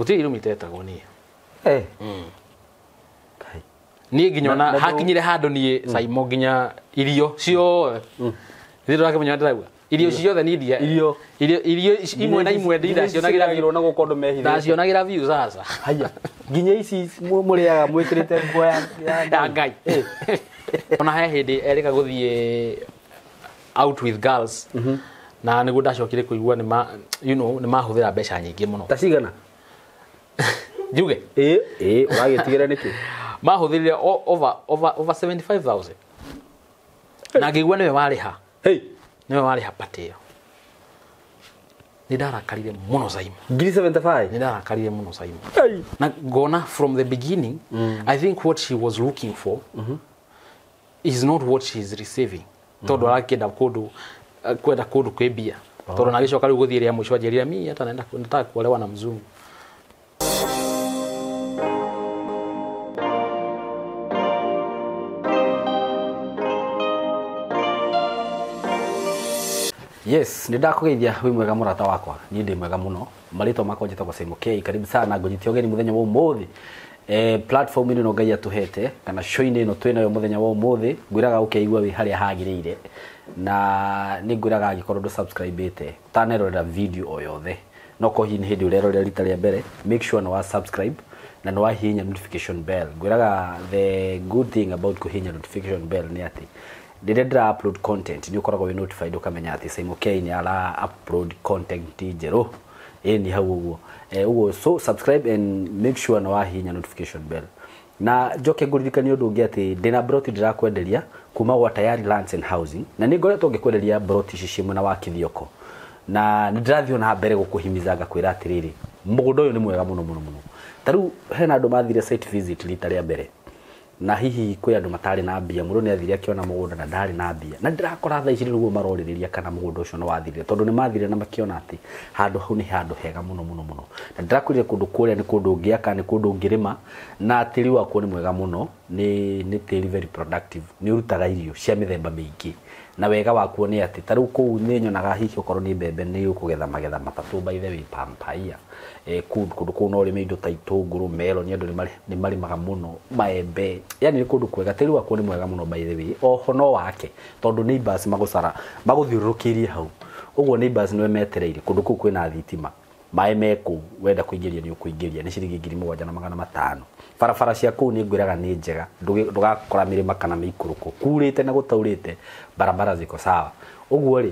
Gũtirĩ irumi itetagwo niĩ. Eh. Niĩ nginya ona hakinyire handũ niĩ Saimo nginya irio ciothe. Thĩ ndũrakĩmenya ndĩrauga. Irio ciothe niĩ ndia. Irio. Irio imwe na imwe ndacionagĩra view. Na gũkũ andũ mehithĩte. Ndacionagĩra view sasa. Haya. Nginya ici mũrĩaga mwĩkĩrĩte nguo ya Ngai. Ona he hĩndĩ erĩga gũthiĩ out with girls. Na nĩguo ndacokire kũigua nĩ you know nĩ mahũthĩra mbeca nyingĩ mũno. Ta cigana? Njuge? Ĩĩ, ĩĩ, ũragĩtigĩra nĩkĩ? Mahũthĩrire over 75,000. Na ngĩigua nĩwe warĩha. Hey. Nĩwe warĩha party ĩyo. Nĩ ndarakarire mũno Saimo. Ngiri 75? Nĩ ndarakarire mũno Saimo. Hey. Na ngona from the beginning, I think what she was looking for is not what she is receiving. Tondũ arakĩenda kũndũ kwenda kũndũ kwĩ mbia. Tondũ na gĩcoka rĩu gũthiĩ rĩa mũico anjĩrire mi hata naenda nataka kuolewa na mzungu. Yes, nĩ ndakũgeithia wĩ mwega mũrata wakwa. Niĩ ndĩ mwega mũno. Marĩtwa makwa njĩtagwo Saimo K. Karibu sana ngũnyite ũgeni mũthenya wa ũmũthĩ. Platform ĩno Ngai atũhete kana show-inĩ ĩno twĩ nayo mũthenya wa ũmũthĩ, ngwĩraga ũkeigua wĩ harĩa hagĩrĩire. Na nĩ ngwĩraga angĩkorwo ndũ subscribe-ĩte, ũtanerorera video o yothe. No korwo hihi nĩ hĩndĩ ũrerorera rita rĩa mbere, make sure nĩ wa subscribe na nĩ wahihinya notification bell. Ngwĩraga the good thing about kũhihinya notification bell nĩ atĩ rĩrĩa ndĩra upload content nĩ ũkoragwo wĩ notified ũkamenya atĩ Saimo K nĩ ara upload content njerũ. Ĩĩ nĩ hau ũguo. Ũguo so subscribe and make sure nĩ wahihinya notification bell. Na njoke ngũririkanie ũndũ ũngĩ atĩ ndĩna broti ndĩrakwenderia kuma gwa Tayari Lands and Housing na nĩ ngoretwo ngĩkwenderia broti ici ciĩ mwena wa Kithioko. Na nĩ ndĩrathiĩ na mbere gũkũhimiza ngakwĩra atĩrĩrĩ, mũgũnda ũyũ nĩ mwega mũno mũno mũno. Ta rĩu hena andũ mathire site visit rita rĩa mbere. Na hihi kwĩ andũ matarĩ na mbia, mũndũ nĩ athire akĩona mũgũnda na ndarĩ na mbia. Na ndĩrakora thaa ici nĩguo marorĩrĩria kana mũgũnda ũcio nĩ wathirire, tondũ nĩ mathire na makĩona atĩ handũ hau nĩ handũ hega mũno mũno mũno. Na ndĩrakwĩrire kũndũ kũrĩa nĩ kũndũ ũngĩaka, nĩ kũndũ ũngĩrĩma, na tĩri wakuo nĩ mwega mũno, nĩ tĩri very productive, nĩ ũrutaga irio cia mĩthemba mĩingĩ. Na wega wakuo nĩ atĩ ta rĩu kũu nĩ nyonaga hihi okorwo nĩ mbembe nĩ ũkũgetha magetha matatũ by the way pampaia. Kũndũ kũu no ũrĩme indo ta itũngũrũ, meloni, andũ nĩ marĩmaga mũno, maembe. Yani nĩ kũndũ kwega, tĩri wakuo nĩ mwega mũno by the way. Oho no wake tondũ neighbors magũcara magũthiũrũrũkĩirie hau. Ũguo neighbors nĩwe metereire, kũndũ kũu kwĩna thitima. Maĩ me kũu, wenda kũingĩria nĩ ũkũingĩria, nĩ ciringi 7,500. Barabara cia kũu nĩ ngwĩraga nĩ njega, ndũgakora mĩrĩma kana mĩikũrũko. Kurĩte na gũtaurĩte, barabara ziko sawa. Ũguo rĩ,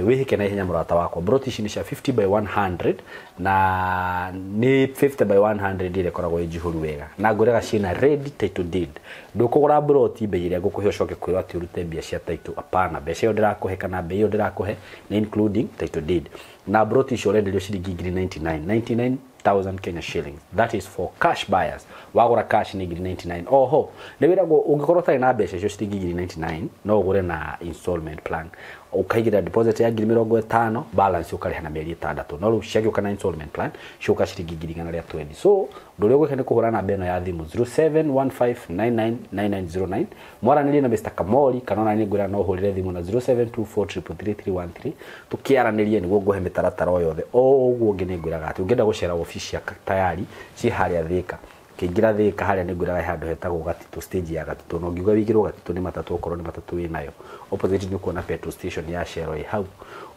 wĩhĩke na ihenya mũrata wakwa. Broti ici nĩ cia 50 by 100 na nĩ 50 by 100 ĩrĩa ĩkoragwo ĩ njihũru wega. Na ngwĩraga ciĩna ready title deed. Ndũkũgũra broti mbei ĩrĩa ngũkũhe ũcoke kwĩrwo atĩ ũrute mbia cia title. Hapana, mbeca ĩyo ndĩrakũhe kana mbei ĩyo ndĩrakũhe nĩ including title deed. Na broti icio ũrenderio ciringi ngiri 99, 99,000 Kenya shillings. That is for cash buyers. Wagũra cash nĩ ngiri 99. Oho, nĩ wĩragwo ũngĩkorwo ũtarĩ na mbeca icio ciringi ngiri 99, no ũgũre na installment plan. Ũkaigĩrĩra deposit ya ngiri mĩrongo ĩtano, balance ũkarĩha na mĩeri ĩtandatũ. No rĩu ciagĩũka na installment plan, cioka ciringi ngiri igana rĩa 20. So, ũndũ ũrĩa ũgwĩka nĩ kũhũra namba ĩno ya thimũ 0715999909. Mwaranĩrie na Mr. Kamori kana ona niĩ ngwĩra no ũhũrĩre thimũ na 0724333313 tũkĩaranĩrie nĩguo ngũhe mĩtaratara o yothe. O ũguo ũngĩ nĩ ngwĩraga atĩ ũngĩenda gũcera wabici cia Tayari ciĩ harĩa Thĩka. Kĩingĩra Thĩka harĩa nĩ ngwĩraga he handũ hetagwo Gatitũ, stage ya Gatitũ. Na ũngiuga wĩigĩrwo Gatitũ nĩ matatũ, okorwo nĩ matatũ wĩnayo. Opposite nĩ ũkuona petrol station ya Shell ĩ hau.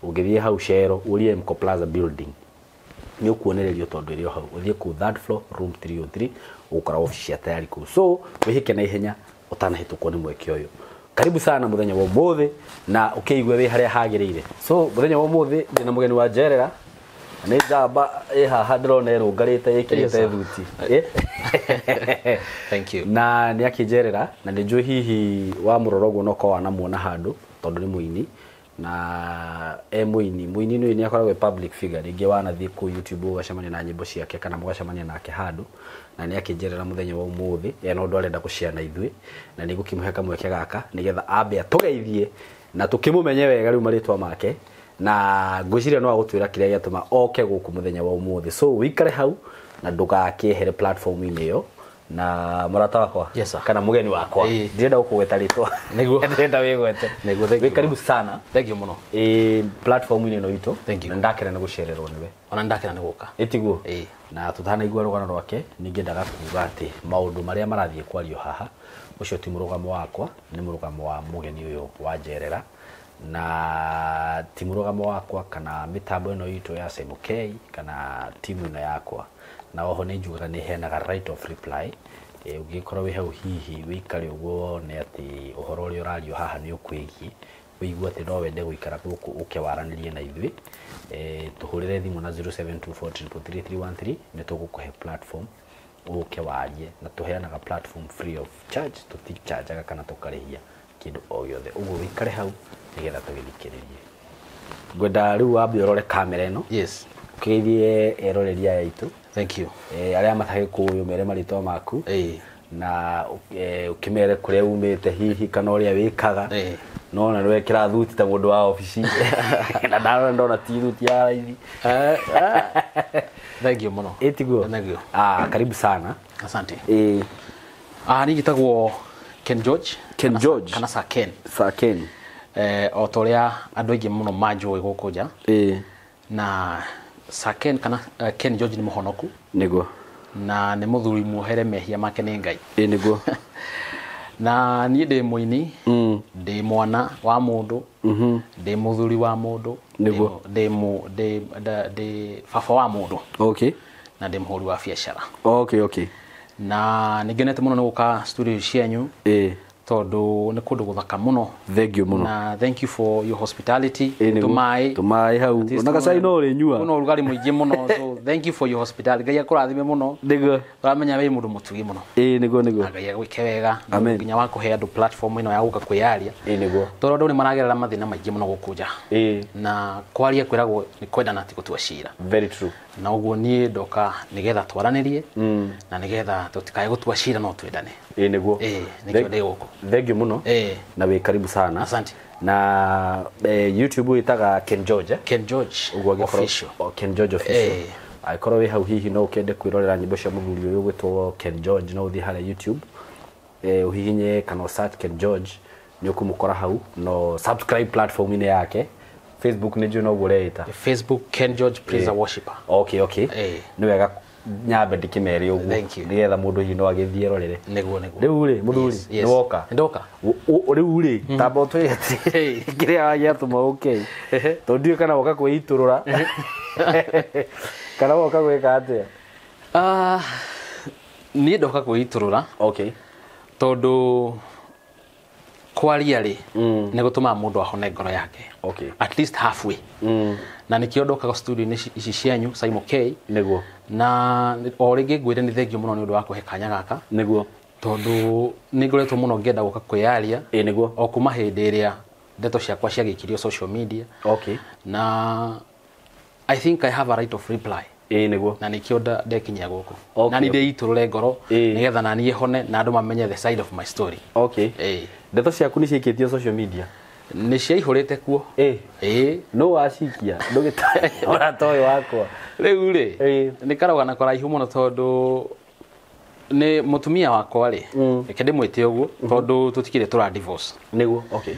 Ũngĩthiĩ hau Shell, ũrie Mco Plaza building. Nĩ ũkuonererio tondũ ĩrĩ o hau. Ũthiĩ kũu third floor, room 303, ũgũkora wabici cia Tayari kũu. So, wĩhĩke na ihenya ũtanahĩtũkwo nĩ mweke ũyũ. Karibu sana mũthenya wa ũmũthĩ na ũkĩigue wĩ harĩa hagĩrĩire. So, mũthenya wa ũmũthĩ ndĩna mũgeni wa njerera. Nĩ njamba ĩ haha ndĩrona ĩrũngarĩte ĩkĩrĩte thuti. Thank you. Na nĩ akĩnjerera na nĩ njũĩ hihi wa mũrora ũguo no korwo wanamuona handũ tondũ nĩ mũini. Na e mũini, mũini nĩ akoragwo e public figure, rĩngĩ wanathiĩ kũu YouTube ũgacemania na nyĩmbo ciake kana mũgacemania nake handũ. Na nĩ akĩnjerera mũthenya wa ũmũthĩ ena ũndũ arenda gũshare na ithuĩ na nĩ ngũkĩmũhe kamweke gaka nĩgetha ambe atũgeithie na tũkĩmũmenye wega rĩu marĩtwa make. Na ngwĩciria no agũtwĩra kĩrĩa gĩatũma oke gũkũ mũthenya wa ũmũthĩ. So wĩikare hau na ndũgakĩehere platform-inĩ ĩyo Na mũrata wakwa. Yes, sir. Kana mũgeni wakwa. Ndirenda gũkũgweta rĩtwa. Nĩguo. Ndĩrenda wĩgwete. Nĩguo, thank you. Wĩ karibu sana. Thank you mũno. Platform-inĩ ĩno itũ. Thank you. Na ndakena nĩ gũcererwo nĩwe. Ona ndakena nĩ gũka. Ĩtiguo? Ĩĩ. Na tũtanaigua rũgano rwake ningĩendaga kuga atĩ maũndũ marĩa marathiĩ kwario haha ũcio ti mũrũgamo wakwa, nĩ mũrũgamo wa mũgeni ũyũ wa njerera, na ti mũrũgamo wakwa kana mĩtambo ĩno itũ ya Simon K kana timu ĩno yakwa. Na oho nĩ njugaga nĩ heanaga right of reply. Ũngĩkorwo wĩ hau hihi wĩikare ũguo wone atĩ ũhoro ũrĩa ũrario haha nĩ ũkwĩgiĩ, ũigue atĩ no wende gũikara gũkũ ũke waranĩrie na ithuĩ, tũhũrĩre thimũ na 0724333313 nĩ tũgũkũhe platform ũke warie, na tũheanaga platform free of charge, tũtichargaga kana tũkarĩhia kĩndũ o gĩothe. Ũguo wĩikare hau nĩgetha tũgĩthikĩrĩrie. Ngwenda rĩu wambe ũrore kamera ĩno. Yes. Ũkĩgeithie eroreri aya aitũ. Thank you. Arĩa matagĩkũĩ ũmere marĩtwa maku. Na ũkĩmere kũrĩa umĩte hihi kana ũrĩa wĩkaga. No na nĩwekĩra thuti ta mũndũ wa obici. Na ndarora ndona ti thuti ya raithi. Thank you mũno. Ĩtiguo? Thank you. Karibu sana. Asante. Niĩ njĩtagwo Ken George. Ken George. Kana Sir Ken. Sir Ken. O ta ũrĩa andũ aingĩ mũno manjũĩ gũkũ nja. Na Sir Ken kana Ken George nĩ mũhonoku. Nĩguo. Na nĩ mũthuri muohere mehia make nĩ Ngai. Nĩguo. Na niĩ ndĩ mũini, ndĩ mwana wa mũndũ, ndĩ mũthuri wa mũndũ, Nĩguo. Ndĩ baba wa mũndũ. Okay. Na ndĩ mũhũri wa biacara. Okay, okay. Na nĩngenete mũno nĩ gũka studio cianyu. Tondũ nĩ kũndũ gũthaka mũno. Thank you mũno. Na thank you for your hospitality. Tũmaĩ. Tũmaĩ hau. Ona gacai no ũrĩnyua. Kwĩna ũrugarĩ mũingĩ mũno. So thank you for your hospitality. Ngai akũrathime mũno. Nĩguo. Ũramenya wĩ mũndũ mũtugi mũno. Nĩguo, nĩguo. Na Ngai agwĩke wega. Amen. Nginya wa kũhe andũ platform ĩno ya gũka kwĩyaria. Nĩguo. Tondũ andũ nĩ maragerera mathĩna maingĩ mũno gũkũ nja. Na kwaria kwĩragwo nĩ kwendana ti gũtua cira. Very true. Na ũguo niĩ ndoka nĩgetha twaranĩrie, na nĩgetha tũtikae gũtua cira no twendane. Nĩguo. Nĩkĩo ndĩ gũkũ. Thank you mũno. Na wĩ karibu sana. Asante. Na YouTube wĩtaga Ken George, Ken George Official. Ken George Official. Angĩkorwo wĩ hau hihi no ũkĩende kwĩrorera nyĩmbo cia mũthuri ũyũ ũgwĩtwo Ken George, no ũthiĩ harĩa YouTube, ũhihinye kana search Ken George, nĩ ũkũmũkora hau. No subscribe platform-inĩ yake. Facebook nĩ njũĩ noguo ũreĩta. Facebook Ken George Praise and Worshipper. Okay, okay. Nĩ wega nyambe ndĩkĩmere ũguo. Thank you. Nĩgetha mũndũ hihi no agĩthiĩ erorere. Nĩguo, nĩguo. Rĩu rĩ, mũthuri, Yes, yes. nĩ woka? Ndoka. Rĩu rĩ, tamba ũtwĩre atĩ kĩrĩa gĩatũma ũke. Tondũ ndiũĩ kana woka kwĩitũrũra. Kana woka gwĩka atĩa? Niĩ ndoka kwĩitũrũra. Okay. Tondũ kwaria rĩ, nĩ gũtũmaga mũndũ ahone ngoro yake. Okay. At least halfway. Na nĩkĩo ndokaga studio-inĩ ici cianyu, Simon K. Nĩguo. Na o rĩngĩ ngwĩre nĩ thank you mũno nĩ ũndũ wa kũhe kanya gaka. Nĩguo. Tondũ nĩ ngoretwo mũno ngĩenda gũka kwĩyaria. Nĩguo. O kuma hĩndĩ ĩrĩa ndeto ciakwa ciagĩkirio social media. Okay. Na I think I have a right of reply. Nĩguo. Na nĩkĩo ndekinyia gũkũ. Okay. Na nĩ ndĩitũrũre ngoro nĩgetha na niĩ hone na andũ mamenye the side of my story. Okay. Ndeto ciaku nĩ ciaikĩtio social media? Nĩ ciaihũrĩte kuo. No wacikia, ndũgĩta ũrata ũyũ wakwa. Rĩu rĩ, nĩ karũgano karaihu mũno tondũ nĩ mũtumia wakwa rĩ, reke ndĩmwĩte ũguo tondũ tũtikĩrĩ tũra divorce. Nĩguo, okay.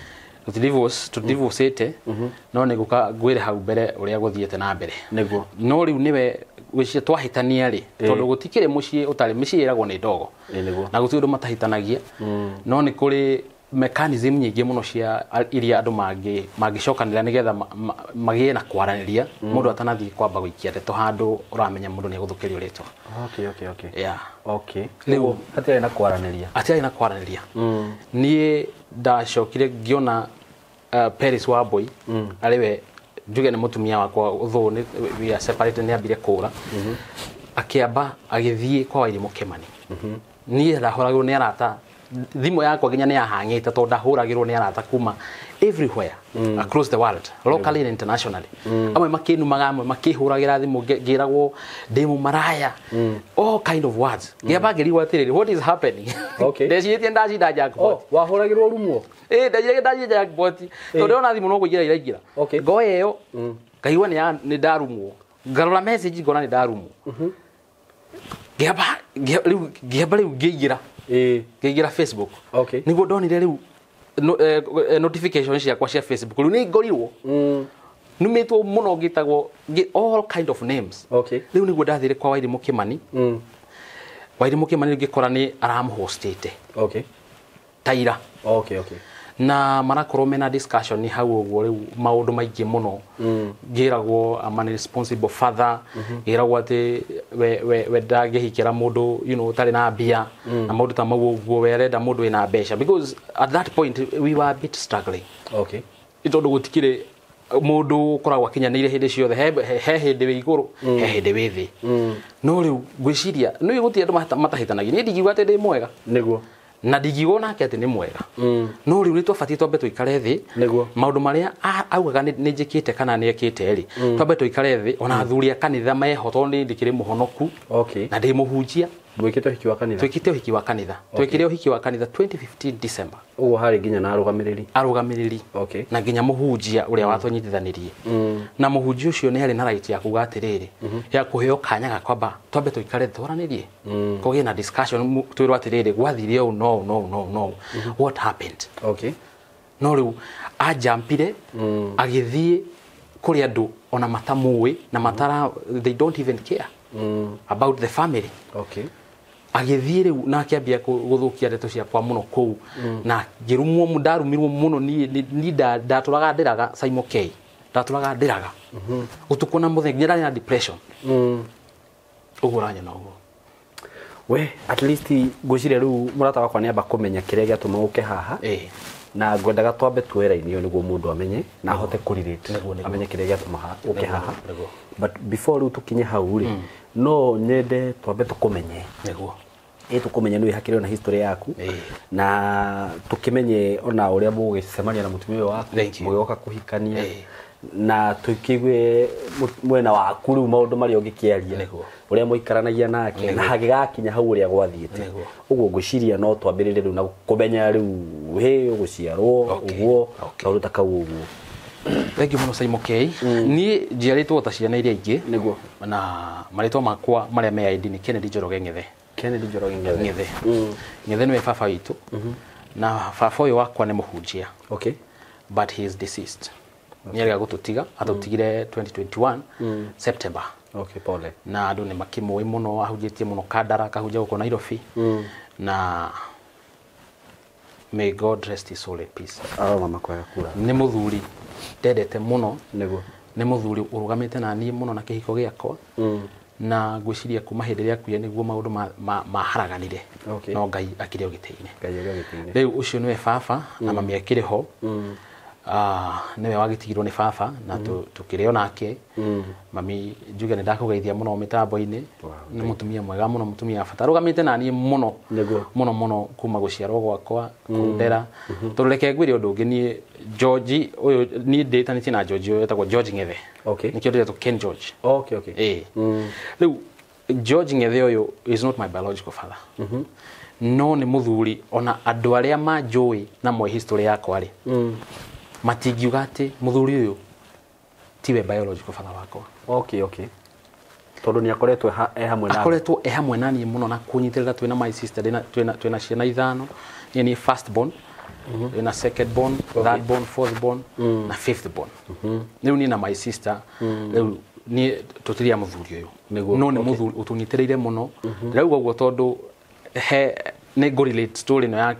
Tũtidivorcĩte, no nĩ gũka ngwĩre hau mbere ũrĩa gũthiĩte na mbere. Nĩguo. No rĩu nĩwe gwĩciria twahĩtania rĩ, tondũ gũtikĩrĩ mũciĩ ũtarĩ, mĩciĩ ĩragwo nĩ ndogo. Nĩguo. Na gũtirĩ ũndũ matahĩtanagia. No nĩ kũrĩ mechanism nyingĩ mũno cia iria andũ mangĩcokanĩrĩra nĩgetha magĩe na kwaranĩria, mũndũ atanathiĩ kwamba gũikia ndeto handũ ũramenya mũndũ nĩegũthũkĩrio rĩtwa. Okay, okay, okay. Yeah. Okay. Rĩu hatiarĩ na kwaranĩria. Hatiarĩ na kwaranĩria. Niĩ ndacokire ngĩona Paris Wambui, arĩ we njuge nĩ mũtumia wakwa, although we are separated, nĩ ambire kũra. Akĩamba agĩthiĩ kwa Wairimu Kĩmani. Niĩ ndahũragĩrwo nĩ arata, thimũ yakwa nginya nĩ yahang'ĩte tondũ ndahũragĩrwo nĩ arata kuma everywhere across the world, locally and internationally. Amwe makĩnumaga, amwe makĩhũragĩra thimũ, ngĩragwo ndĩ mũmaraya, all kind of words. Ngĩamba ngĩrigwo atĩrĩrĩ, what is happening? Okay. Ndecirĩtie ndacinda jackpot. Oh, wahũragĩrwo rumwo? Ndecirĩtie ndacinda jackpot. Tondũ ndĩrona thimũ no kũingĩra iraingĩra. Okay. Ngoya ĩyo, ngaigua nĩ ndarumwo. Ngarora message ngona nĩ ndarumwo. Ngĩamba Rĩu ngĩamba rĩu ngĩingĩra. Ngĩingĩra Facebook. Okay. Nĩguo ndonire rĩu notification ciakwa cia Facebook rĩu nĩ ngorirwo. Numĩtwo mũno ngĩtagwo all kind of names. Okay. Rĩu nĩguo ndathire kwa Wairimũ Kĩmani. Wairimũ Kĩmani ngĩkora nĩ aramũhostĩte. Okay. Taira. Okay, okay. Na marakorwo mena discussion ni hau ũguo rĩu maũndũ maingĩ mũno. Ngĩragwo I'm an responsible father. Ngĩragwo atĩ we ndangĩhikĩra mũndũ you know ũtarĩ na mbia na maũndũ ta mau ũguo we arenda mũndũ wĩna mbeca because at that point we were a bit struggling. Okay. Tondũ gũtikĩrĩ mũndũ ũkoragwo akinyanĩire hĩndĩ ciothe he hĩndĩ wĩ igũrũ he hĩndĩ wĩ thĩ. No rĩu ngwĩciria nĩ gũtirĩ andũ matahĩtanagia niĩ ndingiuga atĩ ndĩ mwega. Nĩguo. Na ndingiuga nake atĩ nĩ mwega. No rĩu nĩ twabatiĩ twambe tũikare thĩ. Nĩguo. Maũndũ marĩa augaga nĩ njĩkĩte kana nĩ ekĩte rĩ twambe tũikare thĩ ona athuri a kanitha meho tondũ nĩ ndĩkĩrĩ mũhonoku. Okay. Na ndĩ mũhunjia. Mwĩkĩte ũhiki wa kanitha? Twĩkĩte ũhiki wa kanitha. Twĩkire ũhiki wa kanitha 2015 December. Ũguo harĩ nginya na arũgamĩrĩri. Arũgamĩrĩri. Okay. Na nginya mũhunjia ũrĩa watũnyitithanirie. Na mũhunjia ũcio nĩ arĩ na right ya kuga atĩrĩrĩ ya kũheo kanya ga kwamba twambe tũikare twaranĩrie. Kũgĩe na discussion twĩrwo atĩrĩrĩ gwathire ũũ no no no no. What happened? Okay. No rĩu ajampire agĩthiĩ kũrĩ andũ ona matamũĩ na matara they don't even care about the family. Okay. Agĩthiĩ rĩu na akĩambia gũthũkia ndeto ciakwa mũno kũu na ngĩrumwo ndarumirwo mũno niĩ ndatũraga ndĩraga Simon K ndatũraga ndĩraga ũtukũ na mũthenya nginya ndarĩ na depression. Ũguo ũranyona ũguo. We at least ngwĩciria rĩu mũrata wakwa nĩamba kũmenya kĩrĩa gĩatũma ũke haha. Na ngwendaga twambe tuoe raini ĩyo nĩguo mũndũ amenye na ahote kũrelate amenye kĩrĩa gĩatũma ũke haha. But before rĩu tũkinye hau rĩ no nyende twambe tũkũmenye. Nĩguo. Tũkũmenye nĩ wĩhakĩre ona history yaku na tũkĩmenye ona ũrĩa mũgĩcemania na mũtumia ũyũ waku mũgĩoka kũhikania na tũkĩigue mwena waku rĩu maũndũ marĩa ũngĩkĩaria ũrĩa mũikaranagia nake na hagĩgakinya hau ũrĩa gwathiĩte. Ũguo ngwĩciria no twambĩrĩrie rĩu na kũmenya rĩu hĩ ũgũciarwo ũguo kaũndũ ta kau ũguo. Thank you mũno Simon K. Niĩ njiarĩtwo ta ciana iria ingĩ. Nĩguo. Na marĩtwa makwa marĩa me ID nĩ Kennedy Njoroge Ng'ethe. Kennedy Njoroge Ng'ethe. Ng'ethe. Ng'ethe nĩwe baba witũ. Na baba ũyũ wakwa nĩ mũhunjia. Okay. But he is deceased. Nĩ arega gũtũtiga, atũtigire 2021 September. Okay, pole. Na andũ nĩ makĩmũĩ mũno, ahunjĩtie mũno Kandara, akahunjia gũkũ Nairobi. Na may God rest his soul in peace. Mama kwega kura. Nĩ mũthuri ndendete mũno. Nĩguo. Nĩ mũthuri ũrũgamĩte na niĩ mũno na kĩhiko gĩakwa. Na ngwĩciria kuma hĩndĩ ĩrĩa akuire nĩguo maũndũ maharaganire. Okay. No Ngai akĩrĩ o gĩtĩ-inĩ. Ngai akĩrĩ o gĩtĩ-inĩ. Rĩu ũcio nĩwe baba na mami akĩrĩ ho. Nĩwe wagĩtigirwo nĩ baba na tũkĩrĩ o nake. Mami njuge nĩ ndakũgeithia mũno mĩtambo-inĩ. Nĩ mũtumia mwega mũno, mũtumia wa bata. Arũgamĩte na niĩ mũno. Nĩguo. Mũno mũno kuma gũciarwo gwakwa, kũndera. Tondũ reke ngwĩre ũndũ ũngĩ niĩ George ũyũ niĩ ndĩtanĩtie na George ũyũ wetagwo George Ng'ethe. Okay. Nĩkĩo ndĩretwo Ken George. Okay, okay. Rĩu George Ng'ethe ũyũ is not my biological father. No nĩ mũthuri ona andũ arĩa manjũĩ na moĩ history yakwa rĩ. Matingiuga atĩ mũthuri ũyũ tiwe biological father wakwa. Okay, okay. Tondũ nĩ akoretwo e hamwe na akoretwo e hamwe na niĩ mũno na kũnyitĩrĩra twĩna my sister twĩna ciana ithano. Niĩ nĩ first born, twĩna second born, third born, fourth born na fifth born. Rĩu niĩ na my sister rĩu niĩ tũtirĩ a mũthuri ũyũ. No nĩ mũthuri ũtũnyitĩrĩire mũno. Ndĩrauga ũguo tondũ he nĩ ngũrelate story ĩno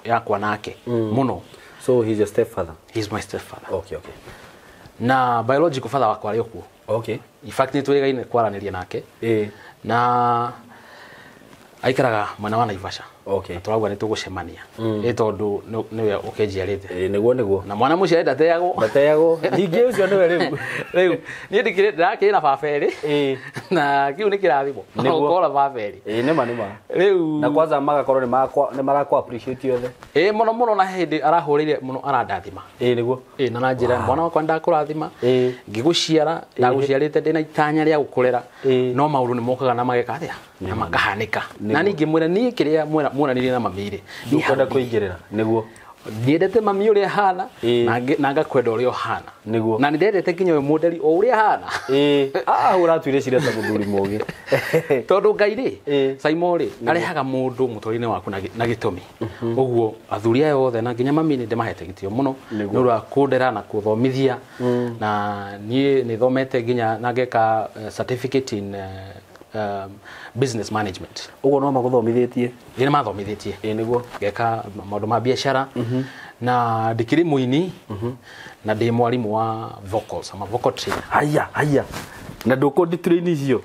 yakwa nake mũno. So he's your stepfather? He's my stepfather. Okay, okay. Na biological father wakwa arĩ o kuo. Okay. In fact nĩ twĩrĩgaine kwaranĩria nake. Na aikaraga mwena wa Naivasha. Okay. Na tũrauga nĩ tũgũcemania. Ĩ tondũ nĩwe ũkĩnjiarĩte. Nĩguo nĩguo. Na mwana mũciare ndateagwo. Ndateagwo. Ningĩ ũcio nĩwe rĩu. Rĩu niĩ ndĩrakĩrĩ na baba erĩ. Na kĩu nĩ kĩrathimo. Nĩguo. Ũkora baba erĩ. Nĩma nĩma. Rĩu na kwanza magakorwo nĩ marakũ appreciate othe. Mũno mũno na hĩndĩ arahũrĩire mũno arandathima. Nĩguo. Na na njĩra mwana wakwa ndakũrathima. Ngĩgũciara ndagũciarĩte ndĩna itanya rĩa gũkũrera. No maũndũ nĩ mokaga na mageka atĩa? Na makahanĩka. Na niĩ ngĩmwĩra niĩ kĩrĩa muonanirie na mami rĩ. Ndũkwenda kũingĩrĩra. Nĩguo. Nyendete mami ũrĩa ahana Ĩĩ. na ngakwenda ũrĩa ũhana. Nĩguo. Na nĩ ndendete nginya ũyũ mũnderi o ũrĩa ahana. Ũratuire cira ta mũthuri mũgĩ. Tondũ Ngai rĩ, Ĩĩ. Saimo rĩ, arehaga mũndũ mũtũrĩre-inĩ waku na gĩtũmi. Ũguo athuri aya othe na nginya mami nĩ ndĩmahete gĩtĩo mũno Nĩguo. nĩ ũndũ wa kũndera na kũthomithia. Na niĩ nĩ thomete nginya na ngeka certificate in business management. Ũguo no magũthomithĩtie. Ĩĩ nĩ mathomithĩtie. Ĩĩ nĩguo. Ngeka maũndũ ma biacara na ndikĩrĩ mũini na ndĩ mwarimũ wa vocals, ama vocal trainer. Haya haya. Na ndũkũ train icio.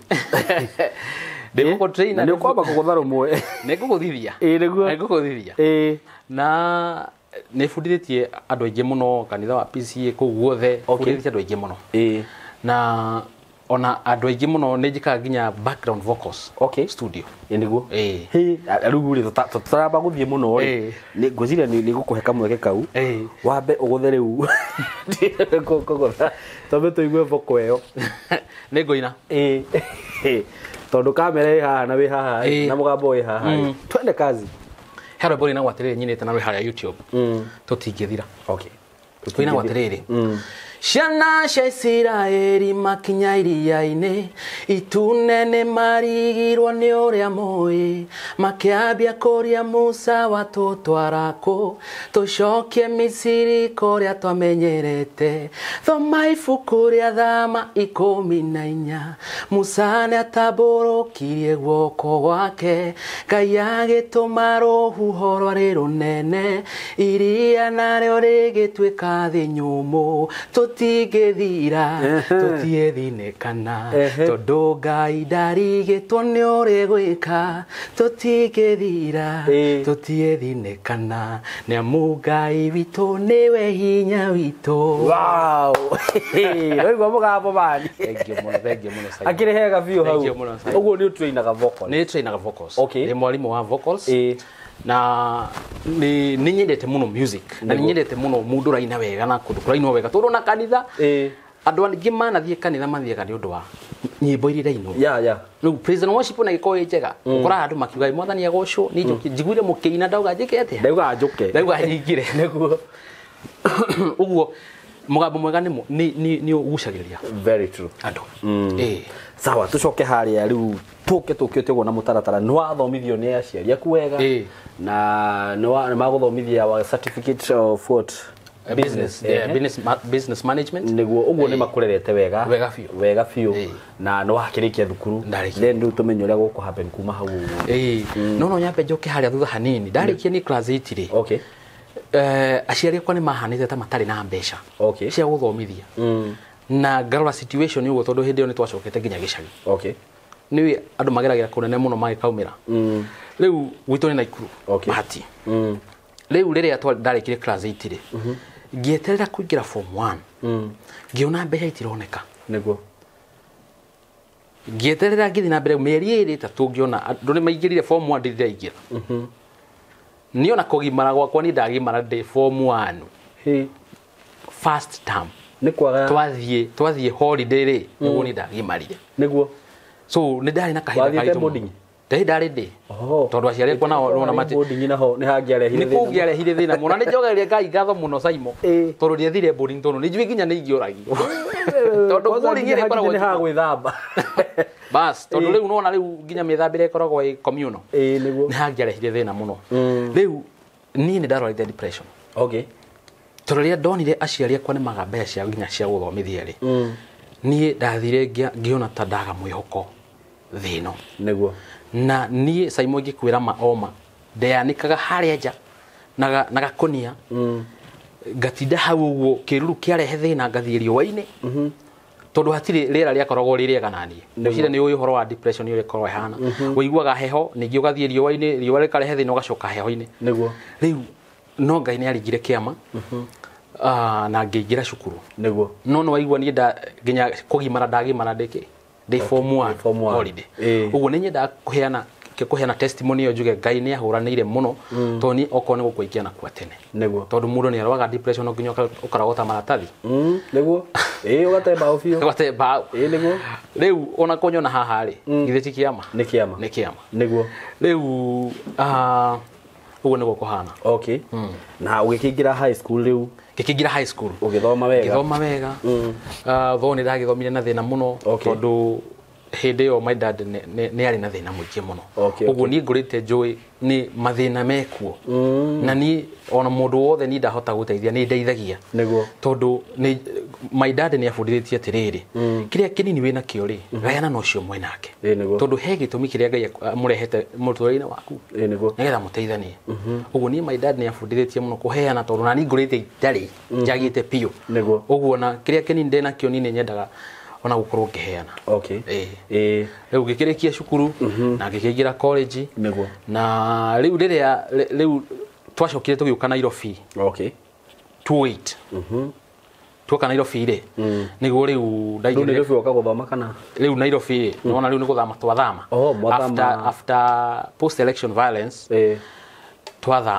Ndĩ vocal trainer. Na nĩ ũkwamba kũgũtha rũmwe. Nĩ ngũgũthithia. Ĩĩ nĩguo. Nĩ ngũgũthithia. Ĩĩ. Na nĩ bundithĩtie andũ aingĩ mũno kanitha wa PCA kũu guothe, bundithĩtie andũ aingĩ mũno. Ĩĩ. Na ona andũ aingĩ mũno nĩ njĩkaga nginya background vocals. Okay. Studio. Ĩĩ nĩguo. Ĩĩ. Hĩ, rĩu rĩ tũtaramba gũthiĩ mũno rĩ. Ĩĩ. Nĩ ngwĩciria nĩ ngũkũhe kamweke kau. Ĩĩ. Wambe ũgũthe rĩu. Kũgũtha. Twambe tũigue vocal ĩyo. Nĩ ngũina. Ĩĩ. Tondũ kamera ĩ haha na wĩ haha Ĩĩ. na mũgambo wĩ haha rĩ. Twende kazi. He rwĩmbo rũinagwo atĩrĩrĩ nyinĩte na rwĩ harĩa YouTube. Tũtingĩthira. Okay. Rũinagwo atĩrĩrĩ. Ciana cia Isiraeli makinya iria-inĩ, itune nĩ marigirwo nĩ ũrĩa moĩ, makĩambia kũria Musa watũtwara kũ, tũcokie Misiri kũrĩa twamenyerete. Thoma ibuku rĩa Thama 14, Musa nĩatambũrũkirie guoko gwake, Ngai agĩtũma rũhuho rwarĩ rũnene, iria narĩo rĩgĩtuĩka thĩ nyũmũ. Tũtingĩthira, tũtiĩthinĩkana, tondũ Ngai ndarigĩtwo nĩ ũrĩ gwĩka. Tũtingĩthira, tũtiĩthinĩkana, nĩamu Ngai witũ nĩwe hinya witũ. Wow. Waigua mũgambo mani. Thank you mũno, thank you mũno Simon. Akĩrĩ hega biũ hau. Thank you mũno Simon. Ũguo nĩ ũtrainaga vocal. Nĩ trainaga vocals. Okay. Ndĩ mwarimũ wa vocals. Ĩĩ. Na nĩ nyendete mũno music na nĩ nyendete mũno mũndũ ũraina wega na kũndũ kũrainwo wega tondũ na kanitha Ĩĩ. andũ angĩ manathiĩ kanitha mathiaga nĩ ũndũ wa nyĩmbo iria irainwo. Ya ya. Rĩu praise and worship ona ĩgĩkorwo ĩ njega ũkoraga andũ makiuga mwathani agocwo niĩ njiguire mũkĩina ndauga njĩke atĩa, Ndauga njũke. ndauga nyingire. Nĩguo. Ũguo mũgambo mwega nĩ ũgucagĩrĩria Very true. andũ. Ĩĩ. Sawa, tucoke harĩa rĩu tũke tũkĩte ũguo na mũtaratara. Nĩ wathomithio nĩ aciari aku wega. Ĩĩ. Na nĩ magũthomithia wa certificate of what? Business, yeah, business management. Nĩguo ũguo nĩ makũrerete wega. Wega biũ. Wega biũ. Ĩĩ. Na nĩ wakĩrĩkia thukuru. Ndarĩkia. Then rĩu tũmenye ũrĩa gũkũ happen kuma hau ũguo. Ĩĩ. No nyambe njoke harĩa thutha hanini. Ndarĩkia nĩ class 8 rĩ. Okay. Aciari akwa nĩ mahanĩte ta matarĩ na mbeca Okay. cia gũthomithia. Na ngarora situation ũguo tondũ hĩndĩ ĩyo nĩ twacokete nginya gĩcagi. Okay. Nĩ andũ mageragĩra kũnene mũno magĩkaumĩra. Rĩu gwitũ nĩ Naikuru. Okay. Bahati. Rĩu rĩrĩa ndarĩkire class 8 rĩ, ngĩeterera kũingĩra form 1. Ngĩona mbeca itironeka. Nĩguo. Ngĩeterera ngĩthiĩ na mbere mĩeri ĩrĩ ĩtatũ ngĩona andũ nĩ maingĩrire form 1 ndirĩ ndaingĩra. Niĩ ona kũgimara gwakwa niĩ ndagimara ndĩ form 1. Hĩ. First term. Nĩ kwaga. Twathiĩ holiday rĩ, nĩguo niĩ ndagimarire. Nĩguo. So nĩ ndarĩ na kahinda Wathiĩte karitũ mũno. boarding? Ndarĩ ndĩ. Tondũ aciari akwa nao nona mati boarding naho nĩ hangĩarehire nĩ kũngĩarehire thĩna mũno. Na nĩ njogagĩria Ngai ngatho mũno Saimo. Ĩĩ. Tondũ ndiathire boarding tondũ nĩ njũĩ nginya nĩ ingĩoragirwo. Tondũ boarding ĩrĩa ĩkoragwo nĩ ha gwĩthamba. Bas, tondũ rĩu nona rĩu nginya mĩthambĩre ĩkoragwo ĩ communal. Ĩĩ nĩguo. Nĩ hangĩarehire thĩna mũno. Rĩu niĩ nĩ ndarwarire depression. Okay. Tondũ rĩrĩa ndonire aciari akwa nĩ maga mbeca cia nginya cia gũthomithia rĩ, niĩ ndathire ngĩona ta ndaga mwĩhoko thĩ ĩno. Nĩguo. Na niĩ Saimo ingĩkwĩra ma oma ndeanĩkaga harĩa nja na gakonia ngatinda hau ũguo kĩruru kĩarehe thĩna ngathiĩ riũa-inĩ tondũ hatirĩ rĩera rĩakoragwo rĩ rĩega na niĩ. Ngwĩciria nĩ ũĩ ũhoro wa depression ũrĩa ĩkoragwo ĩhana. Ũiguaga heho ningĩ ũgathiĩ riũa-inĩ, riũa rĩkarehe thĩna ũgacoka heho-inĩ. Nĩguo. Rĩu no Ngai nĩ aringire kĩama na ngĩingĩra cukuru. Nĩguo. No nĩ waigua niĩ nginya kũgimara ndagimara ndĩkĩ ndĩ form 1 Form 1 holiday. Ũguo nĩ nyendaga kũheana testimony ĩyo njuge Ngai nĩ ahũranĩire mũno tondũ niĩ okorwo nĩ gũkua ingĩana kua tene. Nĩguo. Tondũ mũndũ nĩ arwaga depression no nginya ũkarogota maratathi. Nĩguo. Ĩĩ ũgate mbaũ biũ. Ũgate mbaũ. Ĩĩ nĩguo. Rĩu ona kũnyona haha rĩ, githĩ ti kĩama? Nĩ kĩama. Nĩ kĩama. Nĩguo. Rĩu Ũguo nĩguo kũhana. Okay. Na ũgĩkĩingĩra high school rĩu? Ngĩkĩingĩra high school. Ũgĩthoma wega? Ngĩthoma wega. Though nĩ ndagĩthomire na thĩna mũno. Okay. Tondũ hĩndĩ ĩyo my dad nĩ arĩ na thĩna mũingĩ mũno. Okay, Ũguo niĩ ngũrĩte njũĩ nĩ mathĩna mekuo. Na niĩ ona mũndũ wothe niĩ ndahota gũteithia nĩ ndeithagia. Nĩguo. Tondũ nĩ my dad nĩ abundithĩtie atĩrĩrĩ, kĩrĩa kĩnini wĩna kĩo rĩ, gayana na ũcio mwenake. Ĩĩ nĩguo. Tondũ he gĩtũmi kĩrĩa Ngai amũrehete mũtũrĩre-inĩ waku. Ĩĩ nĩguo. Nĩgetha mũteithanie. Ũguo niĩ my dad nĩ abundithĩtie mũno kũheana tondũ na niĩ ngũrĩte itarĩ njagĩte biũ. Nĩguo. Ũguo na kĩrĩa kĩnini ndĩnakĩo niĩ nĩ nyendaga ona gũkorwo ngĩheana. Okay. Ĩĩ. Ĩĩ. Rĩu ngĩkĩrĩkia cukuru na ngĩkĩingĩra college. Nĩguo. Na rĩu rĩrĩa rĩu twacokire tũgĩũka Nairobi. Okay. 28. Tuoka Nairobi rĩ, nĩguo rĩu Rĩu ndaingĩrire. Nairobi woka gũthoma kana? Rĩu Nairobi rĩ, nĩwona rĩu nĩ gũthama twathama. Oh, mwathama. After post election violence Ĩĩ.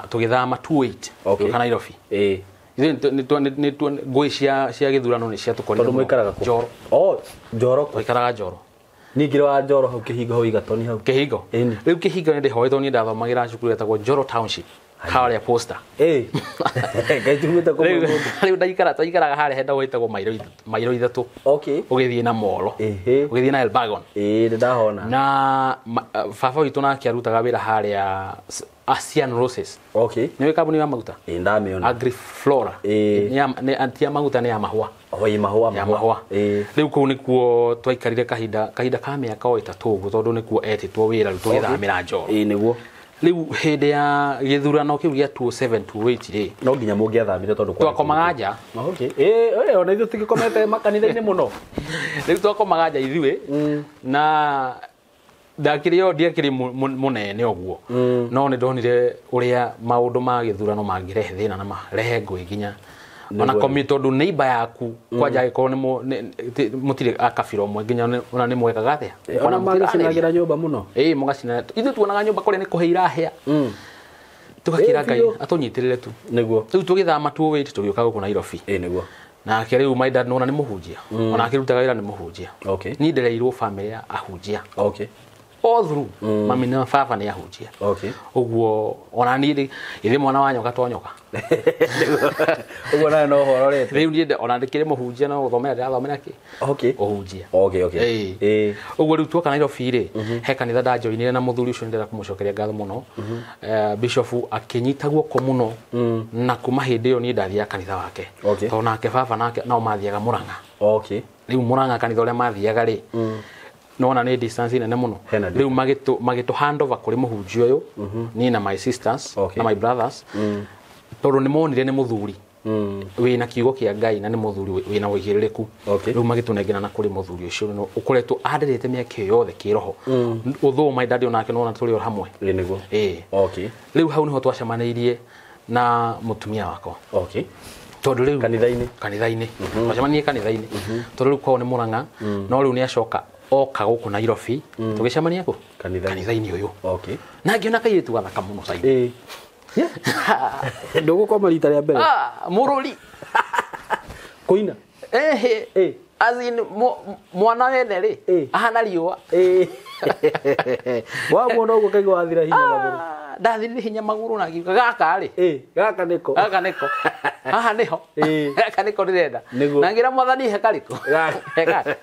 tũgĩthama 28. Okay. Tũgĩũka Nairobi. Ĩĩ. Ithuĩ ngũĩ cia gĩthurano nĩ ciatũkorire Tondũ mũno. mũikaraga kũ? Njoro. Oh, Njoro. Twaikaraga Njoro. Ningĩ wa Njoro hau kĩhingo hau Igatoni hau. Kĩhingo. Ĩni. Rĩu kĩhingo nĩ ndĩhoetwo niĩ ndathomagĩra cukuru ĩtagwo Njoro Township. Harĩa Posta. Ĩĩ. Ngai tumĩte kũ Rĩu rĩu ndaikara twaikaraga harĩa hendagwo ĩtagwo mairo ithatũ. Okay. Ũgĩthiĩ na Molo. Ĩhĩ. Ũgĩthiĩ na Elbagon. Ĩĩ nĩ ndahona. Na baba witũ nake arutaga wĩra harĩa Asian Roses. Okay. Nĩ kambuni ya maguta? Ĩĩ ndamĩona. Agriflora. Ĩĩ. Nĩ ti ya maguta nĩ ya mahũa. Oh, ĩ mahũa. Ya mahũa. Ĩĩ. Rĩu kũu nĩkuo twaikarire kahinda ka mĩaka o ĩtatũ ũguo tondũ nĩkuo etĩtwo wĩra rĩu tũgĩthamĩra Njoro. Ĩĩ nĩguo. Rĩu hĩndĩ ya gĩthurano kĩu gĩa 27 28 rĩ, No nginya mũngĩathamire tondũ twakomaga nja. Okay. Ĩĩ, ona ithuĩ tũgĩkomete makanitha-inĩ mũno. Rĩu twakomaga nja ithuĩ na ndakĩrĩ o ndiakĩrĩ mũnene ũguo. No nĩ ndonire ũrĩa maũndũ ma gĩthurano mangĩrehe thĩna na marehe ngũĩ nginya ona komi tondũ neighbor yaku kwanja angĩkorwo nĩ mũtirĩ a kabira ũmwe nginya ona nĩ mwekaga atĩa? Ona magacinagĩra nyũmba mũno. Ĩĩ mũgacina. Ithuĩ tuonaga nyũmba kũrĩa nĩ kũhĩa irahĩa. Tũgakĩra Ngai atũnyitĩrĩre tu. Nĩguo. Rĩu tũgĩthama 28 tũgĩũka gũkũ Nairobi. Ĩĩ nĩguo. Nake rĩu my dad nona nĩ mũhunjia. Ona akĩrutaga wĩra nĩ mũhunjia. Okay. Niĩ ndereirwo family ya ahunjia. Okay. All through. Mami na baba nĩ ahunjia. Okay. Ũguo ona niĩ ithe mwana wa nyoka to nyoka. Ũguo nawe no ũhororete. Rĩu niĩ ona ndĩkĩrĩ mũhunjia no gũthomera ndĩrathomera kĩ? Okay. Ũhunjia. Okay, okay. Ĩĩ. Ĩĩ. Ũguo rĩu tuoka Nairobi rĩ, he kanitha ndajoinire na mũthuri ũcio nĩndĩrenda kũmũcokeria ngatho mũno. Bishop akĩnyita guoko mũno na kuma hĩndĩ ĩyo niĩ ndathiaga kanitha wake. Okay. Tondũ nake baba nake nao mathiaga Mũrang'a. Okay. Rĩu Mũrang'a kanitha ũrĩa mathiaga rĩ, nona nĩ distance nene mũno. Rĩu magĩtũ hand over kũrĩ mũhunjia ũyũ, niĩ na my sisters Okay. na my brothers. Tondũ nĩ monire nĩ mũthuri wĩna kiugo kĩa Ngai na nĩ mũthuri wĩna ũigĩrĩrĩku. Okay. Rĩu magĩtũnengerana kũrĩ mũthuri ũcio ũkoretwo anderete mĩaka ĩyo yothe kĩroho. Although my dad onake nona tũrĩ o hamwe. Ĩĩ nĩguo. Ĩĩ. Okay. Rĩu hau nĩho twacemanĩirie na mũtumia wakwa. Okay. Tondũ rĩu kanitha-inĩ. Kanitha-inĩ. Twacemanirie kanitha-inĩ. Tondũ rĩu kwao nĩ Mũrang'a, no rĩu nĩ acoka oka gũkũ Nairobi. Tũgĩcemania kũ? Kanitha-inĩ. Kanitha-inĩ ũyũ. Okay. Na ngĩona kairĩtu gathaka mũno Simon. Ĩĩ. Ndũgũkoma rita rĩa mbere. Mũrũri. Kũina. Ehe. Ĩĩ. As in mwana wene rĩ, ahana riũa. Ĩĩ. Wamuona ũguo kaigua wathira hinya magũrũ. Ndathirire hinya magũrũ na ngiuga gaka rĩ. Ĩĩ, gaka nĩko. Gaka nĩko. Haha nĩho. Ĩĩ. Gaka nĩko ndĩrenda. Nĩguo. Na ngĩra mwathani he karĩkũ. He gaka.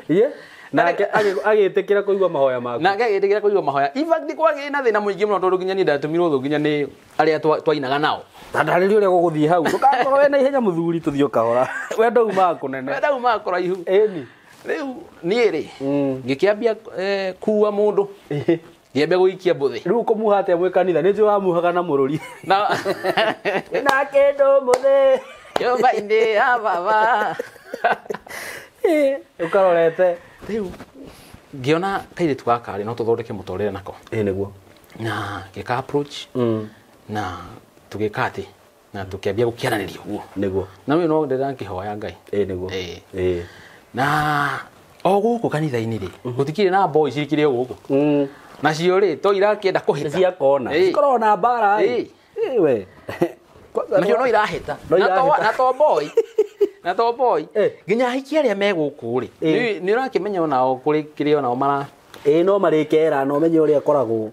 Ye. Nake agĩtĩkĩra kũigua mahoya maku. Nake agĩtĩkĩra kũigua mahoya. In fact kwagĩ na thĩna mũingĩ mũno tondũ nginya niĩ ndatũmirwo thũ nginya nĩ arĩa twainaga nao. Tandarĩria ũrĩa gũgũthiĩ hau. Ndũgakorwo wĩna ihenya mũthuri tũthiĩ o kahora. We ndaumaga kũnene. We ndaumaga kũraihu. Ĩni. Rĩu niĩ rĩ, ngĩkĩambia kuua mũndũ. Ngĩambia gũikia mbũthĩ. Rĩu ũkũmuha atĩa mwĩ kanitha? Nĩ njũĩ wamuhaga na mũrũri. Na na kĩndũ mũthĩ. Nyũmba-inĩ ya baba. Ĩĩ, ũkarorete. Rĩu ngĩona kairĩtu gaka rĩ, no tũthondeke mũtũrĩre nako. Ĩĩ nĩguo. Na ngĩka approach na tũgĩka atĩ na tũkĩambia gũkĩaranĩria ũguo. Nĩguo. Na rĩu no ndĩrakĩhoya Ngai. Ĩĩ nĩguo. Ĩĩ. Ĩĩ. Na o gũkũ kanitha-inĩ rĩ, gũtikĩrĩ na boys ikĩrĩ o gũkũ. Nacio rĩ, to irakĩenda kũhĩta. Cia kona. Ĩĩ. Cikoragwo na mbara ĩ. Ĩĩ. Ĩĩ we. Nacio no irahĩta. No irahĩta. Na to boy. Na to boy. Ĩĩ. Nginya ahiki arĩa me gũkũ rĩ, Ĩĩ. nĩ ũrakĩmenya onao kũrĩ kĩrĩa onao mara Ĩĩ no marĩkera na ũmenye ũrĩa akoragwo.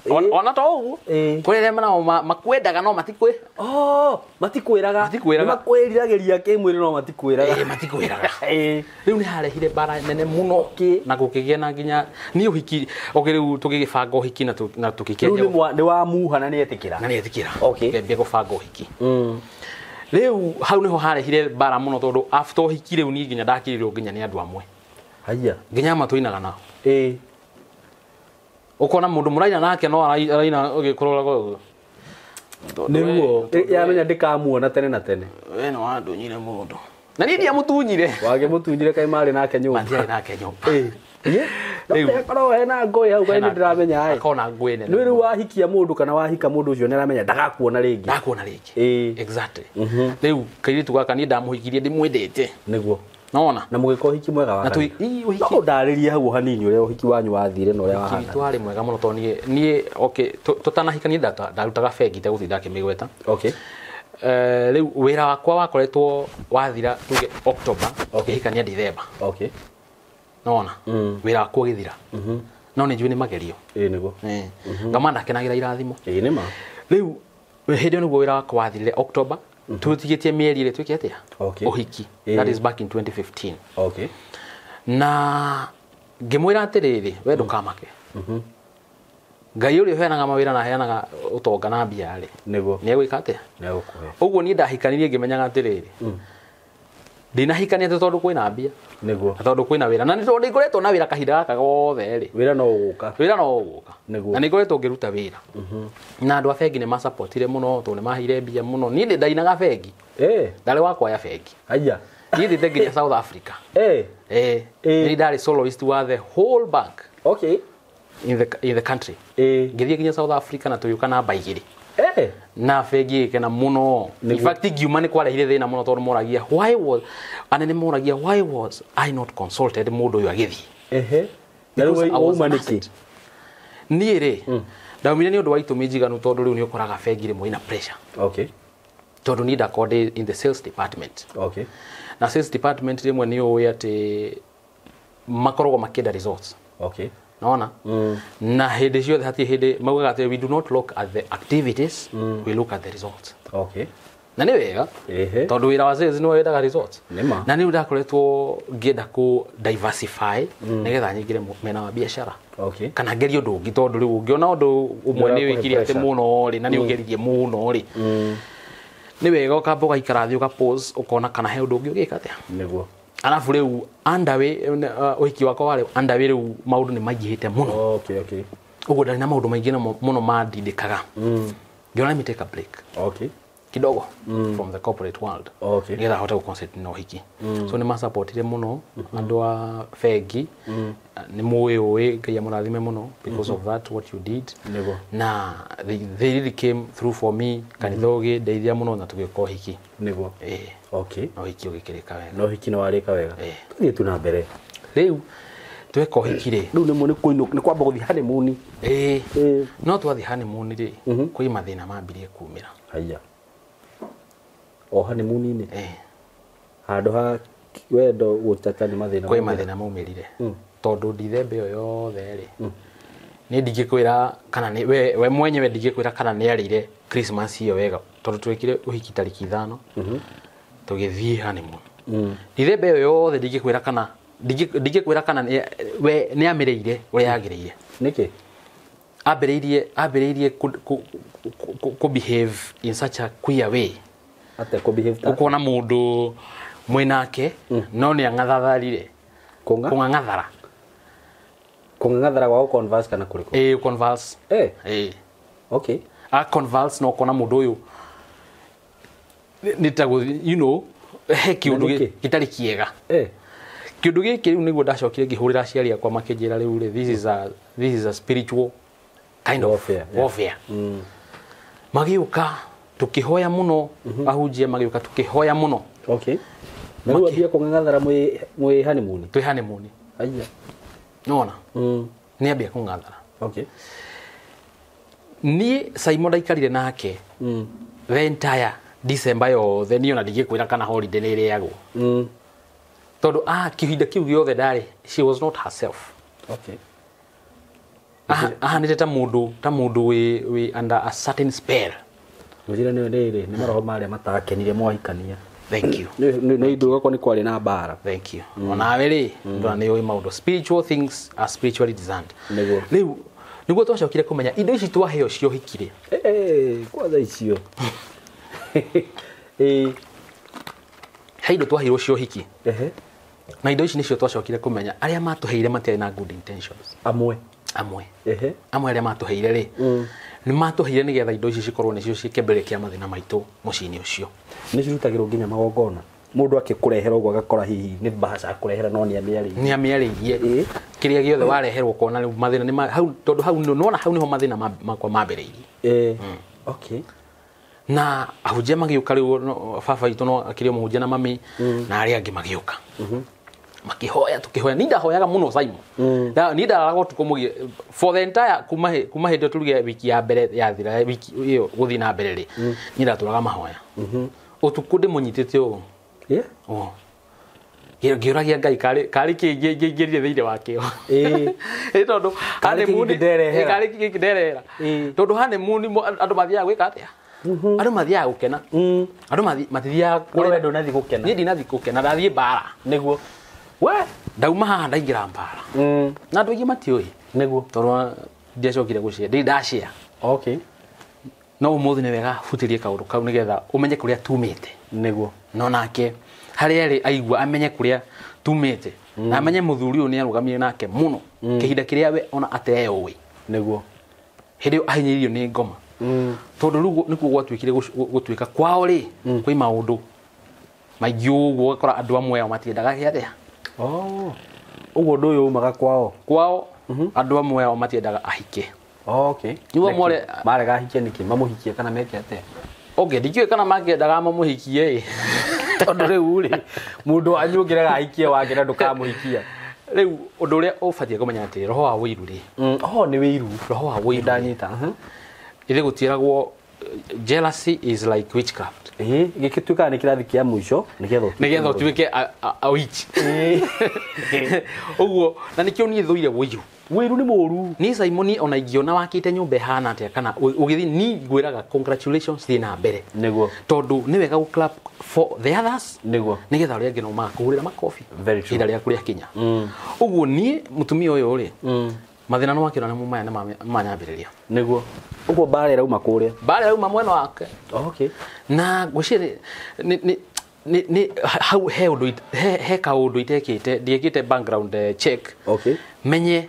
Ona to ũguo. Kũrĩ arĩa nao makwendaga no matikwĩ. Oh, matikwĩraga. Matikwĩraga. Nĩmakwĩriragĩria kĩmwĩrĩ no matikwĩraga. Ĩĩ, matikwĩraga. Rĩu nĩ harehire mbara nene mũno na gũkĩgĩa na nginya niĩ ũhiki okay rĩu tũgĩgĩbanga ũhiki na Rĩu tũgĩkĩanjia nĩ wamuha na nĩetĩkĩra. na nĩetĩkĩra. Okay. Tũkĩambia gũbanga ũhiki. Rĩu hau nĩho harehire mbara mũno tondũ after ũhiki rĩu niĩ nginya ndakĩrĩrwo nginya nĩ andũ amwe. Haya. Nginya amwe tũinaga nao. Ĩĩ. Ũkona mũndũ mũraina nake no araina ũgĩkũrũraga ũguo. Nĩguo yamenya ndĩkamuona tene na tene. We nĩ wandunyire mũndũ. Na niĩ ndiamũtunyire. Wagĩmũtunyire kaĩ marĩ nake nyũmba. Matiarĩ nake nyũmba. Ĩĩ. Rĩu- Akorwo hena ngũĩ hau kaĩ nĩndĩramenya ĩ. Akorwo na ngũĩ nene. Nĩ rĩu wahikia mũndũ kana wahika mũndũ ũcio nĩaramenya ndagakuona rĩngĩ. Ndakuona rĩngĩ. Ĩĩ. Exactly. Rĩu kairĩtu gaka niĩ ndamũhikirie ndĩmwendete. Nĩguo. Nona. Na mũgĩka ũhiki mwega wa Na kanitha. ii ũhiki. No ũndarĩrie hau hanini ũrĩa ũhiki wanyu wathire na ũrĩa wahana. Witũ warĩ mwega mũno tondũ niĩ okay tũtanahikania ndarutaga bengi itegũtinda ngĩmĩgweta. Okay. Rĩu wĩra wakwa wakoretwo wathira tuge October Okay. ngĩhikania December. Okay. Nona. Wĩra wakwa ũgĩthira. No nĩ njũĩ nĩ magerio. Ĩĩ nĩguo. Ngama ndakenagĩra irathimo. Ĩĩ nĩ ma. Rĩu hĩndĩ ĩyo nĩguo wĩra wakwa wathirire October tũtigĩtie mĩeri ĩrĩ twĩke atĩa? Okay. Ũhiki. Ĩĩ. That is back in 2015. Okay. Na ngĩmwĩra atĩrĩrĩ we ndũkamake. Ngai ũrĩa ũheanaga mawĩra na aheanaga ũtonga na mbia rĩ Nĩguo. nĩ egwĩka atĩa? Nĩegũkũhe. Ũguo niĩ ndahikanirie ngĩmenyaga atĩrĩrĩ ndinahikania atĩ tondũ kwĩna mbia Nĩguo. na tondũ kwĩna wĩra na nĩ tondũ nĩngoretwo na wĩra kahinda gaka gothe rĩ Wĩra no ũgũka. wĩra no ũgũka. Nĩguo. Na nĩngoretwo ngĩruta wĩra. Na andũ a bengi nĩ macapotire mũno tondũ nĩ maheire mbia mũno. Niĩ ndĩ ndainaga bengi. Ĩĩ. Ndarĩ wa kwaya bengi. Haya. Niĩ thiĩte nginya South Africa. Ĩĩ. Ĩĩ. Ĩĩ. Nĩ ndarĩ soloist wa the whole bank Okay. in the country. Ĩĩ. Ngĩthiĩ nginya South Africa na tũgĩũka namba igĩrĩ. Ĩĩ. Na bengi ĩgĩkena mũno. In fact ngiuma nĩ kwarehire thĩna mũno tondũ moragia why was anene moragia why was I not consulted mũndũ ũyũ agĩthiĩ. Ehe. Na rĩu Because I was wauma an nĩkĩ? asset. Niĩ rĩ ndaumire nĩ ũndũ wa itũmi njiganu tondũ rĩu nĩ ũkoraga bengi rĩmwe ina pressure. Okay. Tondũ niĩ ndakorwo ndĩ in the sales department. Okay. Na sales department rĩmwe nĩ ũĩ atĩ makoragwo makĩenda results. Okay. Naona? Na hĩndĩ ciothe hatirĩ hĩndĩ maugaga atĩ we do not look at the activities, we look at the results. Okay. Na nĩ wega Ehe. tondũ wĩra wa sales nĩ wendaga results. Nĩ ma. Na nĩ ndakoretwo ngĩenda kũ diversify nĩgetha nyingĩre mwena wa biacara. Okay. Kana ngerie ũndũ ũngĩ tondũ rĩu ũngĩona ũndũ ũmwe nĩ Nĩũrakũhe wĩkire atĩ pressure. mũno rĩ na nĩ ũgeririe mũno rĩ nĩ wega ũkamba ũgaikara thĩ ũka pause ũkona kana he ũndũ ũngĩ ũgĩka atĩa. Nĩguo. Arabu rĩu underway ũhiki wakwa warĩ underway rĩu maũndũ nĩ maingĩhĩte mũno. Okay, okay. Ũguo ndarĩ na maũndũ maingĩ mũno mandindĩkaga. Ngĩona let me take a break Okay. kidogo from the corporate world. Okay. Nĩgetha hote gũconcentrate na ũhiki. So nĩ macapotire mũno andũ a bengi. Nĩ mũĩ ũĩ Ngai amũrathime mũno because of that what you did. Nĩguo. Na they really came through for me kanitha ũgĩndeithia mũno na tũgĩka ũhiki. Nĩguo. Ĩĩ. Okay. Na ũhiki ũgĩkĩrĩka wega. Na ũhiki nĩ warĩka wega. Ĩĩ. Tũthiĩ tu na mbere. Rĩu tweka ũhiki rĩ. Rĩu nĩ nĩ kũinũka nĩ kwamba gũthiĩ honeymoon. Ĩĩ. Ĩĩ. No twathiĩ honeymoon rĩ kwĩ mathĩna mambirie kumĩra. Haya. O honeymoon-inĩ. Ĩĩ. Handũ ha wendo gũtata nĩ mathĩna. Kwĩ mathĩna maumĩrire. Tondũ Dithemba ĩyo yothe rĩ niĩ ndingĩkwĩra kana nĩ we mwenyewe ndingĩkwĩra kana nĩ arĩire Christmas ĩyo wega tondũ twekire ũhiki tarĩki 5 tũgĩthiĩ honeymoon. Dithemba ĩyo yothe ndingĩkwĩra kana ndingĩkwĩra kana we nĩ amĩrĩire ũrĩa yagĩrĩire. Nĩkĩ? Ambĩrĩirie kũ behave in such a queer way. Atĩa kũ behave ta? Ũkona mũndũ mwĩnake no nĩ ang'athatharire. Kũng'ang'athara. Kũng'ang'athara gwa gũ-converse kana kũrĩkũ? Ĩĩ, converse. Eh. Ĩĩ. Okay. A converse no ũkona mũndũ ũyũ nĩ ta you know he kĩũndũ gĩtarĩ kĩega. Eh. Kĩũndũ gĩkĩ rĩu nĩguo ndacokire ngĩhũrĩra aciari akwa makĩnjĩra rĩu rĩ this is a spiritual kind of warfare. Warfare. Magĩũka tũkĩhoya mũno ahunjia magĩũka tũkĩhoya mũno. Okay. Na rĩu ambia kũng'ang'athara mwĩ honeymoon. Twĩ honeymoon. Aya. Nona. Nĩ ambia kũng'athara. Okay. Niĩ Simon ndaikarire nake the entire December yothe niĩ ona ndingĩkwĩra kana holiday nĩ ĩrĩagwo. Tondũ kĩhinda kĩu gĩothe ndarĩ she was not herself. Okay. Ahanĩte ta mũndũ wĩ under a certain spell. Ngwĩciria nĩ rĩrĩ nĩ maroho marĩa matakenire mwahikania. Thank you. Nĩ indo gakwa nĩ kwarĩ na mbara. Thank you. Onawe rĩ ndona nĩ ũĩ maũndũ. Spiritual things are spiritually discerned. Nĩguo. Rĩu nĩguo twacokire kũmenya indo ici twaheo cio hikire. Kwanza icio. He indo twaheirwo cio hiki. Na indo ici nĩcio twacokire kũmenya arĩa matũheire matiarĩ na good intentions. Amwe. Amwe arĩa matũheire rĩ nĩ matũheire nĩgetha indo ici cikorwo nĩcio cikĩambĩrĩria kĩa mathĩna maitũ mũciĩ-inĩ ũcio. Nĩ cirutagĩrwo nginya magongona. Mũndũ akĩkũrehera ũguo agakora hihi nĩ mbahaca akũrehera no nĩ amĩarĩirie. Nĩ amĩarĩirie. Kĩrĩa gĩothe wareherwo ũkona rĩu mathĩna nĩ hau tondũ hau nĩwona hau nĩho mathĩna makwa mambĩrĩirie. Okay. Na ahunjia magĩũka rĩu baba witũ no akĩrĩ o mũhunjia na mami na arĩa angĩ magĩũka. Makĩhoya tukĩhoya ni ndahoyaga mũno Simon. Ni ndararaga ũtukũ mũgĩ for the entire kuma hĩndĩ ĩyo turuge wiki ya mbere yathira wiki ĩyo gũthiĩ na mbere rĩ ni ndatũraga mahoya. Ũtukũ ndĩmũnyitĩte ũũ. Ngĩũragia Ngai karĩ kĩ ngĩingĩrire thĩinĩ wakĩo. Ĩ tondũ honeymoon karĩ kĩ nderehera. Tondũ honeymoon andũ mathiaga gwĩka atĩa? Andũ mathiaga gũkena. Andũ matithiaga kũrĩa ndũnathiĩ gũkena. Niĩ ndinathiĩ gũkena ndathiĩ mbara. Nĩguo. We ndauma haha ndaingĩra mbara. Na andũ aingĩ matiũĩ. Nĩguo. Tondũ ndiacokire gũcia ndĩ ndashare. Okay. No ũmũthĩ nĩ wega butĩrie kaũndũ kau nĩgetha ũmenye kũrĩa tumĩte. Nĩguo. No nake harĩa arĩ aigua amenye kũrĩa tumĩte. Na amenye mũthuri ũyũ nĩ arũgamire nake mũno kĩhinda kĩrĩa we ona ateyũĩ. Nĩguo. Hĩndĩ ĩyo ahinyĩrĩirio nĩ ngoma. Tondũ rĩu nĩkuo gwatuĩkire gũtuĩka kwao rĩ kwĩ maũndũ maingĩ ũguo ũgakora andũ amwe ao matiendaga gĩathĩa. Ũguo ũndũ ũyũ umaga kwao. Kwao andũ amwe ao matiendaga ahike. Okay. Nĩguo more marega ahikie nĩkĩ mamũhikie kana meke atĩa? Okay, ndikĩũĩ kana makĩendaga mamũhikie ĩ. Tondũ rĩu rĩ mũndũ wanyu ũngĩrega ahikie wake na ndũkamũhikia. Rĩu ũndũ ũrĩa ũbatiĩ kũmenya atĩ roho wa ũiru rĩ. Nĩ wĩiru. Roho wa ũiru. Ndanyita. Ithe gũtiĩragwo jealousy is like witchcraft. Gĩgĩtuĩkaga nĩ kĩrathi kĩa mũico nĩgetha ũtuĩke a witch. Ũguo na nĩkĩo niĩ thũire ũiru. Ũiru nĩ mũũru. Niĩ Simon ona ingĩona wakĩte nyũmba ĩhana atĩa kana ũgĩthiĩ niĩ ngwĩraga congratulations thiĩ na mbere. Nĩguo. Tondũ nĩ wega gũ clap for the others. Nĩguo. Nĩgetha arĩa angĩ no magakũhũrĩra makobi. Very true. Ihinda rĩaku rĩakinya. Ũguo niĩ mũtumia ũyũ rĩ mathĩna no wakĩona nĩmo maya nĩ manyambĩrĩria. Nĩguo. Ũguo mbara ĩrauma kũrĩa. Mbara ĩrauma mwena wake. Okay. Na ngwĩciria nĩ hau he ũndũ he kaũndũ itekĩte ndiĩkĩte background check. Okay. Menye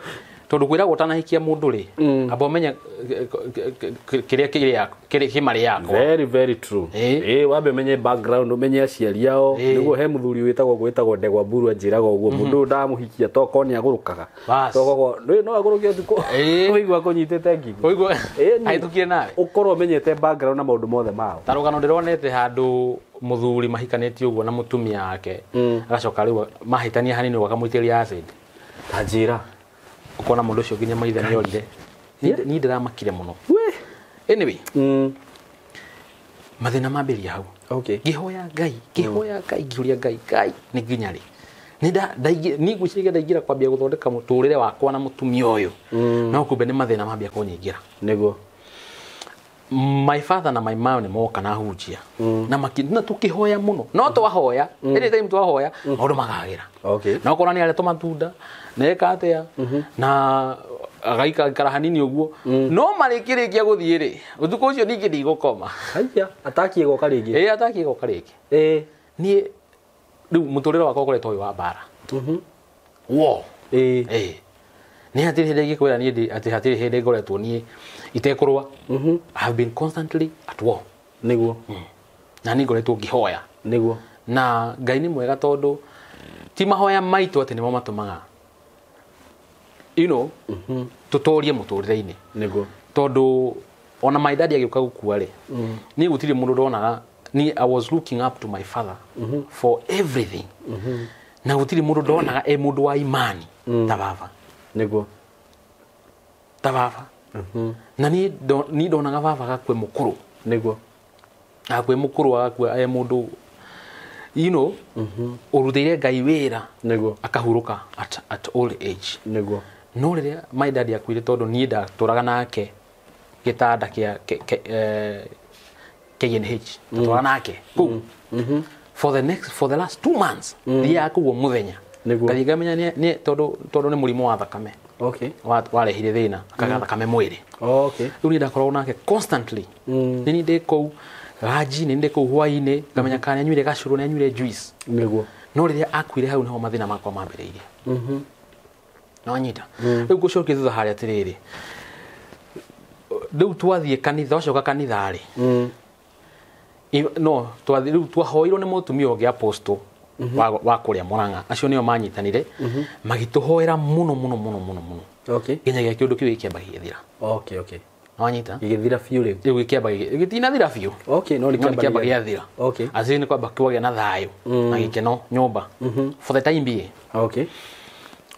tondũ kwĩragwo ũtanahikia mũndũ rĩ amba ũmenye kĩrĩa kĩrĩ kĩmarĩ yakwa. Very very true. Wambe ũmenye background ũmenye aciari ao. Nĩguo he mũthuri wĩtagwo Ndegwa Mburu anjĩraga ũguo mũndũ ũyũ ndamũhikia tokorwo nĩ agũrũkaga. Tokorwo no agũrũke ũtukũ. Ũigua kũnyitĩte ngingo. Ũigua ahĩtũkire nawe. Ũkorwo ũmenyete background na maũndũ mothe mao. Ta rũgano ndĩronete handũ mũthuri mahikanĩtie ũguo na mũtumia wake agacoka rĩu mahĩtania hanini ũguo akamũitĩrĩria acid. Ta njĩra. Ũkona mũndũ ũcio nginya maithe nĩ orire. Niĩ ndĩramakire mũno. Anyway, mathĩna mambĩrĩria hau. Okay. Ngĩhoya Ngai, ngĩũria Ngai, Ngai nĩ nginya rĩ. Nĩ ngwĩciria ndaingĩra kwambia gũthondeka mũtũrĩre wakwa na mũtumia ũyũ. No kumbe nĩ mathĩna mambia kũnyingĩra. Nĩguo. My father na my mom nĩ moka na hunjia. Na tukĩhoya mũno. No twahoya, anytime twahoya, maũndũ magagĩra. Okay. Na ũkona nĩ aretwo matunda, neka atĩa, na agaikara hanini ũguo. No marĩkĩrĩkia gũthiĩ rĩ, ũtukũ ũcio ningĩ ndigũkoma. Haiya, atakiĩ goka rĩngĩ. Atakiĩ goka rĩngĩ. Niĩ rĩu mũtũrĩre wakwa ũkoretwo wĩ wa mbara. Wo. Nĩ hatirĩ hĩndĩ ingĩkwĩra niĩ atĩ hatirĩ hĩndĩ ngoretwo niĩ itekũrũa. I have been constantly at war. Nĩguo. Na niĩ ngoretwo ngĩhoya. Nĩguo. Na Ngai nĩ mwega tondũ ti mahoya maitũ atĩ nĩmo matũmaga you know tũtorie mũtũrĩre-inĩ. Nĩguo. Tondũ ona my daddy agĩũka gũkua rĩ niĩ gũtirĩ mũndũ ndonaga niĩ I was looking up to my father for everything. Na gũtirĩ mũndũ ndonaga e mũndũ wa imani ta baba. Nĩguo. Ta baba. Na niĩ ndonaga baba gakue mũkũrũ. Nĩguo. Gakue mũkũrũ agakua e mũndũ you know ũrutĩire Ngai wĩra. Nĩguo. Akahurũka at old age. Nĩguo. No rĩrĩa my dad akuire tondũ niĩ ndatũraga nake gĩtanda kĩa KNH ndatũraga nake kũu for the last 2 months thiaga kũu o mũthenya ngathiĩ ngamenya nĩ tondũ nĩ mũrimũ wa thakame warehire thĩna akaga thakame mwĩrĩ. Rĩu niĩ ndakoragwo nake constantly. Nĩ niĩ ndĩ kũu ranji, nĩ ndĩ kũu hwaĩ-inĩ ngamenya kana nĩanyuire gacũrũ, nĩanyuire juice. Nĩguo. No rĩrĩa akuire hau nĩho mathĩna makwa mambĩrĩirie. No anyita. Rĩu ngũcokia thutha harĩa atĩrĩrĩ, rĩu twathiĩ kanitha, wacoka kanitha rĩ, no twathiĩ rĩu twahoirwo nĩ mũtumia ũngĩ apostle wa kũrĩa Murang'a, acio nĩo manyitanire magĩtũhoera mũno mũno mũno mũno mũno nginyagia kĩũndũ kĩu gĩkĩamba gĩgĩthira. No anyita? Gĩgĩthira biũ rĩu. Rĩu gĩkĩamba gĩtinathira biũ. No nĩ kĩamba gĩathira. Acio nĩ kwamba kwagĩa na thayũ na gĩkeno nyũmba for the time being.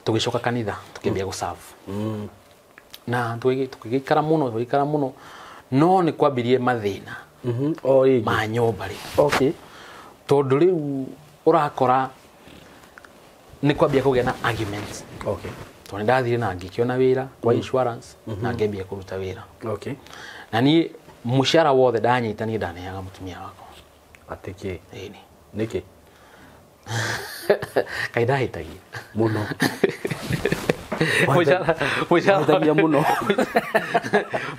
Tũgĩcoka kanitha tũkĩambia gũserve. Na tũgĩikara mũno, tũgĩikara mũno, no nĩ kwambirie mathĩna ma nyũmba rĩ. Tondũ rĩu ũrakora nĩ kwambia kũgĩa na arguments. Tondũ nĩ ndathire na ngĩkĩona wĩra kwa insurance na ngĩambia kũruta wĩra. Na niĩ mũcara wothe ndanyita niĩ ndaneaga mũtumia wakwa. Atĩ kĩ? Ĩni. Nĩkĩ? Kaĩ ndahĩtagia mũno. Mũcara mũno.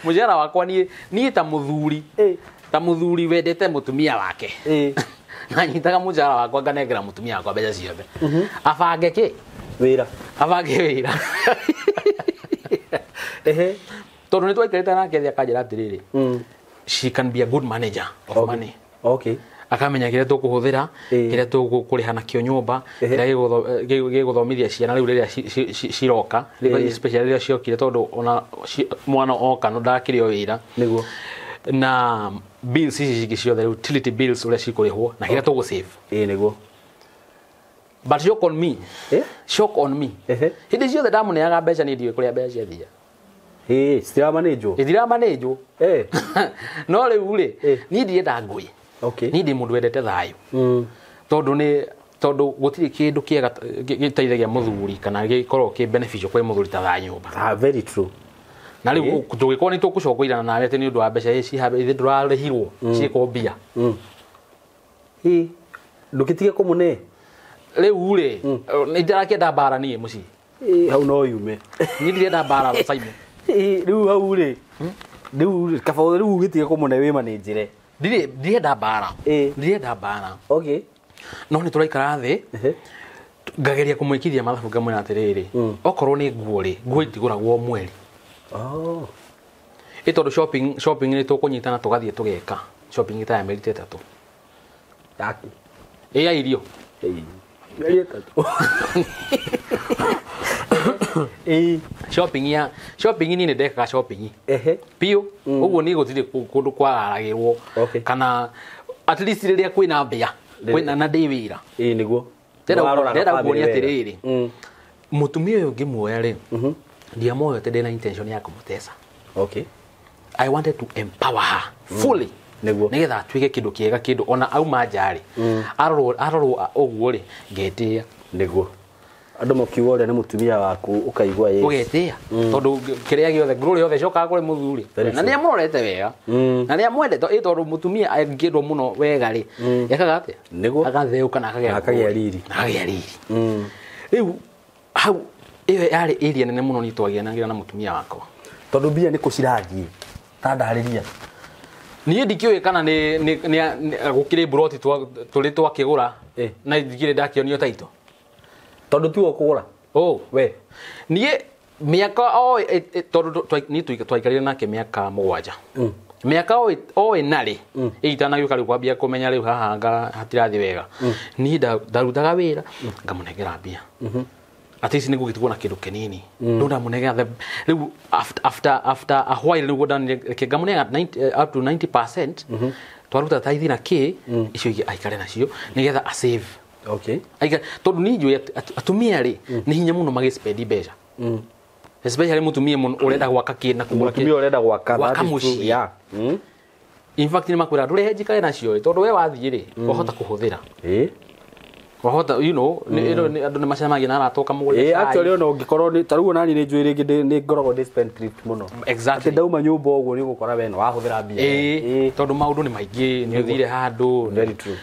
Mũcara wakwa niĩ ta mũthuri, ta mũthuri wendete mũtumia wake. Nanyitaga mũcara wakwa nganengera mũtumia wakwa mbeca ciothe. Abange kĩ? Wĩra. Abange wĩra. Tondũ nĩ twaikarĩte nake thĩ akanjĩra atĩrĩrĩ, she can be a good manager of money. Akamenya kĩrĩa tũkũhũthĩra, kĩrĩa tũkũrĩha nakĩo nyũmba, kĩrĩa gĩgũthomithia ciana rĩu rĩrĩa ciroka, especially rĩrĩa ciokire tondũ ona mwana oka no ndakĩrĩ o wĩra. Nĩguo. Na bills ici cingĩ ciothe, utility bills ũrĩa cikũrĩhwo na kĩrĩa tũgũ save. Nĩguo. But shock on me. Shock on me. Hĩndĩ ciothe ndamũneaga mbeca niĩ ndiũĩ kũrĩa mbeca ciathiaga. Citiramanĩnjwo. Itiramanĩnjwo. No rĩu rĩ, niĩ ndirenda ngũĩ. Niĩ ndĩ mũndũ wendete thayũ. Tondũ gũtirĩ kĩndũ kĩega gĩteithagia mũthuri kana gĩkorwo kĩ beneficial kwĩ mũthuri ta thayũ nyũmba. Very true. Na rĩu tũgĩkorwo nĩ tũkũcokoirana nawe atĩ nĩ ũndũ wa mbeca ici ithe ndũrarĩhirwo ciĩkwo mbia. Ndũgĩtige kũmũne. Rĩu rĩ, nĩ ndirakĩenda mbara niĩ mũciĩ. Hau no yume. Niĩ ndirenda mbara Simon. Rĩu hau rĩ, rĩu kaba rĩu ũgĩtige kũmũne wĩ manĩnjĩre. Ndirenda mbara. Ndirenda mbara. No nĩ tũraikara thĩ, ngageria kũmwĩkithia mathabu ngamwĩra atĩrĩrĩ, okorwo nĩ nguo rĩ, nguo itigũragwo mweri. Ĩ tondũ shopping nĩ tũkũnyitana tũgathiĩ tũgeka shopping ta ya mĩeri 3. Yaku. Ĩ ya irio. Mĩeri 3. Shopping ya shopping niĩ nĩ ndekaga shopping. Biũ. Ũguo niĩ gũtirĩ kũndũ kwararagĩrwo. Kana at least rĩrĩa kwĩna mbia, kwĩna na ndĩ wĩra. Nĩguo. Ndĩrenda kuonia atĩrĩrĩ, mũtumia ũyũ ngĩmuoya rĩ, ndiamuoyete ndĩna intention ya kũmũteca. I wanted to empower her fully. Nĩguo. Nĩgetha atuĩke kĩndũ kĩega, kĩndũ ona auma nja rĩ, arorwo ũguo rĩ, ngetĩĩa. Nĩguo. Andũ makiuga ũrĩa nĩ mũtumia waku ũkaigua yes. Ũgetĩĩa. Tondũ kĩrĩa gĩothe, glory yothe ĩcokaga kũrĩ mũthuri. Na nĩ amũrorete wega. Na nĩ amwendete, tondũ mũtumia angĩendwo mũno wega rĩ, ekaga atĩa? Nĩguo. Agatheũka na akagĩa Akagĩa riri. Na akagĩa riri. Rĩu hau ĩyo yarĩ area nene mũno niĩ twagianagĩra na mũtumia wakwa. Tondũ mbia nĩ kũ cirathiĩ? Ta ndarĩria. Niĩ ndikĩũĩ kana nĩ gũkĩrĩ mburoti tũrĩ twakĩgũra na ndikĩrĩ ndakĩonio title. Tondũ tiwe ũkũgũra? We. Niĩ mĩaka o tondũ niĩ twaikarire nake mĩaka 7. Mĩaka o ĩna rĩ, ĩitanagĩũka rĩu kwambia kũmenya rĩu haha anga hatirathiĩ wega. Niĩ ndarutaga wĩra, ngamũnengera mbia. At least nĩguo gĩtigwo na kĩndũ kĩnini. Rĩu ndamũnengera rĩu after a while nĩguo ndanire ngamũnengera up to 90%. Twaruta tithe na kĩ, icio ingĩ aikare nacio nĩgetha a save. Aika tondũ niĩ njũĩ atumia rĩ, nĩ hinya mũno magĩspend mbeca. Especially mũtumia mũno ũrenda gwaka kĩ na kũgũra kĩ. Mũtumia ũrenda gwaka, Gwaka that is true. mũciĩ. Yeah. In fact nĩ makwĩra ndũrehe njikare nacio rĩ, tondũ we wathiĩ rĩ, wahota kũhũthĩra. Wahota you know andũ nĩ macemanagia na arata ũkamũgũrĩra cai. Actually ona ũngĩkorwo nĩ ta rĩu ona niĩ nĩ njũĩ rĩngĩ nĩ ngoragwo ndĩ spendthrift mũno. Exactly. Atĩ ndauma nyũmba ũguo nĩ ũgũkora we no wahũthĩra mbia. Tondũ maũndũ nĩ maingĩ, nĩ ũthire handũ, Very true.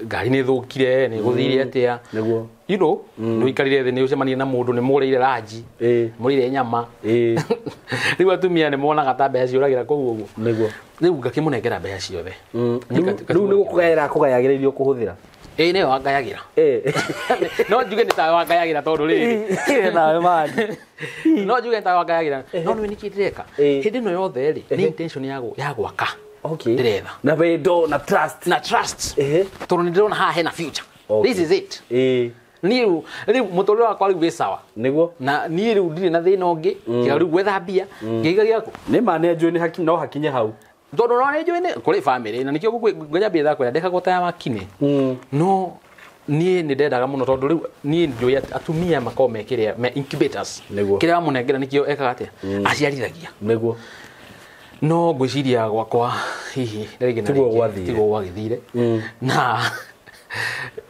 Ngari nĩ ĩthũkire, nĩ gũthire atĩa. Nĩguo. You know, nĩ ũikarire thĩ, nĩ ũcemanirie na mũndũ, nĩ mũgũrĩire ranji, mũrĩire nyama. Rĩu atumia nĩ monaga ta mbeca ciũragĩra kũu ũguo. Nĩguo. Rĩu ngakĩmũnengera mbeca ciothe. Rĩu nĩ gũkũgaĩra akũgayagĩra iria ũkũhũthĩra. Ĩĩ nĩwe wangayagĩra. No njuge nĩ tawe wangayagĩra tondũ rĩrĩ. Nawe mani. No njuge nĩ tawe wangayagĩra. No nĩwe nĩkĩ ndĩreka? Hĩndĩ ĩno yothe rĩ, nĩ intention ya gwaka. Okay. Ndĩretha. Na wendo na trust. Na trust. Tondũ nĩ ndĩrona haha hena future. This is it. Niĩ rĩu mũtũrĩre wakwa rĩu wĩ sawa. Nĩguo. Na niĩ rĩu ndirĩ na thĩna ũngĩ, tiga rĩu gwetha mbia, ngĩiga gĩaku. Nĩ ma nĩ njũĩ nĩ no hakinye hau. Tondũ no nĩ njũĩ nĩ kũrĩ family na nĩkĩo ngwĩra mbia ndakwĩra ndekagwo ta ya wakinĩ. No niĩ nĩ ndendaga mũno tondũ rĩu niĩ njũĩ atumia makoragwo me kĩrĩa me incubators. Kĩrĩa wamũnengera nĩkĩo ekaga atĩa? Aciarithagia. Nĩguo. No ngwĩciria gwakwa hihi rĩngĩ na rĩngĩ tiguo gwagĩthire. Na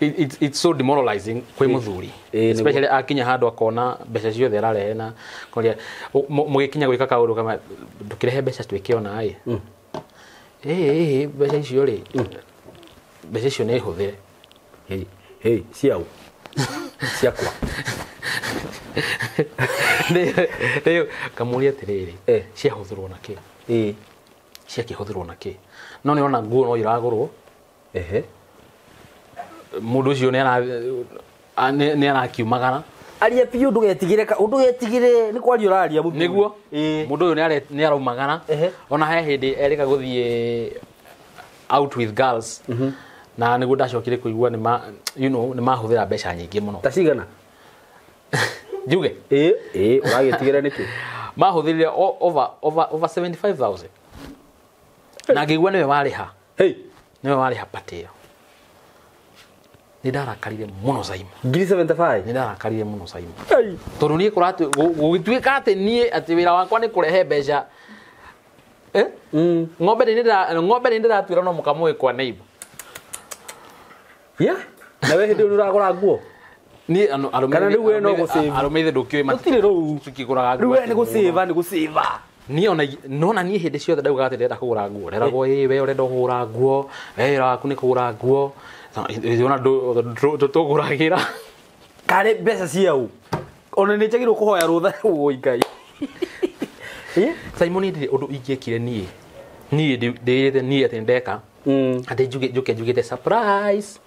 it's so demoralizing kwĩ mũthuri, especially akinya handũ akona mbeca ciothe ararehe na koria mũgĩkinya gwĩka kaũndũ kama ndũkĩrehe mbeca twĩke ona ĩ. Mbeca icio rĩ, mbeca icio nĩ hũthĩre. Hey, ciau ciakwa. Rĩu kamũria atĩrĩrĩ, ciahũthĩrwo na kĩ? Ciakĩhũthĩrwo na kĩ? No nĩ ona nguo no iragũrwo. Mũndũ ũcio nĩ arakiumagara. Aria biũ ndũgetigĩre, ndũgetigĩre nĩ kwaria ũraria mũthuri. Nĩguo. Mũndũ ũyũ nĩ araumagara. Ona he hĩndĩ erĩga gũthiĩ out with girls. Na nĩguo ndacokire kũigua nĩ you know nĩ mahũthĩra mbeca nyingĩ mũno. Ta cigana? Njuge? Ũragĩtigĩra nĩkĩ? Mahũthĩrire over 75,000. Na ngĩigua nĩwe warĩha. Nĩwe warĩha party ĩyo. Nĩ ndarakarire mũno Saimo. Ngiri 75? Nĩ ndarakarire mũno Saimo. Tondũ niĩ gũgĩtuĩka atĩ niĩ atĩ wĩra wakwa nĩ kũrehe mbeca. Ng'ombe nĩ ndĩratuĩra no mũkamũĩ kwa neighbor. Yeah. Na we hĩndĩ ĩyo ũragũra nguo? Niĩ Kana rĩu we no gũsave? Arũme ithe ndũkĩũĩ Gũtirĩ rũu. Tũkĩgũraga nguo. Rĩu we nĩ gũsave, nĩ gũsave. Niĩ ona nona niĩ hĩndĩ ciothe ndaugaga atĩ ndĩrenda kũgũra nguo. Nderagwo ĩ we ũrenda kũgũra nguo, we wĩra waku nĩ kũgũra nguo. Ona tũgũragĩra. Karĩ mbeca ciau. Ona nĩ njagĩrĩirwo kũhoya rũtha ũũ Ngai. Simon ndirĩ ũndũ ingĩekire niĩ. Niĩ ndĩrĩte niĩ atĩ ndeka. Atĩ njuke njugĩte surprise.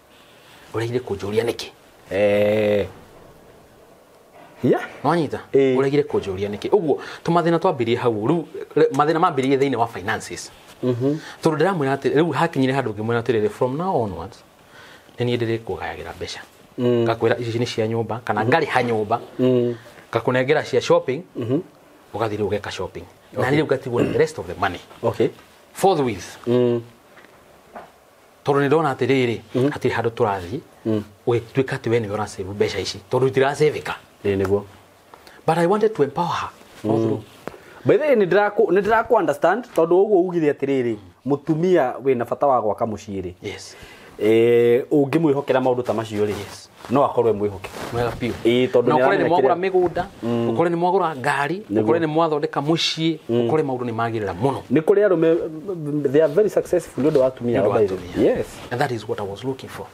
Ũregire kũnjũria nĩkĩ? Yeah. Nwanyita? Ũregire kũnjũria nĩkĩ? Ũguo tũmathĩna twambĩrĩrie hau rĩu mathĩna mambĩrĩrie thĩinĩ wa finances. Tondũ ndĩramwĩra atĩ rĩu hakinyire handũ ngĩmwĩra atĩrĩrĩ from now onwards nĩ niĩ ndĩrĩkũgayagĩra mbeca. Ngakwĩra ici nĩ cia nyũmba kana ngarĩha nyũmba. Ngakũnengera cia shopping. Ũgathiĩ rĩu ũgeka shopping. Na rĩu ngatigwo the rest of the money. Okay. Forthwith. Tondũ nĩ ndona atĩrĩrĩ hatirĩ handũ tũrathiĩ ũgĩtuĩka atĩ we nĩwe ũrasave mbeca ici tondũ itirasavĩka. Nĩguo. But I wanted to empower her all through. By the way, nĩ ndĩrakũ understand tondũ ũguo ugire atĩrĩrĩ mũtumia wĩna bata wa gwaka mũciĩ rĩ. Yes. Ũngĩmwĩhokera maũndũ ta macio rĩ. Yes. No akorwo e mwĩhoke. Mwega biũ. Tondũ na ũkore nĩ mwagũra mĩgũnda, ũkore nĩ mwagũra ngari, ũkore nĩ mwathondeka mũciĩ, ũkore maũndũ nĩ magĩrĩra mũno. Nĩ kũrĩ arũme they are very successful nĩ ũndũ wa atumia. Yes. And that is what I was looking for.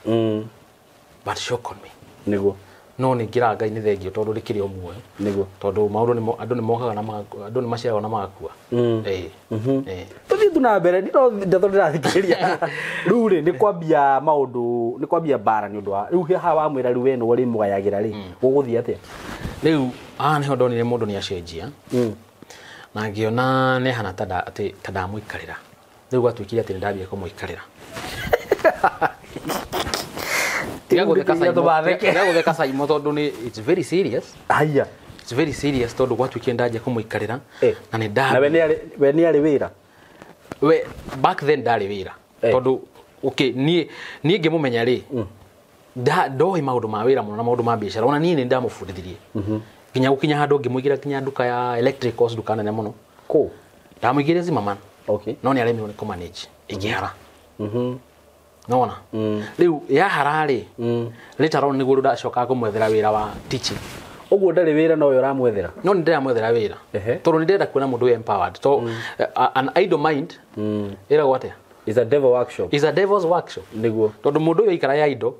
But shock on me. Nĩguo. No nĩ ngĩra Ngai nĩ thengio tondũ rĩkĩrĩ o muoyo. Nĩguo. Tondũ maũndũ nĩ andũ nĩ mokaga na andũ nĩ maciaragwo na magakua. Tũthiĩ tu na mbere ndeto ndĩrathikĩrĩria. Rĩu rĩ nĩ kwambia maũndũ nĩ kwambia mbara nĩ ũndũ wa rĩu haha wamwĩra rĩu we nĩwe ũrĩmũgayagĩra rĩ gũgũthiĩ atĩa? Rĩu haha nĩho ndonire mũndũ nĩ acenjia. Na ngĩona nĩ hana ta ndamũikarĩra. Rĩu gwatuĩkire atĩ nĩ ndambia kũmũikarĩra. Tiga gũtheka Saimo tondũ nĩ it's very serious. Haya. It's very serious tondũ gwatuĩkire ndanjia kũmũikarĩra na nĩ nda. Na we nĩ arĩ wĩra? We back then ndarĩ wĩra. Tondũ okay niĩ ngĩmũmenya rĩ ndoĩ maũndũ ma wĩra mũno na maũndũ ma biacara ona niĩ nĩ ndamũbundithirie. Nginya gũkinya handũ ngĩmũigĩra nginya nduka ya electricals nduka nene mũno. Kũ? Ndamũigĩire Zimmerman. Okay. No nĩ aremirwo nĩ kũmanage ĩkĩhara. Nona rĩu yahara rĩ, later on nĩguo rĩu ndacokaga kũmwethera wĩra wa teaching. Ũguo ndarĩ wĩra no we ũramwethera? No nĩ ndĩramwethera wĩra tondũ nĩ ndĩrenda kuona mũndũ wĩ empowered to an idle mind ĩragwo atĩa? Is a devil workshop. Is a devil's workshop. Nĩguo. Tondũ mũndũ ũyũ aikara ya indo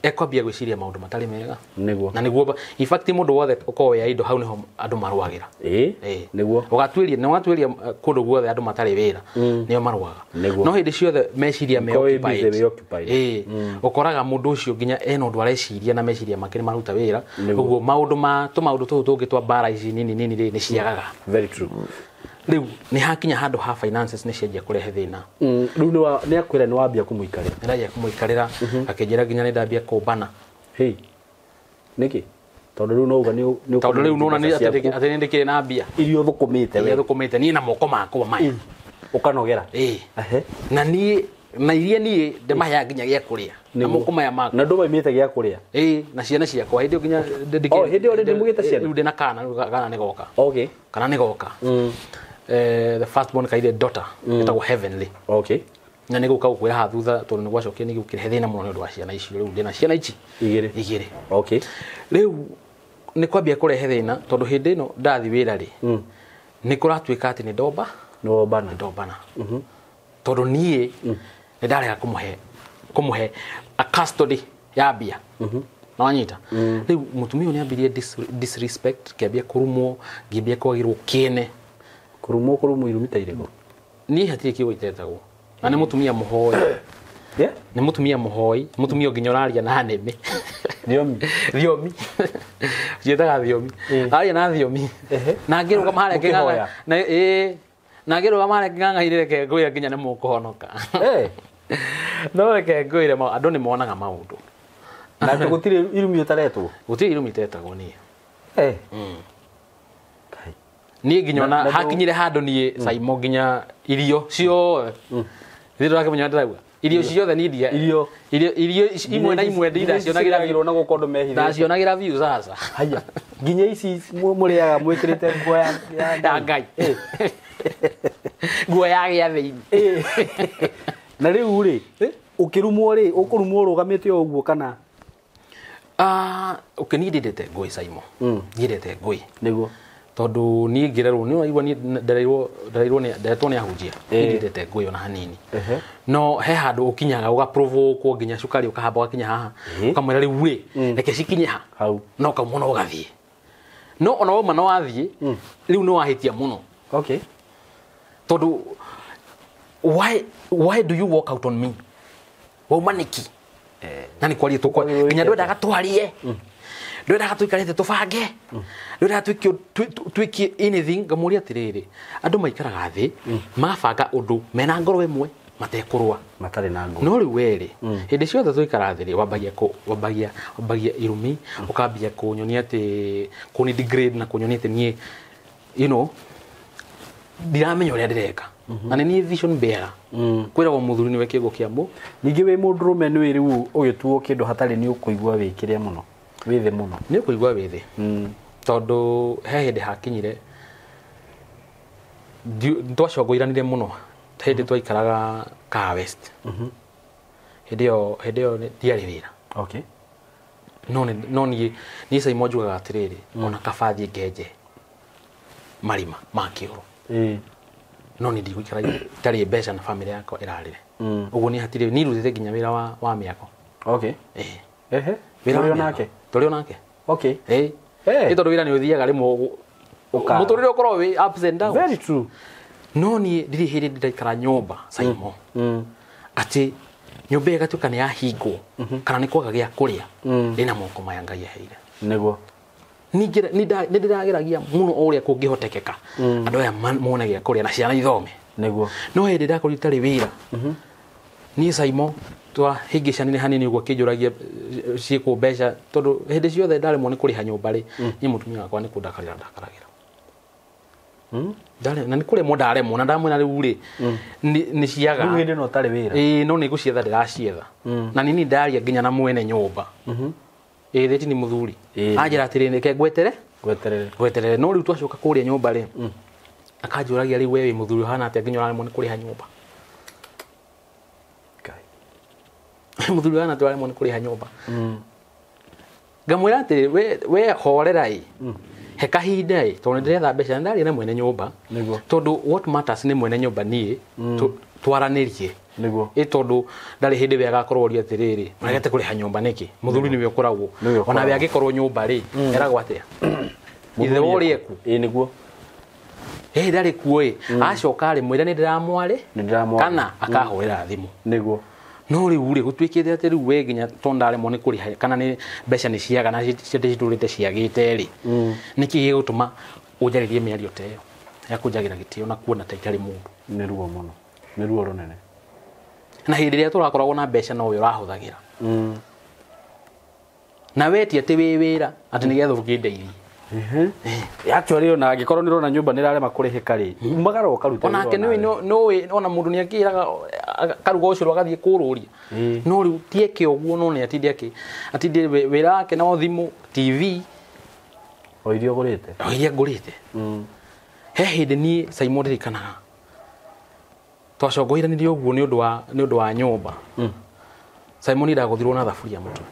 ekwambia gwĩciria maũndũ matarĩ mega. Nĩguo. Na nĩguo in fact mũndũ wothe ũkorwo ya indo hau nĩho andũ marũagĩra. Ĩĩ. Nĩguo. Ũgatuĩria nĩ watuĩria kũndũ guothe andũ matarĩ wĩra nĩo marũaga. Nĩguo. No hĩndĩ ciothe meciria me Ũkorwo wĩ busy, occupied. wĩ occupied. Ĩĩ. Ũkoraga mũndũ ũcio nginya ena ũndũ areciria na meciria make nĩ maruta wĩra. Nĩguo. Ũguo maũndũ ma tũmaũndũ tũtũ tũngĩ twa mbara ici nini nini rĩ nĩ ciagaga. Very true. Rĩu nĩ hakinya handũ ha finances nĩ cianjia kũrehe thĩna. Rĩu nĩ akwĩra nĩ wambia kũmũikarĩra. Nĩ ndambia kũmũikarĩra, akĩnjĩra nginya nĩ ndambia kũmbana. Hey. Nĩkĩ? Tondũ rĩu no uga nĩ Tondũ rĩu nona nĩ atĩ nĩ ndĩkĩrĩ na mbia. Iria ũthũkũmĩte Iria we. thũkũmĩte niĩ na moko makwa maya. Ũkanogera. Ĩĩ. Ehe. Na niĩ na iria niĩ ndĩmaheaga nginya gĩa kũrĩa. Na Nĩguo. moko maya makwa. Na ndũmaimĩte gĩa kũrĩa. Ĩĩ, na ciana ciakwa hĩndĩ ĩyo nginya Oh, hĩndĩ ĩyo already mũgĩte ciana? Rĩu ndĩna kana, rĩu kana nĩ goka. Okay. Kana nĩ goka. The first born kaire daughter ĩtagwo Heavenly. Okay. Na nĩ gũka gũkwĩra haha thutha tondũ nĩ gwacokire nĩ gũkĩrehe thĩna mũno nĩ ũndũ wa ciana icio. Rĩu ndĩna ciana ici Igĩrĩ. Igĩrĩ. Okay. Rĩu nĩ kwambia kũrehe thĩna tondũ hĩndĩ ĩno ndathi wĩra rĩ, nĩ kũratuĩka atĩ nĩ ndomba. Nĩ wombana. Ndombana. Tondũ niĩ nĩ ndarega kũmũhe a custody ya mbia. Na wanyita. Rĩu mũtumia ũyũ nĩ ambirie disrespect, ngĩambia kũrumwo, ngĩambia kwagĩrwo kĩene. Kũrumwo kũrumwo irumi ta irĩkũ? Niĩ hatirĩ kiugo itetagwo. Na nĩ mũtumia mũhoi. Yeah? Nĩ mũtumia mũhoi, mũtumia nginya ũraria na nĩmĩ. Thiomi. Thiomi. Ciĩtaga thiomi. Aria na thiomi. Na ngĩrũgama harĩa Mũkĩhoya. ngĩng'ang'a. Na ĩĩ. Na ngĩrũgama harĩa ngĩng'ang'a reke ngwĩre nginya nĩ mũkũhonoka. No reke ngwĩre andũ nĩ monaga maũndũ. Na atĩ gũtirĩ irumi ũtaretwo? Gũtirĩ irumi itetagwo niĩ. Kai. Niĩ nginya ona Na hakinyire handũ niĩ Saimo nginya irio ciothe. Thĩ ndũrakĩmenya ndĩrauga. Irio ciothe niĩ ndia. Irio. Irio imwe na imwe ndiracionagĩra view. Na gũkũ andũ mehithĩte. Ndacionagĩra view sasa. Haya. Nginya ici mũrĩaga mwĩkĩrĩte nguo ya Ngai. Nguo ya gĩathĩ-inĩ. Na rĩu rĩ, ũkĩrumwo rĩ, ũkũrumwo ũrũgamĩte o ũguo kana? Okay, niĩ ndendete ngũĩ Saimo. Ndiendete ngũĩ. Nĩguo. Tondũ niĩ ngĩrerwo, nĩ ũraigua niĩ ndereirwo nĩ, nderetwo nĩ ahunjia. Niĩ ndiendete ngũĩ ona hanini. No he handũ ũkinyaga ũgaprovokwo nginya cukari ũkahamba ũgakinya haha. Ũkamwĩra rĩu rĩ, reke cikinye ha. Hau. No ũkauma na ũgathiĩ. No ona wauma na wathiĩ, rĩu nĩ wahĩtia mũno. Okay. Tondũ why do you walk out on me? Wauma nĩkĩ? Na nĩ kwaria tũkwaria. Nginya ndwendaga twarie. Ndwendaga tũikarĩte tũbange. Ndwendaga twĩkie anything. Ngamũria atĩrĩrĩ, andũ maikaraga thĩ, magabanga ũndũ mena ngoro ĩmwe, matekũrũa. Matarĩ na ngoro. No rĩu werĩ, hĩndĩ ciothe tũikaraga thĩ rĩ, wambagia irumi, ũkambia kũnyonia atĩ, kũni degrade na kũnyonia atĩ niĩ, you know, ndiramenya ũrĩa ndĩreka. Na nĩ niĩ vision bearer. Kwĩragwo mũthuri nĩwe kĩongo kĩa mũ. Ningĩ wĩ mũndũrũme nĩ rĩu ũgĩtuo kĩndũ hatarĩ nĩ ũkũigua wĩ kĩrĩa mũno. Wĩ thĩ mũno. Nĩ ũkũigua wĩ thĩ. Tondũ he hĩndĩ hakinyire, twacongoiranire mũno hĩndĩ twaikaraga Kaa West. Hĩndĩ ĩyo ndiarĩ wĩra. Okay. No niĩ Saimo njugaga atĩrĩrĩ, ona kaba thiĩ ngenje marima ma kĩoro. No nĩ ndigũikara itarĩ mbeca na bamĩrĩ yakwa ĩrarĩre. Ũguo niĩ hatirĩ, niĩ ndutĩte nginya wĩra wa mĩako. Okay. Wĩra Tũrĩ wa mĩako. onake? Tũrĩ onake. Okay. Nĩ tondũ wĩra nĩ ũthiaga rĩmwe mũtũrĩre ũkorwo wĩ ups and downs. Very true. No niĩ ndirĩ hĩndĩ ndĩraikara nyũmba Saimo. Atĩ nyũmba ĩyo ĩgatuĩka nĩ yahingwo, kana nĩ kwaga gĩa kũrĩa, ndĩna moko maya Ngai aheire. Nĩguo. Ningĩ nĩ ndĩrageragia mũno o ũrĩa kũngĩhotekeka. Andũ aya mone gĩa kũrĩa na ciana ithome. Nĩguo. No hĩndĩ ndakorirwo itarĩ wĩra. Niĩ Saimo twahĩngĩcanire hanini ũguo akĩnjũragia ciĩkwo mbeca tondũ hĩndĩ ciothe ndaremwo nĩ kũrĩha nyũmba rĩ, niĩ mũtumia wakwa nĩ kũndakarĩra ndakaragĩra. Ndarĩ, na nĩ kũremwo ndaremwo, na ndamwĩra rĩu rĩ, nĩ ciaga. Rĩu hĩndĩ ĩno ũtarĩ wĩra. Ĩĩ, no nĩ ngũcietha ndĩracietha. Na nini ndaria nginya na mwene nyũmba. Ĩĩ, thĩti nĩ mũthuri. Anjĩra atĩrĩ, reke ngwetere. Ngweterere. Ngweterere. No rĩu twacoka kũrĩa nyũmba rĩ, akanjũragia rĩu we wĩ mũthuri ũhana atĩa nginya ũraremwo nĩ kũrĩha nyũmba. Ngai. Muthuri wana twaremwo nĩ kũrĩha nyũmba. Ngamwĩra atĩrĩ we horera ĩ he kahinda ĩ tondũ nĩndĩretha mbeca na ndarĩ na mwene nyũmba. Nĩguo. Tondũ what matters nĩ mwene nyũmba niĩ twaranĩrie. Nĩguo. Ĩ tondũ ndarĩ hĩndĩ we agakorwo oria atĩrĩrĩ maregete kũrĩha nyũmba nĩkĩ mũthuri nĩwe ũkoragwo Nĩwe ona we ũkoragwo. angĩkorwo nyũmba rĩ eragwo atĩa ithe wa ũrĩa eku Ĩ nĩguo. ĩ ndarĩ kuo ĩ acoka rĩ mwĩre nĩ ndĩramwarĩ Nĩ ndĩramwarĩ. kana akahũrĩra thimũ. Nĩguo. No rĩu rĩ gũtuĩkĩte atĩ rĩu we nginya tondũ ndaremwo nĩ kũrĩha kana nĩ mbeca nĩ ciaga na citũrĩte ciagĩte rĩ nĩkĩ gĩgũtũma ũnjarĩrie mĩario ta ĩyo ya kũnjagĩra gĩtĩo na kuona ta itarĩ mũndũ. Nĩ ruo mũno. Nĩ ruo rũnene. Na hĩndĩ ĩrĩa tũrakoragwo na mbeca no we ũrahũthagĩra. Na we ti atĩ wĩ wĩra atĩ nĩgetha ũkĩndeithie. Actually ona angĩkorwo nĩ ũrona nyũmba nĩ ĩrarema kũrĩhĩka rĩ umagara ũkaruta Onake nĩ nĩ ona mũndũ nĩ akĩraga karuga ũcũrũ agathiĩ kũrũria. No rĩu ti eke ũguo no nĩ atinde akĩ atinde wĩra wake no thimũ TV o iria ũgũrĩte. O iria ngũrĩte. He hĩndĩ niĩ Simon ndirikanaga twacongoiranirie ũguo nĩ ũndũ wa nyũmba. Simon ndagũthirwo na thaburia mũtwe.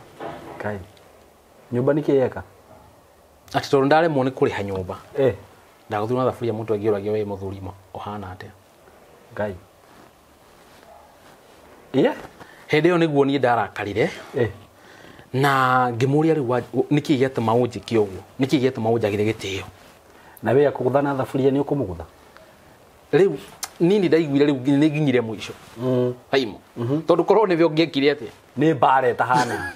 Kai. Nyũmba nĩ kĩ yeka? Atĩ tondũ ndaremwo nĩ kũrĩha nyũmba. Ndagũthirwo na thaburia mũtwe ngĩũragia we mũthuri ũhana atĩa. Ngai. Iya? Hĩndĩ ĩyo nĩguo niĩ ndarakarire. Na ngĩmũria rĩu nĩkĩ gĩatũma ũnjĩke ũguo? Nĩkĩ gĩatũma ũnjagĩre gĩtĩo? Na we akũgũtha na thaburia nĩ ũkũmũgũtha? Rĩu niĩ ndaiguire rĩu nĩ nginyire mũico. Haimo. Tondũ korwo nĩwe ũngĩekire atĩa? Nĩ mbara ĩtahana.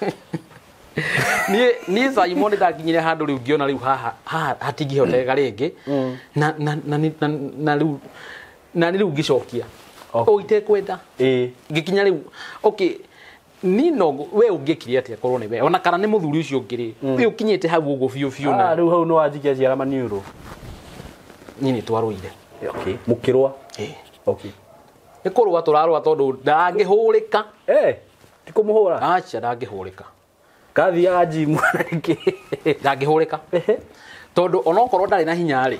Niĩ Simon ndakinyire handũ rĩu ngĩona rĩu haha hatingĩhoteka rĩngĩ. Na na na na rĩu na rĩu ngĩcokia. O itekwenda. Ngĩkinya rĩu okay ni no we ũngĩekire atĩa korwo nĩwe ona kana nĩ mũthuri ũcio ũngĩ rĩ we ũkinyĩte hau ũguo biũ biũ na rĩu hau nĩ wanjikia ciara maniũrũ. Niĩ nĩ twarũire. Okay. Mũkĩrũa? Okay. Nĩ kũrũa tũrarũa tondũ ndangĩhũrĩka. Ti kũmũhũra? Acha ndangĩhũrĩka. Kathiaga gym na nĩkĩ? Ndangĩhũrĩka. Tondũ onokorwo ndarĩ na hinya rĩ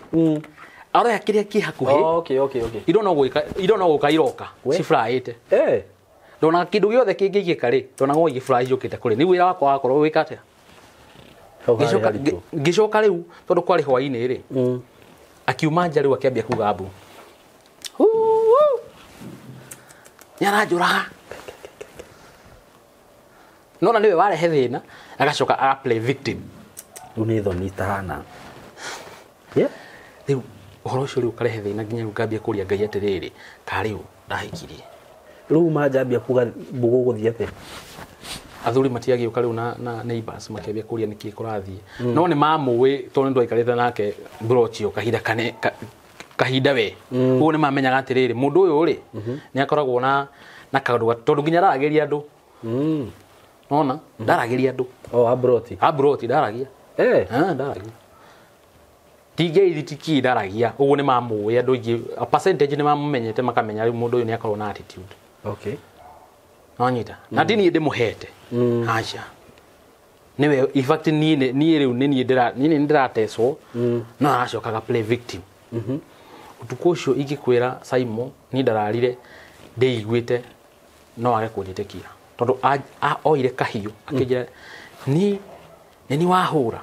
aroya kĩrĩa kĩ hakuhĩ. Okay, okay, okay. Indo no gũka iroka cifuraĩte. Ndona kĩndũ gĩothe kĩngĩigĩka rĩ ndona ngo igĩfuraĩ ciũkĩte kũrĩ nĩ wĩra wakwa wakorwo wĩka atĩa. Ngĩcoka rĩu tondũ kwarĩ hwaĩ-inĩ rĩ akiuma nja rĩu akĩambia kuga mbu. Nĩaranjũraga. Nona nĩwe warehe thĩna agacoka aga play victim. Rĩu nĩ thoni itahana. Rĩu ũhoro ũcio rĩu ũkarehe thĩna nginya rĩu ngambia kũria Ngai atĩrĩrĩ ka rĩu ndahikirie. Rĩu manjambia kuga mbu gũgũthiĩ atĩa? Athuri matiagĩũka rĩu na neighbors makĩambia kũria nĩkĩ kũrathiĩ. No nĩ mamũĩ tondũ nĩtwaikarĩte nake brochi kahinda kane kahinda we. Ũguo nĩ mamenyaga atĩrĩrĩ mũndũ ũyũ rĩ nĩ akoragwo na kaũndũ tondũ nginya aragĩria andũ. Nona ndaragĩria andũ. Oh abroti. Abroti ndaragia. Ndaragia. Tigeithi tiki ndaragia. Ũguo nĩ mamũĩ andũ aingĩ a percentage nĩ mamũmenyete makamenya rĩu mũndũ ũyũ nĩ akoragwo na attitude. Okay. Nonyita. Na ti niĩ ndĩmũhete. Aca. Nĩwe in fact niĩ rĩu nĩ niĩ ndĩratecwo no aracokaga play victim. Ũtukũ ũcio ingĩkwĩra Simon niĩ ndararire ndĩiguĩte no age kũnjĩtĩkia. Tondũ oire kahiũ akĩnjĩra ni nĩ wahũra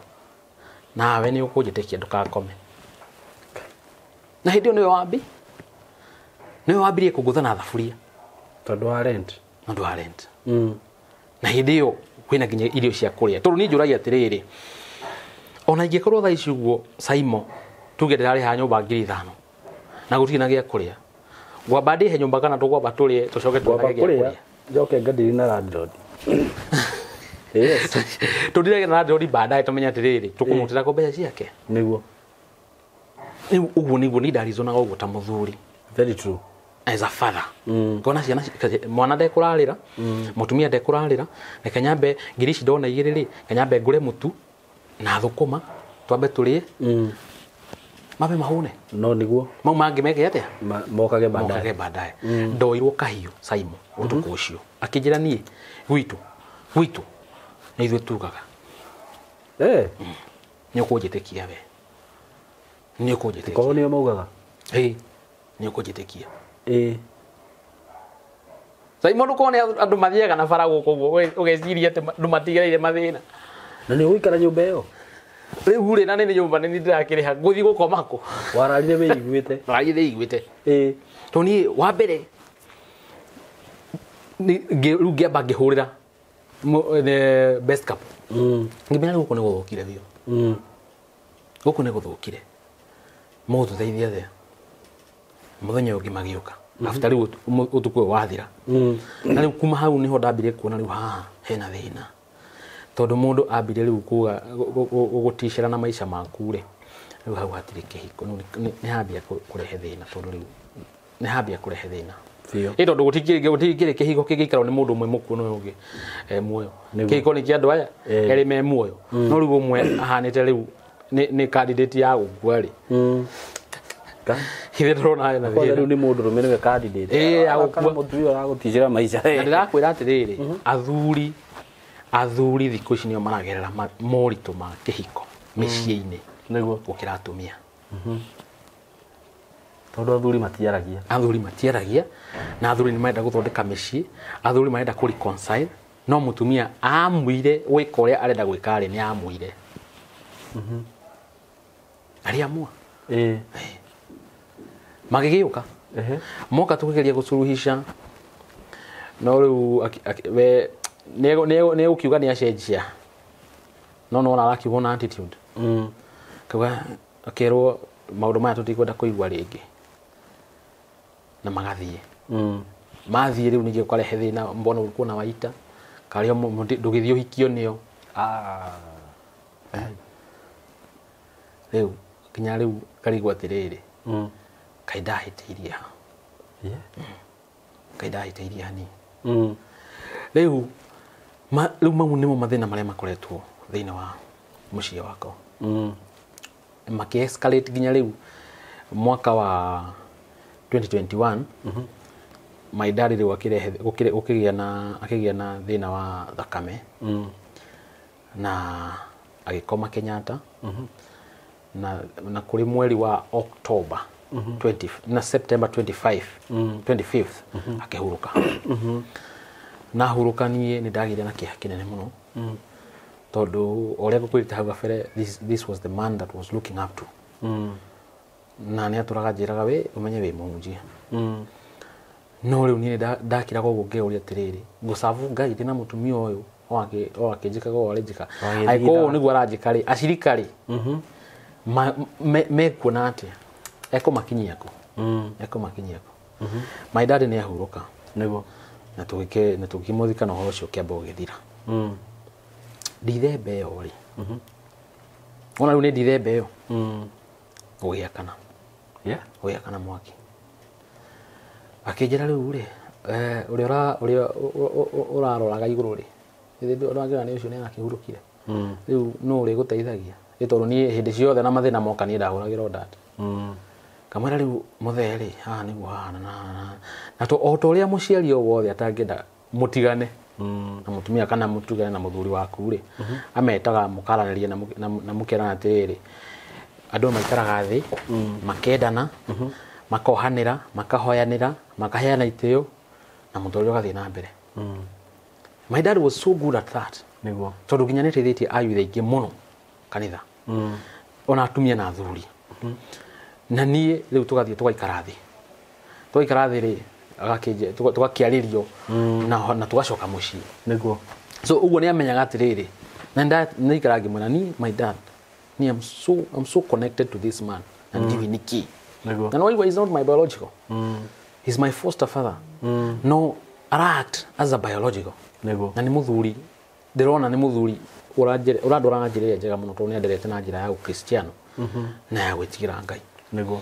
nawe nĩ ũkũnjĩtĩkia ndũgakome. Na hĩndĩ ĩyo nĩwe wambirie kũngũtha na thaburia. Tondũ wa rent. Tondũ wa rent. Na hĩndĩ ĩyo kwĩna nginya irio cia kũrĩa. Tondũ niĩ njũragia atĩrĩrĩ ona ingĩkorwo thaa ici ũguo Simon tuge ndĩrarĩha nyũmba 5,000 na gũtirĩ na gĩa kũrĩa. Ngwamba ndĩhe nyũmba kana tũgwamba tũrĩe tũcoke tuonage gĩa kũrĩa. Njoke ngadiri na landlord. Yes. Tũndirage na landlord baadaye tũmenye atĩrĩrĩ tũkũmũrutĩra kũ mbeca ciake. Nĩguo. Rĩu ũguo nĩguo niĩ ndarizonaga ũguo ta mũthuri. Very true. As a father. Ngona ciana mwana ndekũrarĩra, mũtumia ndekũrarĩra, reke nyambe ngiri ici ndona igĩrĩ rĩ, nyambe ngũre mũtu na thũkũma twambe tũrĩe. Mabe mahũne. No nĩguo. Mau mangĩ meke atĩa? Mokage baadaye. Mokage baadaye. Ndoirwo kahiũ Simon ũtukũ ũcio. Akĩnjĩra niĩ gwitũ nĩ ithuĩ tugaga. Nĩ ũkũnjĩtĩkia we. Nĩ ũkũnjĩtĩkia. Korwo nĩo maugaga? Nĩ ũkũnjĩtĩkia. Sai mũndũ kone andũ mathiaga na bara gũkũ ũguo ũgeciria atĩ andũ matigereire mathĩna. Na nĩ ũgũikara nyũmba ĩyo? Rĩu rĩ na nĩ nyũmba nĩ ndĩrakĩrĩha ngũthiĩ gũkoma kũ? Wararire wĩiguĩte. Ndararire ndĩiguĩte. Ĩĩ. Tondũ niĩ wa mbere rĩu ngĩamba ngĩhũrĩra the best couple. Ngĩmenya rĩu gũkũ nĩ gũthũkire biũ. Gũkũ nĩ gũthũkire. Mũgũtũteithia atĩa? Mũthenya ũyũ ũngĩ magĩũka. After rĩu ũtukũ ũyũ wathira. Na rĩu kuma hau nĩho ndambire kuona rĩu haha hena thĩna. Tondũ mũndũ ambire rĩu kuga gũticĩra na maica maku rĩ, rĩu hau hatirĩ kĩhiko. Rĩu nĩ hambia kũrehe thĩna tondũ rĩu nĩ hambia kũrehe thĩna. Biũ. Ĩ tondũ gũtikĩrĩ kĩhiko kĩngĩikarwo nĩ mũndũ ũmwe mũkuũ na ũyũ ũngĩ muoyo. Kĩhiko nĩ kĩa andũ aya erĩ me muoyo. No rĩu ũmwe ahanĩte rĩu nĩ candidate ya gũkua rĩ. Ithe ndĩrona hena Kwanza thĩna. rĩu nĩ mũndũ rũme nĩwe candidate. Ĩĩ, ya gũkua. Kana mũtumia ũragũticĩra maica. Na ndĩrakwĩra atĩrĩrĩ, athuri thikũ ici nĩo maragerera moritũ ma kĩhiko mĩciĩ-inĩ Nĩguo. gũkĩra atumia. Tondũ athuri matiaragia. Athuri matiaragia na athuri nĩ marenda gũthondeka mĩciĩ, athuri marenda kũ reconcile, no mũtumia amuire gwĩka ũrĩa arenda gwĩka rĩ, nĩ amuire. Arĩamua. Ĩĩ. Magĩgĩũka. Moka tũkĩgeria gũcuruhisha no rĩu we nĩ gũkiuga nĩ acenjia no nĩwona arakiuga na attitude. Kauga akerwo maũndũ maya tũtikwenda kũigua rĩngĩ na magathiĩ. Mathiĩ rĩu ningĩ ũkarehe thĩna, mbona ulikuwa na waita karĩa ndũgĩthiĩ ũhikio nĩo. Rĩu nginya rĩu karigwo atĩrĩrĩ, kaĩ ndahĩtĩirie ha? Kaĩ ndahĩtĩirie ha niĩ? Rĩu rĩu mau nĩmo mathĩna marĩa makoretwo thĩinĩ wa mũciĩ wakwa. Makĩ escalate nginya rĩu mwaka wa 2021 my dad rĩu akĩrehe gũkĩgĩa na akĩgĩa na thĩna wa thakame na agĩkoma Kenyatta na kũrĩ mweri wa October 20 na September 25 25th akĩhurũka. Na hurũka niĩ nĩ ndagĩire na kĩeha kĩnene mũno tondũ o ũrĩa ngũkwĩrĩte hau gabere, this was the man that was looking up to na nĩ atũraga njĩraga we ũmenye wĩ mũhunjia. No rĩu niĩ ndakiraga ũguo ngeyũria atĩrĩrĩ, ngũcabu Ngai ndĩna mũtumia ũyũ o akĩnjĩkaga ũũ arenjĩka, angĩkorwo ũũ nĩguo aranjĩka rĩ, acirika rĩ mekuona atĩa, ekũmakinyia kũ, ekũmakinyia kũ? My dad nĩ ahurũka. Nĩguo. Na tũgĩke na tũkĩmũthika na ũhoro ũcio ũkĩamba ũgĩthira. Ndithemba ĩyo rĩ, ona rĩu nĩ ndithemba ĩyo gũgĩakana. Gũgĩakana mwaki, akĩnjĩra rĩu rĩ, ũrĩa ũrĩa ũraroraga igũrũ rĩ, ũrakĩona nĩ ũcio nĩ arakĩhurũkire, rĩu nũ ũrĩgũteithagia? Ĩ tondũ niĩ hĩndĩ ciothe na mathĩna moka niĩ ndahũragĩra dad. Kamwĩra rĩu mũthee rĩ, haha nĩguo hahana na haha na o ta ũrĩa mũciari o wothe atangĩenda mũtigane na mũtumia kana mũtigane na mũthuri waku rĩ, ametaga mũkaranĩria na mũkerana atĩrĩrĩ, andũ maikaraga thĩ makendana, makohanĩra, makahoyanĩra, makaheana itĩo na mũtũrĩre ũgathiĩ na mbere. My dad was so good at that. Nĩguo. Tondũ nginya nĩ ateithĩtie ayuthi aingĩ mũno kanitha, ona atumia na athuri. Na niĩ rĩu tũgathiĩ tũgaikara thĩ, tũgaikara thĩ rĩ, tũgakĩarĩrio na tũgacoka mũciĩ. Nĩguo. So ũguo nĩ amenyaga atĩrĩrĩ, na nĩ ngĩmwĩra ni my dad ni I'm so connected to this man na ndiũĩ nĩkĩ. Nĩguo. Na no, he's not my biological, he's my foster father, no ara act as a biological. Nĩguo. Na nĩ mũthuri ndĩrona nĩ mũthuri ũrandwara na njĩra ĩrĩa njega mũno tondũ nĩ anderete na njĩra ya ũkristiano na ya gwĩtigĩra Ngai. Nĩguo.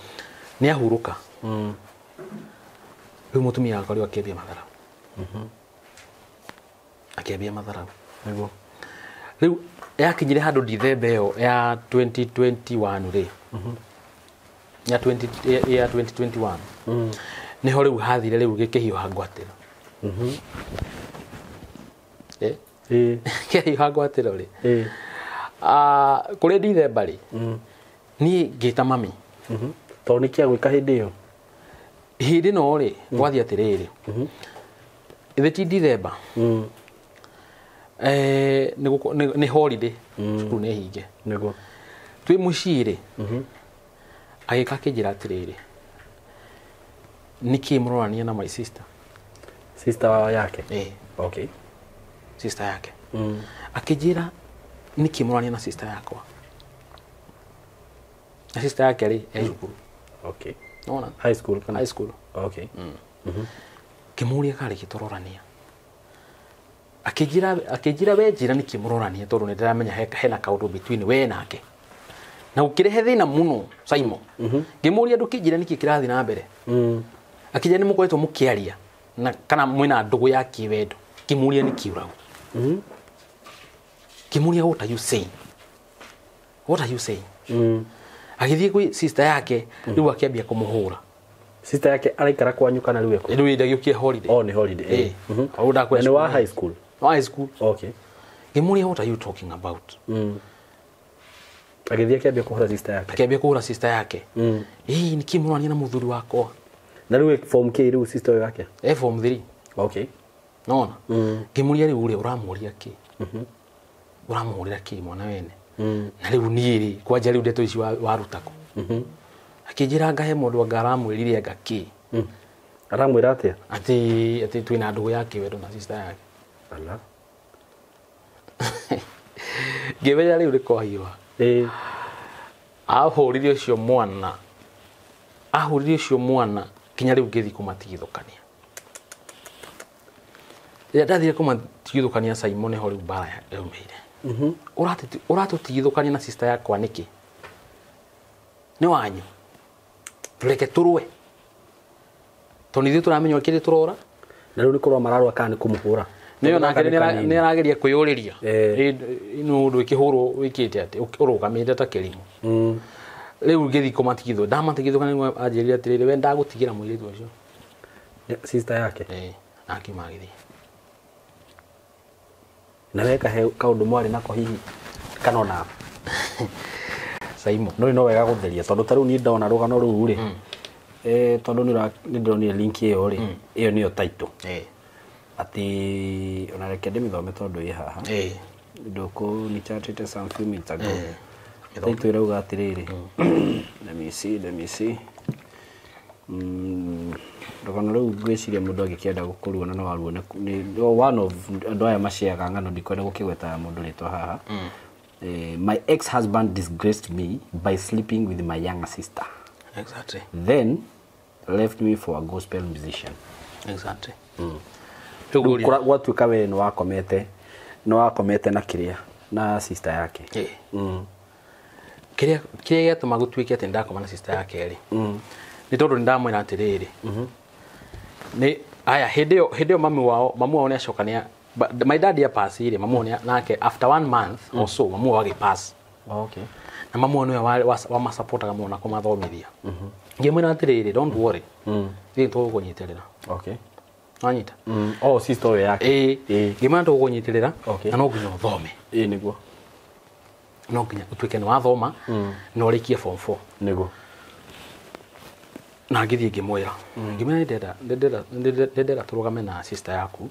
Nĩ ahurũka. Rĩu mũtumia wakwa rĩu akĩambia matharau, akĩambia matharau. Nĩguo. Rĩu yakinyire handũ Dithemba ĩyo ya 2021 rĩ, ya 20 ya 2021 nĩho rĩu hathire rĩu gĩkĩhiũha ngwatĩro. Ĩĩ. Kĩhiũha ngwatĩro rĩ, Ĩĩ. ah, kũrĩ Dithemba rĩ, niĩ ngĩta mami. Tondũ nĩ kĩa gwĩka hĩndĩ ĩyo? Hĩndĩ ĩno rĩ, gwathiĩ atĩrĩrĩ, Ithe ti December. Nĩ holiday, cukuru nĩ hinge. Nĩguo. Twĩ mũciĩ rĩ, agĩka akĩnjĩra atĩrĩrĩ, nĩkĩ mũrorania na my sister? Sister yake? Eh. Okay. Sister yake. Akĩnjĩra nĩkĩ mũrorania na sister yakwa, na sister yake rĩ e cukuru. Okay. Nona high school kana? High school. Okay. Kĩmũria karĩ gĩtũrorania, akĩnjĩra we njĩra nĩkĩ mũrorania, tondũ nĩ ndĩramenya hena kaũndũ between we nake na gũkĩrehe thĩna mũno. Simon, ngĩmũria ndũkĩnjĩra nĩkĩ kĩrathiĩ na mbere. Akĩnjĩra nĩ mũkoretwo mũkĩaria na kana mwĩna ndũgũ ya kĩwendo. Ngĩmũria nĩkĩ ũrauga. Ngĩmũria, what are you saying, what are you saying? Agĩthiĩ gwĩ sister yake rĩu akĩambia kũmũhũra. Sister yake araikara kwanyu kana rĩu eko? Rĩu ndagĩũkire holiday. Oh, nĩ holiday. Eh. Hau ndakwĩra. Na nĩ wa high school? Wa high school. Okay. Ngĩmũria, what are you talking about? Agĩthiĩ akĩambia kũhũra sister yake? Akĩambia kũhũra sister yake. Ĩĩ, nĩkĩ mũrania na mũthuri wakwa? Na rĩu form K rĩu sister ũyũ yake? E form 3. Okay. Nona ngĩmũria rĩu ũrĩa ũramũria kĩ, ũramũhũrĩra kĩ mwana wene? Na rĩu niĩ rĩ, kwanja rĩu ndeto ici waruta kũ? Akĩnjĩra ngahe mũndũ anga aramwĩrire anga kĩ. Aramwĩra atĩa? Atĩ twĩna ndũgũ ya kĩwendo na sister yake. Ala. Ngĩmenya rĩu nĩ kwahiũha. Ĩĩ. Ahũrire ũcio mwana, ahũrire ũcio mwana kinya rĩu ngĩthiĩ kũmatigithũkania. Rĩrĩa ndathire kũmatigithũkania, Simon, nĩho rĩu mbara yaumĩire. Ũratũtigithũkania na sister yakwa nĩkĩ? Nĩ wanyu, tũreke tũrũe, tondũ ithuĩ tũramenya kĩrĩa tũrora. Na rĩu nĩ kũrũa mararũa kana nĩ kũmũhũra? Nĩyo nake nĩ arageria kwĩyũrĩria. Eh. Nĩ ũndũ ĩkĩhũrwo wĩkĩte atĩ ũrũgamĩte ta kĩrimũ. Rĩu ngĩthiĩ kũmatigithũ, ndamatigithũkania nĩguo anjĩrire atĩrĩrĩ, we ndagũtigĩra mũirĩtu ũcio. Sister yake? Ĩĩ, na akiuma agĩthiĩ. Na weka he kaũndũ mwarĩ nako hihi kana ona? Simon. No no wega gũtheria, tondũ ta rĩu niĩ ndona rũgano rũu rĩ, tondũ nĩ ndĩronire link ĩyo rĩ, ĩyo nĩyo title. Atĩ ona reke ndĩmĩthome tondũ ĩ haha. Ndũkũ ni chatĩte some few minutes ago. Title ĩrauga atĩrĩrĩ, let me see, let me see. Rũgano rũu ngwĩciria mũndũ angĩkĩenda gũkũruona no aruone. Nĩ one of andũ aya maciaga ng'ano, ndikwenda gũkĩgweta mũndũ rĩtwa haha. My ex-husband disgraced me by sleeping with my younger sister. Then left me for a gospel musician. Rĩu Gwatuĩka we nĩ wakomete na kĩrĩa na sister yake. Ĩĩ. Kĩrĩa gĩatũma gũtuĩke atĩ ndakoma na sister yake rĩ, nĩ tondũ nĩ ndamwĩra atĩrĩrĩ, nĩ aya hĩndĩ ĩyo mami wao nĩ acoka nĩ my dad ya pass rĩ, mami wao nake after one month or so mami wao agĩpass. Na mami wao nĩwe wamasapotaga mũno na kũmathomithia. Ngĩmwĩra atĩrĩrĩ, don't worry, ithuĩ tũgũkũnyitĩrĩra. Wanyita? Oh, sister ũyũ yake? Ĩĩ. Ĩĩ. Ngĩmwĩra tũgũkũnyitĩrĩra na no nginya ũthome. Ĩĩ, nĩguo. No nginya ũtuĩke nĩ wathoma na ũrĩkie form 4. Nĩguo. Na ngĩthiĩ ngĩmwĩra nĩndĩrenda tũrũgame na sister yaku,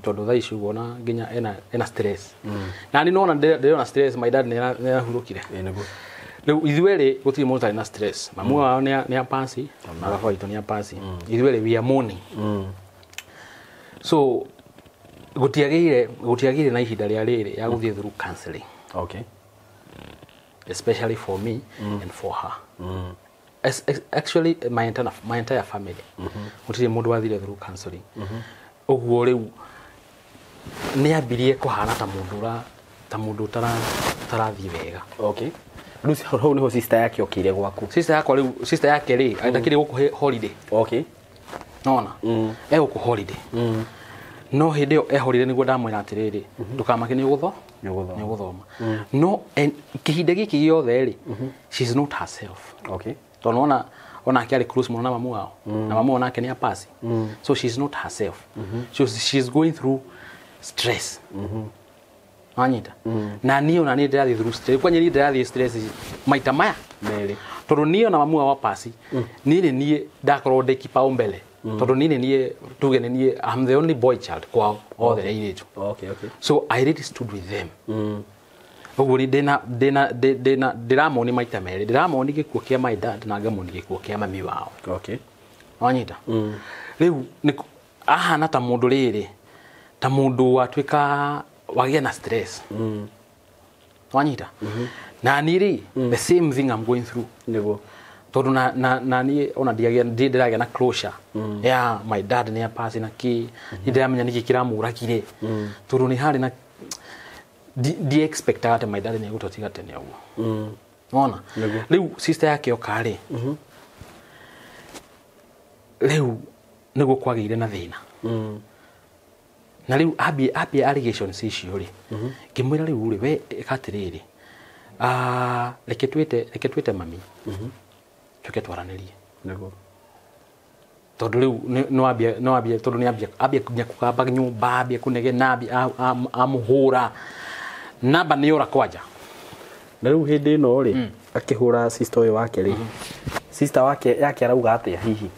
tondũ thaa ici ũguo ona nginya ena stress, na niĩ nona ndĩrona stress. My dad nĩ arahurũkire. Ĩĩ, nĩguo. Rĩu ithuerĩ gũtirĩ mũndũ ũtarĩ na stress. Mamu wao nĩ apasi na baba witũ nĩ apasi. Ithuerĩ we are mourning. So gũtiagĩire na ihinda rĩa rĩrĩ ya gũthiĩ through counseling, especially for me and for her. Actually my entire family, gũtirĩ mũndũ wathire through counseling. Ũguo rĩu nĩ ambirie kũhana ta mũndũ ũra ta mũndũ ũtarathiĩ wega. Okay. Rĩu hau nĩho sister yake okire gwaku? Sister yakwa rĩu, sister yake rĩ, ndakĩrĩ gũkũ holiday. Nona e gũkũ holiday, no hĩndĩ ĩyo e holiday nĩguo ndamwĩra atĩrĩrĩ, ndũkamake, nĩ ũgũtho Nĩ ũgũthoma. Nĩ ũgũthoma. No kĩhinda gĩkĩ gĩothe rĩ, she is not herself, tondũ ona onake arĩ close mũno na mamu wao, na mamu wao nake nĩ apasi. So she is not herself. So she is going through stress. Wanyita? Na niĩ ona niĩ ndĩrathiĩ through stress. Kwanya niĩ ndĩrathiĩ stress maita maya Merĩ. Tondũ niĩ ona mamu wao apasi, niĩ nĩ niĩ ndakorwo ndĩ kipaumbele. Tondũ niĩ niĩ tuge nĩ niĩ, I'm the only boy child kwao othe nĩ airĩtu. Okay, okay. So I really stood with them. Ũguo nĩ ndĩna ndĩna ndĩna ndĩramoni maita merĩ, ndĩramoni gĩkuũ kĩa my dad na ngamoni gĩkuũ kĩa mami wao. Okay. Wanyita? Rĩu ahana ta mũndũ rĩrĩ, ta mũndũ watuĩka wagĩa na stress. Wanyita? Na niĩ rĩ, the same thing I'm going through. Nĩguo. Tondũ na niĩ ona ndĩragĩa na closure. Yeah, my dad nĩ apasi na kĩ, nĩ ndĩramenya nĩkĩ kĩramũragire. Tondũ nĩ harĩ na ndi expectaga atĩ my dad nĩ egũtũtiga tene ũguo. Wona? Rĩu sister yake oka rĩ, rĩu nĩguo kwagĩire na thĩna. Na rĩu ambie allegations icio rĩ, ngĩmwĩra rĩu rĩ, we ĩka atĩrĩrĩ, reke twĩte mami, tũke twaranĩrie. Nĩguo. Tondũ rĩu no ambie tondũ nĩ ambie nginya kũgamba nyũmba, ambie kũnegena, ambie amũhũra. Namba nĩ yora kwanja. Na rĩu hĩndĩ ĩno rĩ, akĩhũra sister ũyũ wake rĩ, sister wake yake arauga atĩa hihi?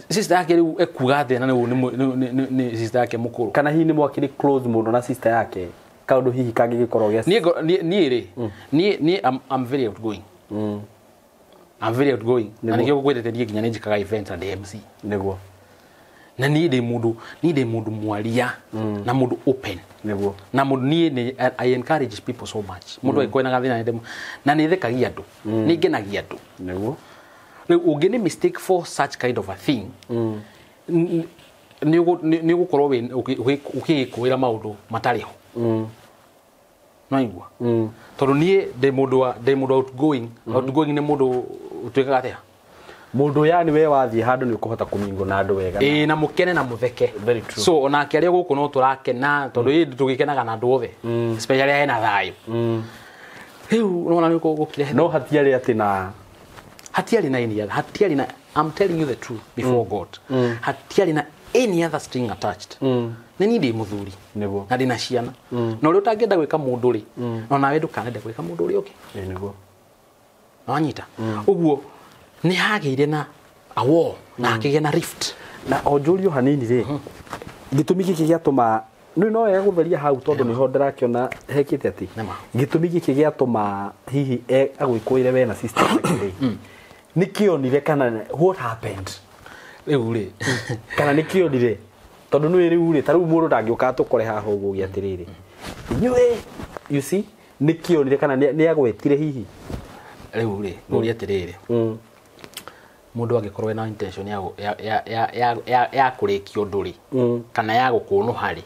Sister yake rĩu ekuga atĩa na rĩu nĩ sister yake mũkũrũ. Kana hihi nĩ mwakĩrĩ close mũno na sister yake, kaũndũ hihi kangĩgĩkorwo gĩa Niĩ rĩ, niĩ I'm very outgoing. I'm very outgoing. Na nĩkĩo ngwĩrĩte niĩ nginya nĩ njĩkaga events and MC. Nĩguo. Na niĩ ndĩ mũndũ mwaria na mũndũ open. Nĩguo. Na mũndũ niĩ I encourage people so much. Mũndũ angĩkorwo ena gathĩna nĩ na nĩ thekagia andũ. Nĩ ngenagia andũ. Nĩguo. Rĩu ũngĩ nĩ mistake for such kind of a thing, nĩ ũgũkorwo ũkĩĩkũĩra maũndũ matarĩ ho. No igua. Tondũ niĩ ndĩ mũndũ outgoing. Outgoing nĩ mũndũ ũtuĩkaga atĩa? Mũndũ yani we wathiĩ handũ nĩ ũkũhota kũmingwo na andũ wega. Ĩĩ, na mũkene na mũtheke. Very true. So onake arĩa gũkũ no tũrakena tondũ ĩ tũgĩkenaga na andũ othe. Especially hena thayũ. Rĩu nĩwona nĩ gũkire. No hatiarĩ atĩ na hatiarĩ na any other, hatiarĩ na, I'm telling you the truth before God. Hatiarĩ na any other string attached. Nĩ niĩ ndĩ mũthuri. Nĩguo. Na ndĩ na ciana. Na ũrĩa ũtangĩenda gwĩka mũndũ rĩ, no nawe ndũkanende gwĩka mũndũ ũrĩa ũngĩ. Ĩĩ, nĩguo. Wanyita? Ũguo nĩ hagĩire na a war, na hakĩgĩa na rift. Na o njũrio hanini rĩ, gĩtũmi gĩkĩ gĩatũma nĩ no wega gũtheria hau tondũ nĩho ndĩrakĩona hekĩte atĩ. Gĩtũmi gĩkĩ gĩatũma hihi agwĩkũĩre we na sister yake rĩ, nĩ kĩonire kana what happened? Rĩu rĩ, kana nĩ kĩonire? Tondũ nĩ rĩu rĩ, ta rĩu mũndũ ndangĩũka atũkore haha ũguo ũgĩ atĩrĩrĩ, inyuĩ, you see, nĩ kĩonire kana nĩ agwetire hihi? Rĩu rĩ, ngũrie atĩrĩrĩ, mũndũ angĩkorwo ena intention ya kũrĩkia ũndũ rĩ, kana ya gũkũnũha rĩ,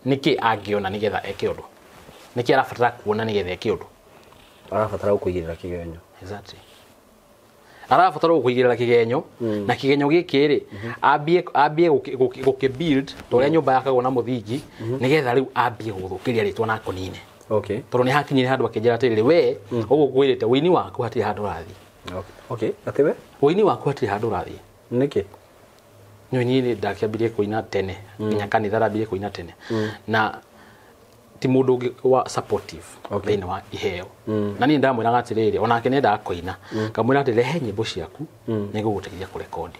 nĩkĩ angĩona nĩgetha eke ũndũ? Nĩkĩ arabatara kuona nĩgetha eke ũndũ? Arabatara gũkũigĩrĩra kĩgenyo. Exactly. Arabatara gũkũigĩrĩra kĩgenyo, na kĩgenyo gĩkĩ rĩ, ambie gũkĩ build ta ũrĩa nyũmba yakagwo na mũthingi, nĩgetha rĩu ambie gũthũkĩria rĩtwa na akũnine. Okay. Tondũ nĩ hakinyire handũ akĩnjĩra atĩrĩrĩ, we ũguo ngwĩrĩte ũini waku hatirĩ handũ ũrathiĩ. Okay, atĩ we? Ũini waku hatirĩ handũ ũrathiĩ. Nĩkĩ? Nĩ niĩ ndakĩambirie kũina tene, nginya kanitha ndambirie kũina tene. Na ti mũndũ ũngĩ wa supportive thĩinĩ wa iheo. Na niĩ ndamwĩraga atĩrĩrĩ, onake nĩ endaga kũina. Ngamwĩra atĩ rehe nyĩmbo ciaku, nĩngũgũteithia kũrekondi.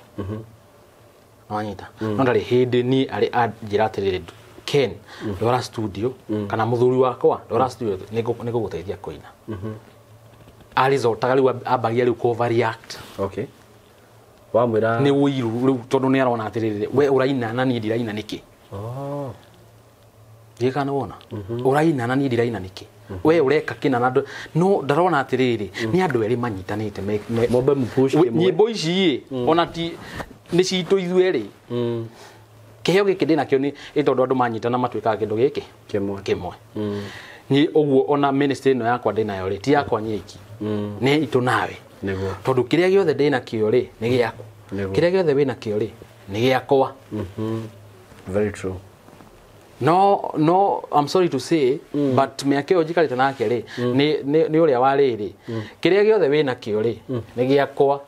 Wanyita? No ndarĩ hĩndĩ niĩ arĩ anjĩra atĩrĩrĩ, Ken, ndwara studio, kana mũthuri wakwa, ndwara studio, nĩngũgũteithia kũina. Arizotaga rĩu ambagia rĩu overreact. Okay. Wamwĩra nĩ ũiru rĩu tondũ nĩ arona atĩrĩrĩ, we ũraina na niĩ ndiraina nĩkĩ? Oh. Ndiũĩ kana wona? Ũraina na niĩ ndiraina nĩkĩ? We ũreka kĩna na andũ, no ndarona atĩrĩrĩ, nĩ andũ erĩ manyitanĩte Mombe mũpush kĩmwe. Nyĩmbo ici ĩ, ona ti nĩ citũ ithuĩ erĩ. Kĩheo gĩkĩ ndĩnakĩo nĩ tondũ andũ manyitana matuĩkaga kĩndũ gĩkĩ Kĩmwe. Kĩmwe. Niĩ ũguo ona ministry ĩno yakwa ndĩnayo rĩ, ti yakwa niĩ iki. Nĩ itũ nawe. Nĩguo. Tondũ kĩrĩa gĩothe ndĩnakĩo rĩ, nĩ gĩaku. Nĩguo. Kĩrĩa gĩothe wĩnakĩo rĩ, nĩ gĩakwa. Very true. No, I'm sorry to say, but mĩaka ĩyo njikarĩte nake rĩ, nĩ ũrĩa wa rĩrĩ. Kĩrĩa gĩothe wĩnakĩo rĩ, nĩ gĩakwa.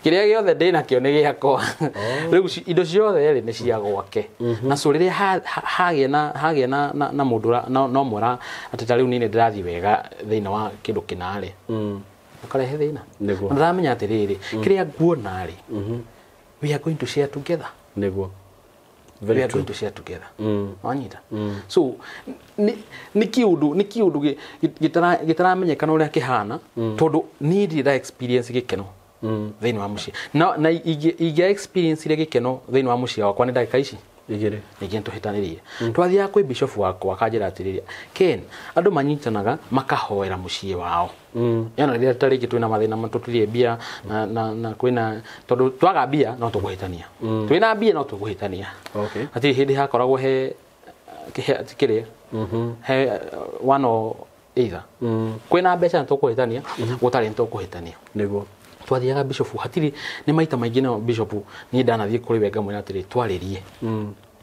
Kĩrĩa gĩothe ndĩnakĩo nĩ gĩakwa. Rĩu indo ciothe rĩ nĩ cia gwake. Na so rĩrĩa hagĩa na mũndũ no mwĩra atĩ ta rĩu niĩ nĩ ndĩrathiĩ wega thĩinĩ wa kĩndũ kĩna rĩ, ũkarehe thĩna. Nĩguo. Na ndĩramenya atĩrĩrĩ, kĩrĩa nguona rĩ, We are going to share together. Nĩguo. We Very are true. going to share together. Wanyita? So nĩ kĩũndũ gĩtaramenyekana ũrĩa kĩhana, tondũ niĩ ndirĩ nda experience gĩkeno thĩinĩ wa mũciĩ. Na ingĩa experience iria gĩkeno thĩinĩ wa mũciĩ wakwa nĩ ndagĩka ici Igĩrĩ. Ningĩ nĩtũhĩtanĩrie. Twathiaga kwĩ bishop wakwa akanjĩra atĩrĩrĩ, Ken, andũ manyitanaga makahoera mũciĩ wao. Yana rĩrĩa ta rĩngĩ twĩna mathĩna, tũtirĩ mbia na kwĩna, tondũ twaga mbia no tũkũhĩtania, twĩna mbia no tũkũhĩtania. Okay. Hatirĩ hĩndĩ hakoragwo he kĩrĩa he one or either. Kwĩna mbeca nĩtũkũhĩtania, gũtarĩ nĩtũkũhĩtania. Nĩguo. Twathiaga bishop, hatirĩ nĩ maita maingĩ no bishop niĩ ndanathiĩ kũrĩ we ngamwĩra atĩrĩ, twarĩrie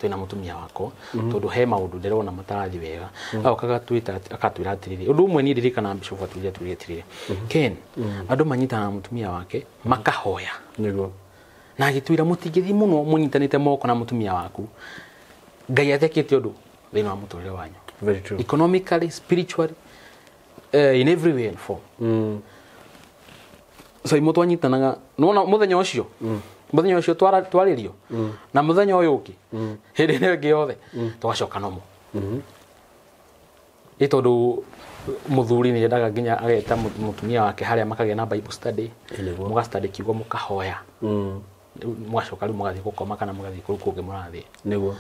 twĩna mũtumia wakwa, tondũ he maũndũ ndĩrona matarathiĩ wega. Agoka agatwĩra atĩrĩrĩ, ũndũ ũmwe niĩ ndirikanaga bishop atwĩrire atĩrĩrĩ, Ken, andũ manyitanaga na mũtumia wake makahoya. Nĩguo. Na agĩtwĩra mũtingĩthiĩ mũno mũnyitanĩte moko na mũtumia waku Ngai atekĩte ũndũ thĩinĩ wa mũtũrĩre wanyu. Very true. Economically, spiritually, in every way and form. So imwe twanyitanaga nona muthenya ucio, muthenya ucio twaririo na muthenya uyu ungi, hindi ĩno ĩngĩ yothe twacoka nomo. Ĩ tondũ muthuri nĩ endaga nginya ageta mutumia wake harĩa makagĩa na Bible study, Nĩguo. Mũga study kiugo, mũkahoya, mũgacoka rĩu mũgathiĩ gũkoma kana mũgathiĩ kũu kũngĩ mũrathiĩ. Nĩguo.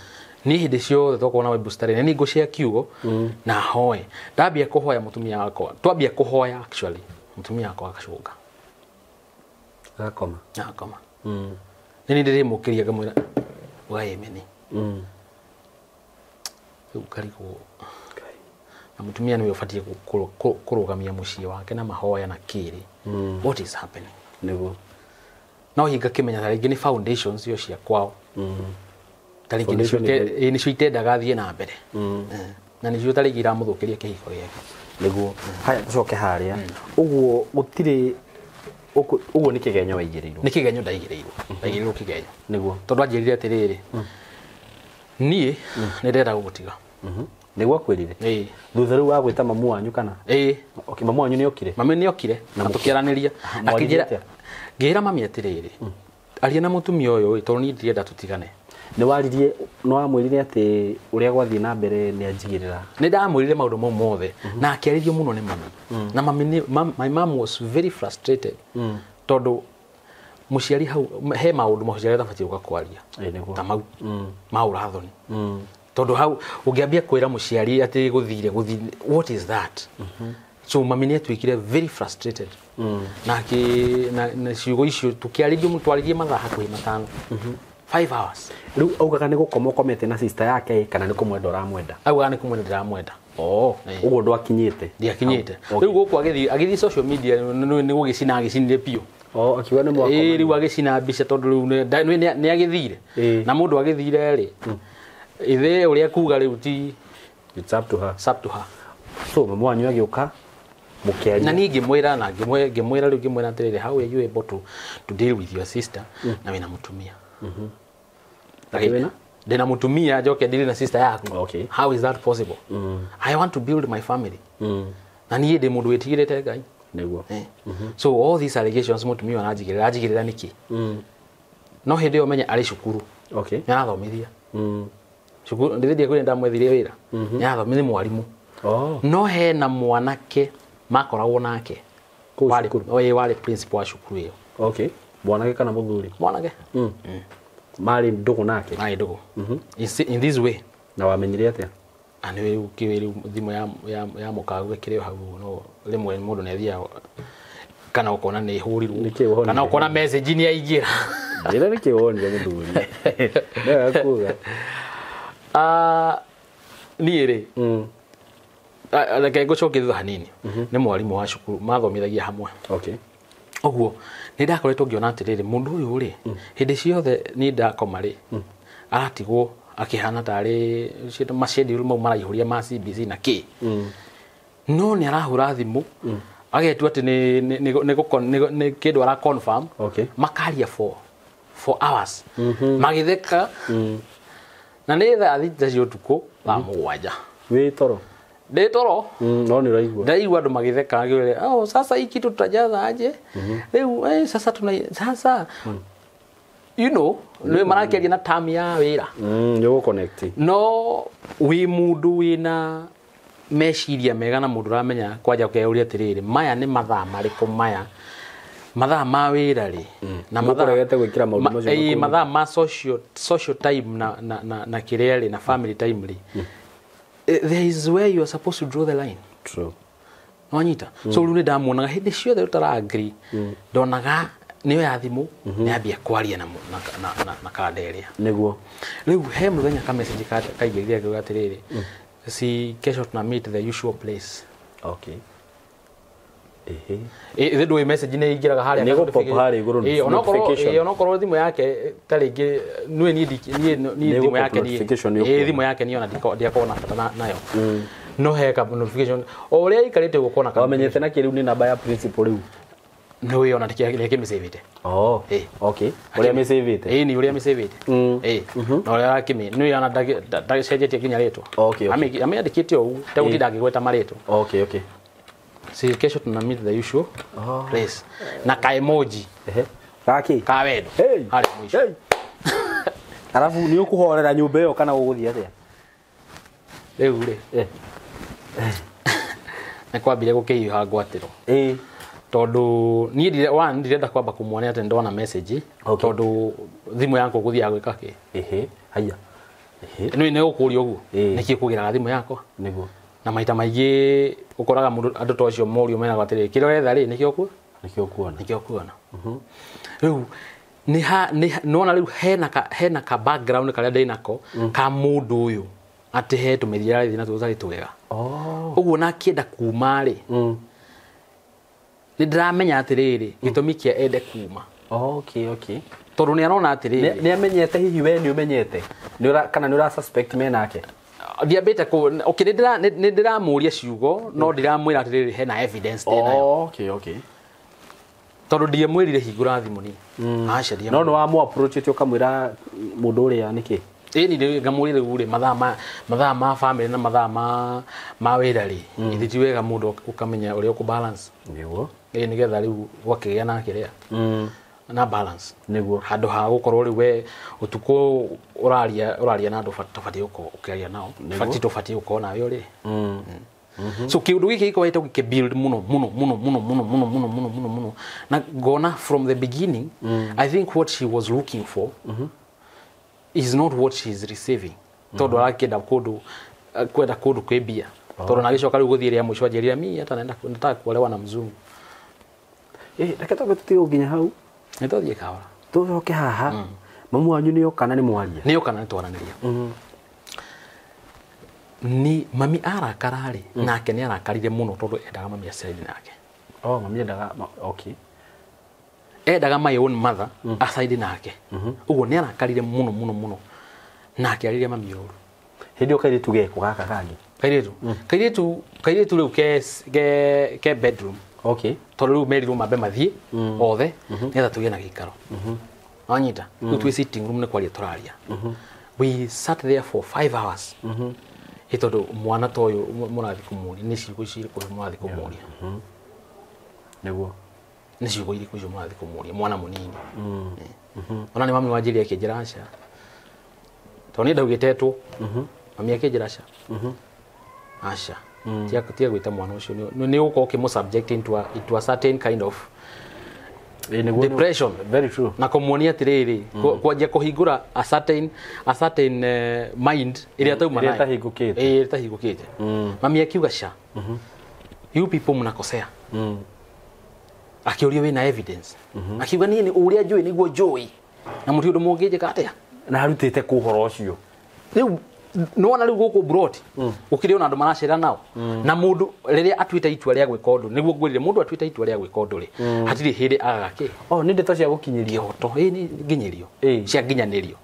Niĩ hĩndĩ ciothe twakorwo na Bible study nĩ ngũcia kiugo na hoe. Ndambia kũhoya mũtumia wakwa, twambia kũhoya actually mũtumia wakwa agacũnga. Agakoma. Agakoma. Nĩ ndĩrĩmũkĩria ngamwĩra ũgaĩmeni. Rĩu ngarigwo na mũtumia nĩwe ũbatiĩ kũrũgamia mũciĩ wake na mahoya na kĩrĩ. What is happening? Nĩguo. No hinga kĩmenya ta rĩngĩ nĩ foundations icio cia kwao. Ta rĩngĩ Foundation nĩcio itendaga athiĩ na mbere. Na nĩcio ta rĩngĩ iramũthũkĩria kĩhiko gĩake. Nĩguo. Haya, tũcoke harĩa. Ũguo gũtirĩ ũguo nĩ kĩgenyo waigĩrĩirwo. Nĩ kĩgenyo ndaigĩrĩirwo. Ndaigĩrĩirwo kĩgenyo. Nĩguo. Tondũ anjĩrire atĩrĩrĩ, niĩ nĩ ndĩrenda gũgũtiga. Nĩguo akwĩrire? Ĩĩ. Thutha rĩu wa gwĩta mamu wanyu kana? Ĩĩ. Okay, mamu wanyu nĩ okire? Mami nĩ okire na tũkĩaranĩria. Mwaririe Akĩnjĩra atĩa? ngĩra mami atĩrĩrĩ, aria na mũtumia ũyũ ĩ, tondũ niĩ ndirenda tũtigane. Nĩ waririe, nĩ wamwĩrire atĩ ũrĩa gwathiĩ na mbere nĩ anjigĩrĩra? Nĩ ndamwĩrire maũndũ mau mothe na akĩarĩrio mũno nĩ mami. Na mami nĩ, my mom was very frustrated. Tondũ mũciari hau he maũndũ mũciari atabatiĩ gũka kwaria. Ĩĩ, nĩguo. Ta mau ma ũrathoni. Tondũ hau ũngĩambia kwĩra mũciari atĩ gũthire gũthire, what is that? So mami nĩ atuĩkire very frustrated. Na na ciugo icio tũkĩarĩrio, twaririe mathaa hakuhĩ 5. 5 hours. Rĩu augaga nĩ gũkoma ũkomete na sister yake kana nĩ kũmwenda ũramwenda? Augaga nĩ kũmwenda ndĩramwenda. Oh, ũguo ndwakinyĩte? Ndiakinyĩte. Okay. Rĩu gũkũ agĩthiĩ social media nĩ gũgĩcina agĩcinire biũ. Oh, akiuga nĩ mwakoma. Ĩĩ, rĩu agĩcina mbica tondũ rĩu nĩ agĩthire. Na mũndũ agĩthire rĩ, ithe ũrĩa kuga rĩu ti It's up to her. It's up to her. So mamu wanyu agĩũka mũkĩaria. Na niĩ ngĩmwĩra na ngĩmwĩra rĩu ngĩmwĩra atĩrĩrĩ, how are you able to deal with your sister na wĩna mũtumia? Atĩ wĩna? Ndĩna mũtumia njoke deal na sister yaku. Okay. How is that possible? I want to build my family. Na niĩ ndĩ mũndũ wĩtigĩrĩte Ngai. Nĩguo. So all these allegations mũtumia aranjigĩrĩra, anjigĩrĩra nĩkĩ? No hĩndĩ ĩyo menye arĩ cukuru. Okay. Nĩ arathomithia. Cukuru ndĩrĩndie kwĩra ndamwethirie wĩra. Nĩ arathomithia, nĩ mwarimũ. Oh. No hena mwanake makoragwo nake. Kũu Warĩ cukuru? ĩĩ, warĩ principal wa cukuru ĩyo. Okay. Mwanake kana mũthuri? Mwanake. Marĩ ndũgũ nake? Marĩ ndũgũ. In this way. Na wamenyire atĩa? Na nĩ rĩu kĩwĩ rĩu thimũ ya mũkagu ĩkĩrĩ o hau, no rĩmwe mũndũ nĩ athiaga kana ũkona nĩ ĩhũrirwo. Nĩkĩ wonire? Kana ũkona message nĩ yaingĩra. Njĩra nĩkĩ wonire mũthuri? Nĩ wega kuga. Niĩ rĩ, reke ngũcokie thutha hanini. Nĩ mwarimũ wa cukuru mathomithagia hamwe. Okay. Ũguo nĩ ndakoretwo ngĩona atĩrĩrĩ, mũndũ ũyũ rĩ, hĩndĩ ciothe niĩ ndakoma rĩ, aratigwo akĩhana tarĩ ma schedule mau maraihũria ma CBC na kĩ. No nĩ arahũra thimũ, agetua atĩ nĩ kĩndũ ara confirm. Okay. Makaria for hours. Magĩtheka. Na nĩ thaa 6 cia ũtukũ, thaa 7. Wĩ toro? Ndĩ toro. No nĩ ũraigua. Ndaigua andũ magĩtheka, ngĩũria, oh, sasa hii kitu tutajaza aje? Rĩu, sasa tuna, sasa. You know, nĩ marakĩaria na term ya wĩra. Nĩ ũgũ-connect. No wĩ mũndũ wĩna meciria mega na mũndũ ũramenya kwanja ũkeyũria atĩrĩrĩ, maya nĩ mathaa marĩkũ maya, mathaa ma wĩra rĩ, na Mũkũregete gwĩkĩra maũndũ macio makũrũ. Mathaa ma social time na kĩrĩa rĩ, na family time rĩ, there is where you are supposed to draw the line. True. Nwanyita. So rĩu nĩ ndamuonaga hĩndĩ ciothe ũtara agree, ndonaga nĩyo ya thimũ nĩambia kwaria na kanda ĩrĩa. Nĩguo. Rĩu he mũthenya ka message kaingĩrire akiuga atĩrĩrĩ, si kesho tuna meet the usual place. Okay. Ehe. Ithe ndũĩ message nĩ ingĩraga harĩa. Nĩ gũ-pop harĩa igũrũ notification. Onokorwo thimũ yake ta rĩngĩ nĩ niĩ Nĩ thimũ gũ-pop yake niĩ notification nĩ ũkuona. Thimũ yake niĩ ona ndiakorwo na bata nayo. No he ka notification o ũrĩa aikarĩte ũguo kona ka Wamenyete na kĩ rĩu nĩ namba ya principal rĩu. Nĩ ũĩ ona ndikĩmĩcĩvĩte. Oh. Okay. Ũrĩa mĩcĩvĩte. Ĩĩ, nĩ ũrĩa mĩcĩvĩte. Na ũrĩa arakĩmĩ nĩ ona ndacenjetie nginya rĩtwa. Okay, okay. Amĩandĩkĩte o ũguo tegũtinda angĩgweta marĩtwa. Okay, okay. Si kesho tuna meet the usual place na ka emoji. Ehe. Gaki. Ka wendo. Hey. Harĩa mũico. Hey. Arabu nĩ ũkũhorera nyũmba ĩyo kana ũgũthiĩ atĩa? Rĩu rĩ. Nĩ kwambire gũkĩhiũha ngwatĩro. Tondũ niĩ ndirenda kwamba kũmuonia atĩ ndona message. Okay. Tondũ thimũ yakwa gũthiaga gwĩka kĩ? Ehe. Haiya. Ehe. Nĩ nĩ gũkũria ũguo. Nĩkĩ ũkũgĩraga thimũ yakwa? Nĩguo. Na maita maingĩ ũkoraga mũndũ andũ ta acio morio menaga atĩrĩrĩ, kĩrĩa ũretha rĩ, nĩkĩo ũkuona? Nĩkĩo ũkuona. Nĩkĩo ũkuona. Rĩu nĩwona rĩu hena ka background karĩa ndĩnako ka mũndũ ũyũ atĩ he tũmĩthiĩre arathiĩ natuo tũtarĩ twega. Ũguo na akĩenda kuma rĩ, nĩ ndĩramenya atĩrĩrĩ, gĩtũmi kĩa ende kuma. Okay, okay. Tondũ nĩ arona atĩrĩrĩ. Nĩ amenyete hihi we nĩ ũmenyete? Kana nĩ ũra suspect menake? Ndiambĩte kũ, okay, nĩ ndĩramũria ciugo, no ndiramwĩra atĩrĩrĩ hena evidence ndĩ nayo. Okay, okay. Tondũ ndiamwĩrire hingũra thimũ niĩ. Aca, ndiamwĩrire. No nĩ wamũ approach ĩte ũkamwĩra mũndũ ũrĩa nĩkĩ? Ĩĩ, nĩ ngamwĩrire rĩu rĩ, mathaa ma family na mathaa ma wĩra rĩ, githĩ ti wega mũndũ ũkamenya ũrĩa ũkũ balance? Nĩguo. Ĩĩ, nĩgetha rĩu gwakĩgĩa na kĩrĩa. Na balance. Nĩguo. Handũ ha gũkorwo rĩu we ũtukũ ũraria na andũ tũbatiĩ gũkorwo ũkĩaria nao. Nĩguo. Batiĩ tũbatiĩ gũkorwo nawe ũrĩ. So kĩũndũ gĩkĩ gĩkoretwo gĩkĩ build mũno mũno mũno mũno mũno mũno mũno mũno mũno mũno. Na ngona from the beginning, I think what she was looking for is not what she is receiving. Tondũ arakĩenda kũndũ, kwenda kũndũ kwĩ mbia. Tondũ na agĩcoka rĩu gũthiĩ rĩa mũico anjĩrire, mi hata nataka kuolewa na mzungu. Reke twambe tũtige gũkinya hau. Nĩ twathiĩ kahora. Tũcoke haha. Mamu wanyu nĩ oka na nĩ mwaria? Nĩ oka na nĩ twaranĩria. Ni mami arakara rĩ, nake nĩ arakarire mũno tondũ endaga mami acaine nake. Oh, mami endaga, okay. Endaga my own mother acaine nake. Ũguo nĩ arakarire mũno mũno mũno. Nake arĩria mami ũru. Hĩndĩ ĩyo kairĩtu geko gaka kangĩ? Kairĩtu. Kairĩtu rĩu ke bedroom. Okay. Tondũ rĩu merirwo mambe mathiĩ othe, nĩgetha tũgĩe na gĩikaro. Wanyita? Rĩu twĩ sitting room nĩ kwaria tũraria. We sat there for 5 hours. Ĩ tondũ mwana ta ũyũ mũrathiĩ kũmũria, nĩ ciugo ici irĩkũ mũrathiĩ kũmũria? Nĩguo. Nĩ ciugo irĩkũ icio mũrathiĩ kũmũria mwana mũnini? Ona nĩ mami wanjĩrire akĩnjĩra aca. Tondũ niĩ ndaugĩte mami akĩnjĩra aca. Aca. Tiga gwĩta mwana ũcio, nĩ ũgũkorwo ũkĩmũ subject into a certain kind of depression. Very true. Na kũmuonia atĩrĩrĩ, kwanjia kũhingũra a certain mind ĩrĩa tauma Ĩrĩa nayo. ĩtahingũkĩte. Ĩrĩa ĩtahingũkĩte. Mami akiuga ca. You people mnakosea. Akĩũrio wĩna evidence. Akiuga niĩ nĩ ũrĩa njũĩ nĩguo njũĩ. Na mũtirĩ ũndũ mũngĩnjĩka atĩa? Na arutĩte kũ ũhoro ũcio? Rĩu nĩwona rĩu gũkũ Broti, gũkĩrĩ ona andũ maracera nao. Na mũndũ rĩrĩa atuĩte itua rĩa gwĩka ũndũ, nĩguo ngwĩrire mũndũ atuĩte itua rĩa gwĩka ũndũ rĩ, hatirĩ hĩndĩ agaga kĩ? Oh, nĩ ndeto cia gũkinyĩrio. Kĩhoto. Ĩĩ, nĩ nginyĩrio. Cia nginyanĩrio.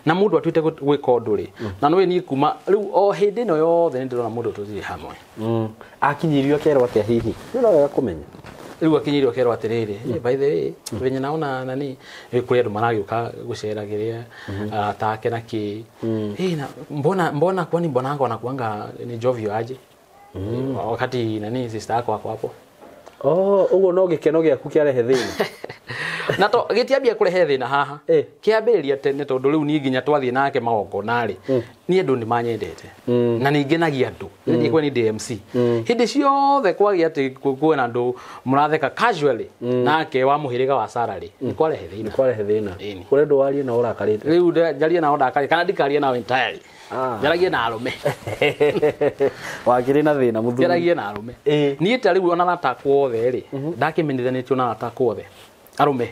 Na mũndũ atuĩte gwĩka ũndũ rĩ, na nĩũĩ niĩ kuma rĩu o hĩndĩ ĩno yothe nĩ ndĩrona mũndũ tũtirĩ hamwe. Akinyĩrio akerwo atĩa hihi? Nĩ wega kũmenya. Rĩu akinyĩrio akerwo atĩrĩrĩ, by the way, venye naona nani, kũrĩ andũ maragĩũka gũcera kĩrĩa, arata ake na kĩ. Na mbona kwani mbonangu anakuanga ni jovio aje? Wakati nani sister yako ako hapo. Oh, ũguo no gĩkeno gĩaku kĩarehe thĩna. Na to gĩtiambia kũrehe thĩna haha. Kĩambĩrĩria tene tondũ rĩu niĩ nginya twathiĩ nake magongona rĩ, niĩ andũ nĩ manyendete. Na nĩ ngenagia andũ. Niĩ kwa nĩ ndĩ MC. Hĩndĩ ciothe kwagĩa atĩ kwĩna andũ mũratheka casually nake wa mũhĩrĩga wa Sarah rĩ, nĩ kwarehe thĩna. Nĩ kwarehe thĩna. Kũrĩ ndũ warie na ũrakarĩte. Rĩu njarie nao ndakarĩte kana ndikarie nao entirely. Njaragie na arũme. Wakĩrĩ na thĩna mũthuri. Njaragie na arũme. Niĩ ta rĩu ona arata akwa othe rĩ, ndakĩmenyithanĩtio na arata akwa othe. Arũme.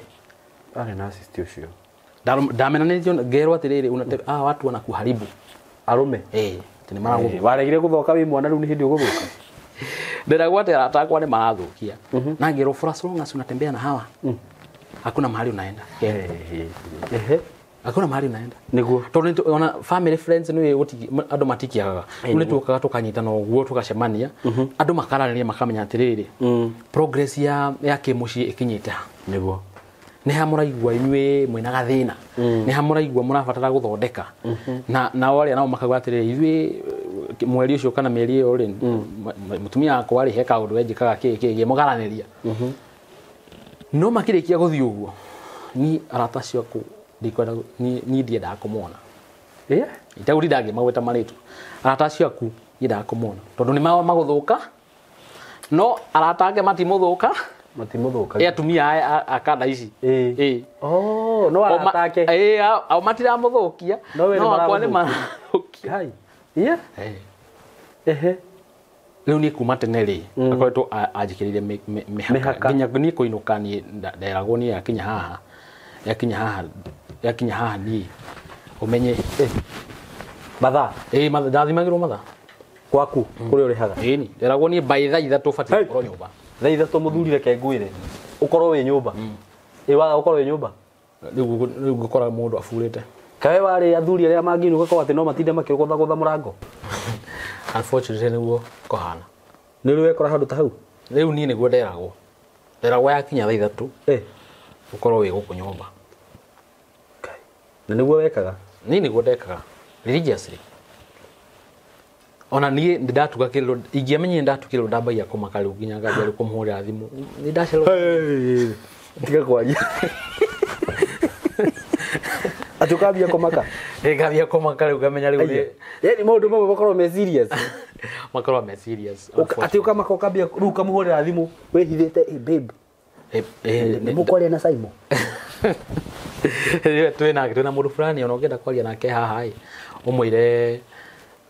Arĩ narcissist ũcio. Ndamenanĩtio ngerwo atĩrĩrĩ, watu wanakuharibu. Arũme? Atĩ nĩ maragũthũkia. Waregire gũthoka wĩ mwana rĩu nĩ hĩndĩ ũgũthũka. Ndĩragwo atĩ arata akwa nĩ marathũkia. Na ngerwo for as long as unatembea na hawa. Hakuna mahali unaenda. Hakuna mahali unaenda. Niguo. Tondũ ona family friends nĩ andũ matikiagaga. Rĩu nĩ tuokaga tũkanyitana ũguo tũgacemania. Andũ makaranĩria makamenya atĩrĩrĩ, progress ya kĩmũciĩ ĩkinyĩte ha. Niguo. Nĩ ha mũraigua inyuĩ mwĩna gathĩna. Nĩ ha mũraigua mũrabatara gũthondeka. Na nao arĩa nao makauga atĩrĩrĩ, ithuĩ mweri ũcio kana mĩeri ĩyo rĩ, mũtumia wakwa rĩ he kaũndũ enjĩkaga kĩ kĩ mũgaranĩria. No makĩrĩkia gũthiĩ ũguo, niĩ arata acio aku ndikwenda niĩ ndiendaga kũmona. Itegũtinda ngĩmagweta marĩtwa. Arata acio aku ndiendaga kũmona tondũ nĩ magũthũka, no arata ake matimũthũka. Matimũthũka. Atumia akanda ici. No arata ake. Ao matiramũthũkia, no akwa nĩ marathũkia. Rĩu niĩ kuma tene rĩ, akoretwo anjĩkĩrĩire mĩhaka. Nginya niĩ kũinũka niĩ nderagwo niĩ yakinya haha. Yakinya haha, yakinya haha niĩ ũmenye. Mathaa? Ndathimagĩrwo mathaa. Gwaku kũrĩa ũrĩhaga? Ĩni, nderagwo niĩ by thaa ithatũ ũbatiĩ gũkorwo nyũmba. Thaa ithatũ mũthuri reke ngwĩre, ũkorwo wĩ nyũmba. Waga gũkorwo wĩ nyũmba? Rĩu ngũkora mũndũ aburĩte. Kawe warĩ athuri arĩa mangĩinũka kwa atĩ no matinde makĩgũthagũtha mũrango? Unfortunately nĩguo kũhana. Nĩ rĩ wekora handũ ta hau? Rĩu niĩ nĩguo nderagwo. Nderagwo yakinya thaa ithatũ, ũkorwo wĩ gũkũ nyũmba. Na nĩguo wekaga? Niĩ nĩguo ndekaga religiously. Ona niĩ ndatuga kĩrĩro, ingĩamenyire ndatukĩrĩrwo ndambagia kũmaka rĩu nginya ngambia rĩu kũmũhũrĩra thimũ. Nĩ ndacererwo. Tiga kwaria. Atĩ ũkambia kũmaka? Ngambia kũmaka rĩu ngamenya rĩu nĩ Yaani maũndũ mamwe makoragwo me serious. Makoragwo me serious. Atĩ ũkamaka ũkambia rĩu ũkamũhũrĩra thimũ wĩhithĩte, babe. Nĩ mũkwaria na Simon. Twĩna twĩna mũndũ fulani ona ũngĩenda kwaria nake haha ĩ, ũmwĩre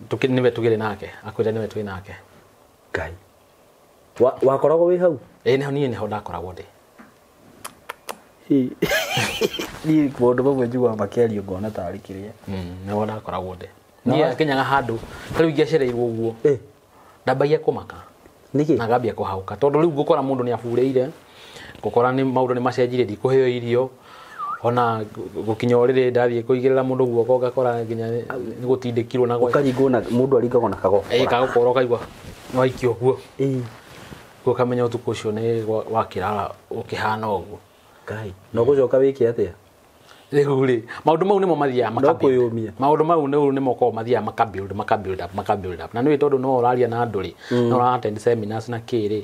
nĩwe tũgĩrĩ nake, akwĩre nĩwe twĩ nake. Ngai. Wakoragwo wĩ hau? Nĩho niĩ nĩho ndakoragwo ndĩ. Niĩ maũndũ mamwe njiguaga makĩario ngona tarĩ kĩrĩa. Nĩho ndakoragwo ndĩ. Niĩ akinyaga handũ, ta rĩu ingĩacereirwo ũguo, ndambagia kũmaka. Nĩkĩ? Na ngambia kũhaũka. Tondũ rĩu ngũkora mũndũ nĩ aburĩire, ngũkora nĩ maũndũ nĩ macenjirie, ndikũheo irio. Ona gũkinya ũrĩrĩ ndathiĩ kũigĩrĩra mũndũ guoko ngakora nginya nĩ gũtindĩkirwo na ũkaringwo na mũndũ aringagwo na kagokora. Kagokora ũkaigua nĩ waikio ũguo. Ũkamenya ũtukũ ũcio nĩ wakĩrara ũkĩhana ũguo. Ngai. Na ũgũcoka wĩke atĩa? Rĩu rĩ, maũndũ mau nĩmo mathiaga maka. No kwĩyũmia. Maũndũ mau nĩmo makoragwo mathiaga maka build, maka build up, maka build up. Na nĩũĩ tondũ no ũraria na andũ rĩ, no ũra attend seminars na kĩ rĩ.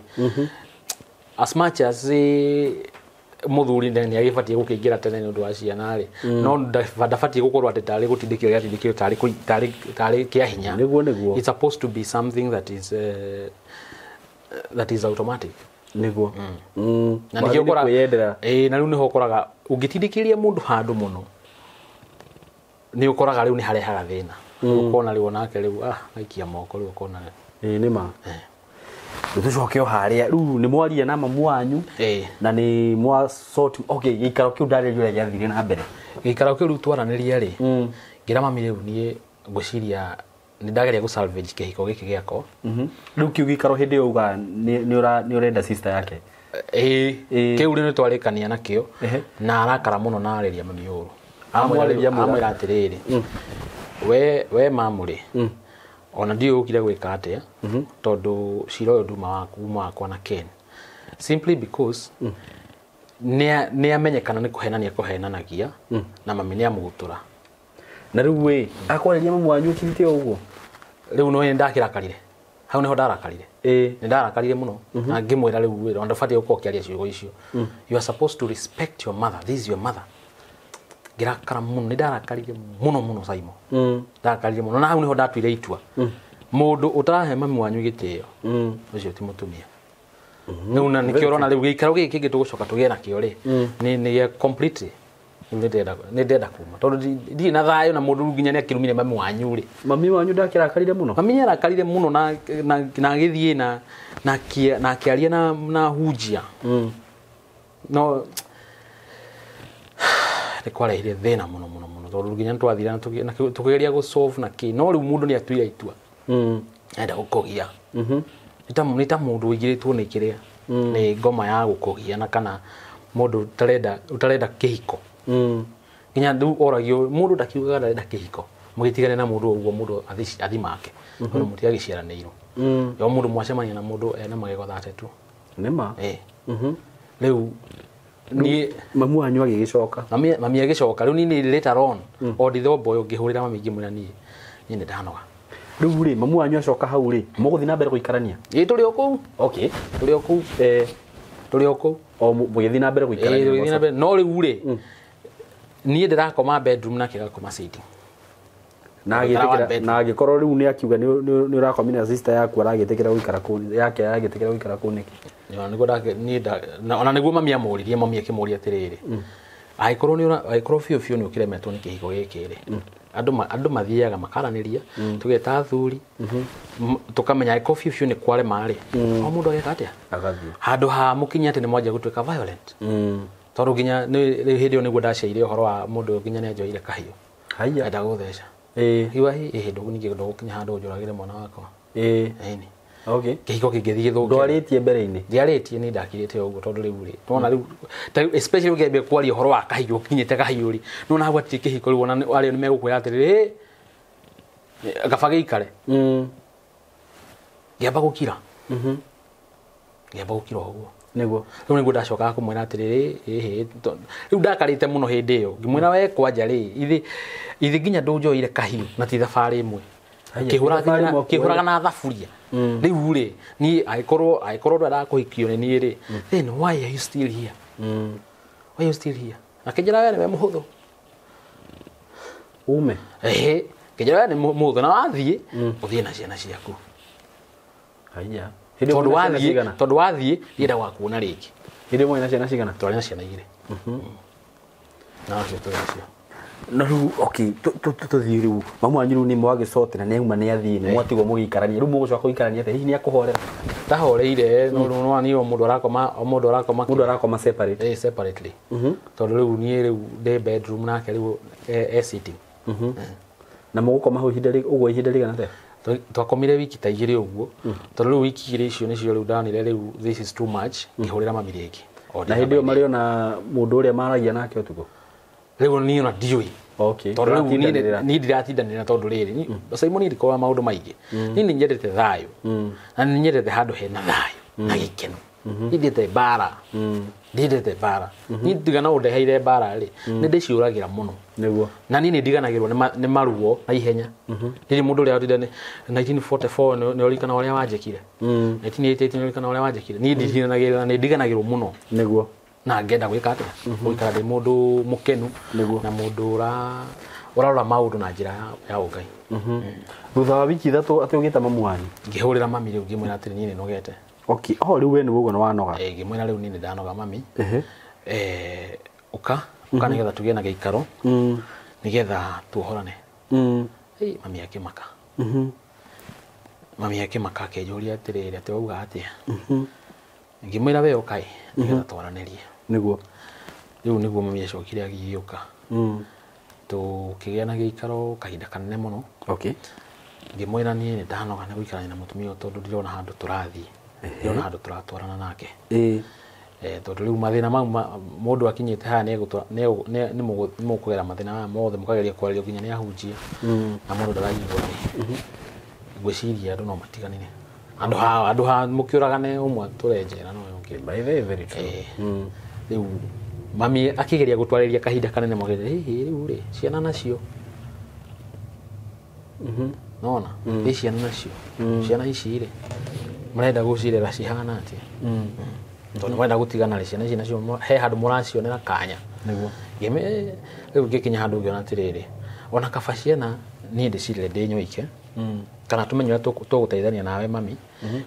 As much as mũthuri nĩ agĩbatiĩ gũkĩingĩra tene nĩ ũndũ wa ciana rĩ, no ndabatiĩ gũkorwo atĩ tarĩ gũtindĩkĩro gĩatindĩkĩro tarĩ kĩa hinya. Nĩguo nĩguo. It's supposed to be something that is automatic. Nĩguo. Na nĩkĩo ũkoraga na rĩu nĩho ũkoraga ũngĩtindĩkĩria mũndũ handũ mũno nĩ ũkoraga rĩu nĩ harehaga thĩna. Ũkona rĩu onake rĩu gaikia moko rĩu ũkona. Nĩ ma. Tũcoke o harĩa rĩu nĩ mwaria na mamu wanyu na nĩ mwa sort okay gĩikaro kĩu ndarĩrio ũrĩa gĩathire na mbere. Gĩikaro kĩu rĩu twaranĩria rĩ, ngĩra mami rĩu niĩ ngwĩciria nĩ ndageria gũ salvage kĩhiko gĩkĩ gĩakwa. Rĩu kĩu gĩikaro hĩndĩ ĩyo uga nĩ ũrenda sister yake. Kĩu rĩu nĩ twarĩkania nakĩo na arakara mũno na arĩria mami ũru. Amwĩra atĩrĩrĩ, we mamu rĩ, ona ndiũĩ ũkire gwĩka atĩa tondũ cira ũyũ nduma waku uma wakwa na Ken. Simply because nĩ amenyekana nĩ kũhenania kũhenanagia na mami nĩ amũgũtũra. Na rĩu ĩ akwarĩria mamu wanyu ũkirĩte ũguo? Rĩu no ndakĩrakarire. Hau niho ndarakarire. Nĩ ndarakarire mũno na ngĩmwĩra rĩu wĩra ndũbatiĩ gũkorwo ũkĩaria ciugo icio. You are supposed to respect your mother, this is your mother. Ngĩrakara mũno, nĩ ndarakarire mũno mũno Simon. Ndarakarire mũno na hau niho ndatuire itua. Mũndũ ũtarahe mami wanyu gĩtĩo ũcio ti mũtumia. Rĩu na nĩkĩo ũrona rĩu gĩikaro gĩkĩ kĩngĩ tũgũcoka tũgĩe nakĩo rĩ nĩ gĩa completely. Nĩ ndĩrenda kuma tondũ ndirĩ na thayũ na mũndũ nginya nĩ akĩrumire mami wanyu rĩ. Mami wanyu ndakĩrakarire mũno? Mami nĩ arakarire mũno na agĩthiĩ na akĩaria na hunjia. No nĩ kwarehire thĩna mũno mũno mũno tondũ nginya nĩ twathire na tũkĩgeria gũ solve na kĩ, no rĩu mũndũ nĩ atuire itua. Enda gũkũgia. Nĩ ta mũndũ ũingĩrĩtwo nĩ kĩrĩa nĩ ngoma ya gũkũgia na kana mũndũ ũtarenda kĩhiko. Nginya rĩu oragio mũndũ ndakiugaga ndarenda kĩhiko, mũgĩtigane na mũndũ ũguo mũndũ athi make tondũ mũtiagĩciaranĩirwo. Yo mũndũ mwacemania na mũndũ ena magego 32. Nĩ ma. Rĩu niĩ mamu wanyu agĩgĩcoka. Mami agĩcoka rĩu niĩ later on o ndithombo ũyũ ngĩhũrĩra mami ngĩmwĩra niĩ nĩ ndanoga. Rĩu rĩ mamu wanyu acoka hau rĩ mũgũthiĩ na mbere gũikarania? Ĩĩ tũrĩ o kũu. Okay. Tũrĩ o kũu. Tũrĩ o kũu. O mũgĩthiĩ na mbere gũikarania. Ĩĩ tũgĩthiĩ na mbere. No rĩu rĩ niĩ ndĩrakoma bedroom nake agakoma sitting. Na agĩtĩkĩra, na angĩkorwo rĩu nĩ akiuga nĩ ũrakomire na sister yaku aragĩtĩkĩra gũikara kũu yake aragĩtĩkĩra gũikara kũu nĩkĩ? Ona nĩguo mami amũririe, mami akĩmũria atĩrĩrĩ, angĩkorwo nĩ angĩkorwo biũ biũ nĩ ũkĩremetwo nĩ kĩhiko gĩkĩ rĩ, andũ mathiaga makaranĩria, tũgeta athuri, tũkamenya angĩkorwo biũ biũ nĩ kwarema rĩ, o mũndũ ageka atĩa? Agathiĩ. Handũ ha mũkinye atĩ nĩ mwanjia gũtuĩka violent. Tondũ nginya hĩndĩ ĩyo nĩguo ndaciaire ũhoro wa mũndũ ũyũ nginya nĩ anjoire kahiũ. Haiya. Enda gũtheca. Iwa hĩ nginya ndũgũkinya handũ njũragĩre mwana wakwa. Ĩni. Okay. Kĩhiko kĩngĩthiĩ gĩthũke. Ndwarĩtie mbere-inĩ? Ndiarĩtie, nĩ ndakirĩte ũguo tondũ rĩu rĩ, nĩwona rĩu, ta rĩu especially ũngĩambia kwaria ũhoro wa kahiũ ũkinyĩte kahiũ rĩ, nĩwona hau hatirĩ kĩhiko rĩu ona arĩa nĩ megũkwĩra atĩrĩrĩ, kaba gĩikare. Ngĩamba gũkira. Ngĩamba gũkira ũguo. Nĩguo. Rĩu nĩguo ndacokaga kũmwĩra atĩrĩrĩ, rĩu ndakarĩte mũno hĩndĩ ĩyo, ngĩmwĩra we kwanja rĩ, ithe nginya ndũnjoire kahiũ na ti thabarĩ ĩmwe. Kĩhũraga na thaburia. Rĩu rĩ, niĩ angĩkorwo ndwendaga kũhikio nĩ niĩ rĩ, then why are you still here? Why are you still here? Akĩnjĩra we nĩwe mũhũthũ. Ume? Ĩhĩ, akĩnjĩra we nĩ mũhũthũ na wathiĩ, ũthiĩ na ciana ciaku. Haiya. Tondũ wathiĩ, ndienda gwakuona rĩngĩ. Hĩndĩ ĩmwe na ciana cigana? Twarĩ na ciana igĩrĩ. Na acio tũrĩ nacio. Na rĩu okay, tũthiĩ rĩu mamu wanyu rĩu nĩ mwagĩcote na nĩauma nĩ athiĩ nĩ mwatigwo mũgĩikarania rĩu mũgũcoka gũikarania atĩa? Hihi nĩ akũhorera? Ndahoreire, no rĩu nĩwona niĩ o mũndũ arakoma, o mũndũ arakoma Mũndũ arakoma separate. Ĩĩ, separately. Tondũ rĩu niĩ rĩu ndĩ bedroom nake rĩu e sitting. Na mũgũkoma hau ihinda ũguo ihinda rĩigana atĩa? Twakomire wiki ta igĩrĩ ũguo. Tondũ rĩu wiki igĩrĩ icio nĩcio rĩu ndanire rĩu this is too much, ngĩhũrĩra mami rĩngĩ. Na hĩndĩ ĩyo marĩ ona mũndũ ũrĩa maragia nake ũtukũ? Rĩu niĩ ona ndiũĩ. Okay. Tondũ rĩu niĩ ndiratindanĩra tondũ rĩrĩ, Simon niĩ ndikoragwo maũndũ maingĩ. Niĩ nĩ nyendete thayũ. Na nĩ nyendete handũ hena thayũ na gĩkeno. Niĩ ndiendete mbara. Ndiendete mbara. Niĩ ndiga no ũndeheire mbara rĩ, nĩ ndĩciũragĩra mũno. Nĩguo. Na niĩ nĩ ndiganagĩrwo nĩ maruo na ihenya. Ndirĩ mũndũ ũrĩa ũtinda nĩ 1944 nĩ ũririkana ũrĩa wanjĩkire. 1988 nĩ ũririkana ũrĩa wanjĩkire. Niĩ nditindanagĩrĩra, nĩ ndiganagĩrwo mũno. Nĩguo. Na ngenda gwĩka atĩa? Gũikara ndĩ mũndũ mũkenu na mũndũ ũrarora maũndũ na njĩra ya ũngai. Thutha wa wiki ithatũ atĩ ũgĩta mamu wanyu? Ngĩhũrĩra mami rĩu ngĩmwĩra atĩrĩ niĩ nĩ nogete. Okay. Oh, rĩu we nĩ ũguo nĩ wanoga. Ngĩmwĩra rĩu niĩ nĩ ndanoga mami. Ũka, ũka nĩgetha tũgĩe na gĩikaro. Nĩgetha tuohorane. Mami akĩmaka. Mami akĩmaka akĩnjũria atĩrĩrĩ atĩ wauga atĩa? Ngĩmwĩra we ũka ĩ, nĩgetha twaranĩrie. Nĩguo. Rĩu nĩguo mami acokire agĩũka. Tũkĩgĩa na gĩikaro kahinda kanene mũno. Okay. Ngĩmwĩra niĩ nĩ ndanoga nĩ gũikarania na mũtumia ũyũ tondũ ndirona handũ tũrathiĩ. Ndirona handũ tũratwarana nake. Tondũ rĩu mathĩna mau mũndũ akinyĩte haha nĩ mũkũgera mathĩna maya mothe mũkageria kwaria nginya nĩ ahunjia. Na mũndũ ndaraigua rĩ. Ngwĩciria andũ no matiganire. Andũ ha mũkĩũragane ũmwe atũre njera no ũyũ ũngĩ. By the way, very true. Rĩu mami akĩgeria gũtwarĩria kahinda kanene mũno, hihi rĩu rĩ, ciana nacio. Nona ĩ ciana nacio ciana ici rĩ marenda gũcirera cihana atĩa tondũ marenda gũtigana rĩ ciana ici nacio he handũ mũracionera kanya Nĩguo. Rĩu ngĩkinya handũ ngĩona atĩrĩrĩ ona kaba ciana niĩ ndĩcirere ndĩ nyoike kana tũmenye ũrĩa tũgũteithania nawe mami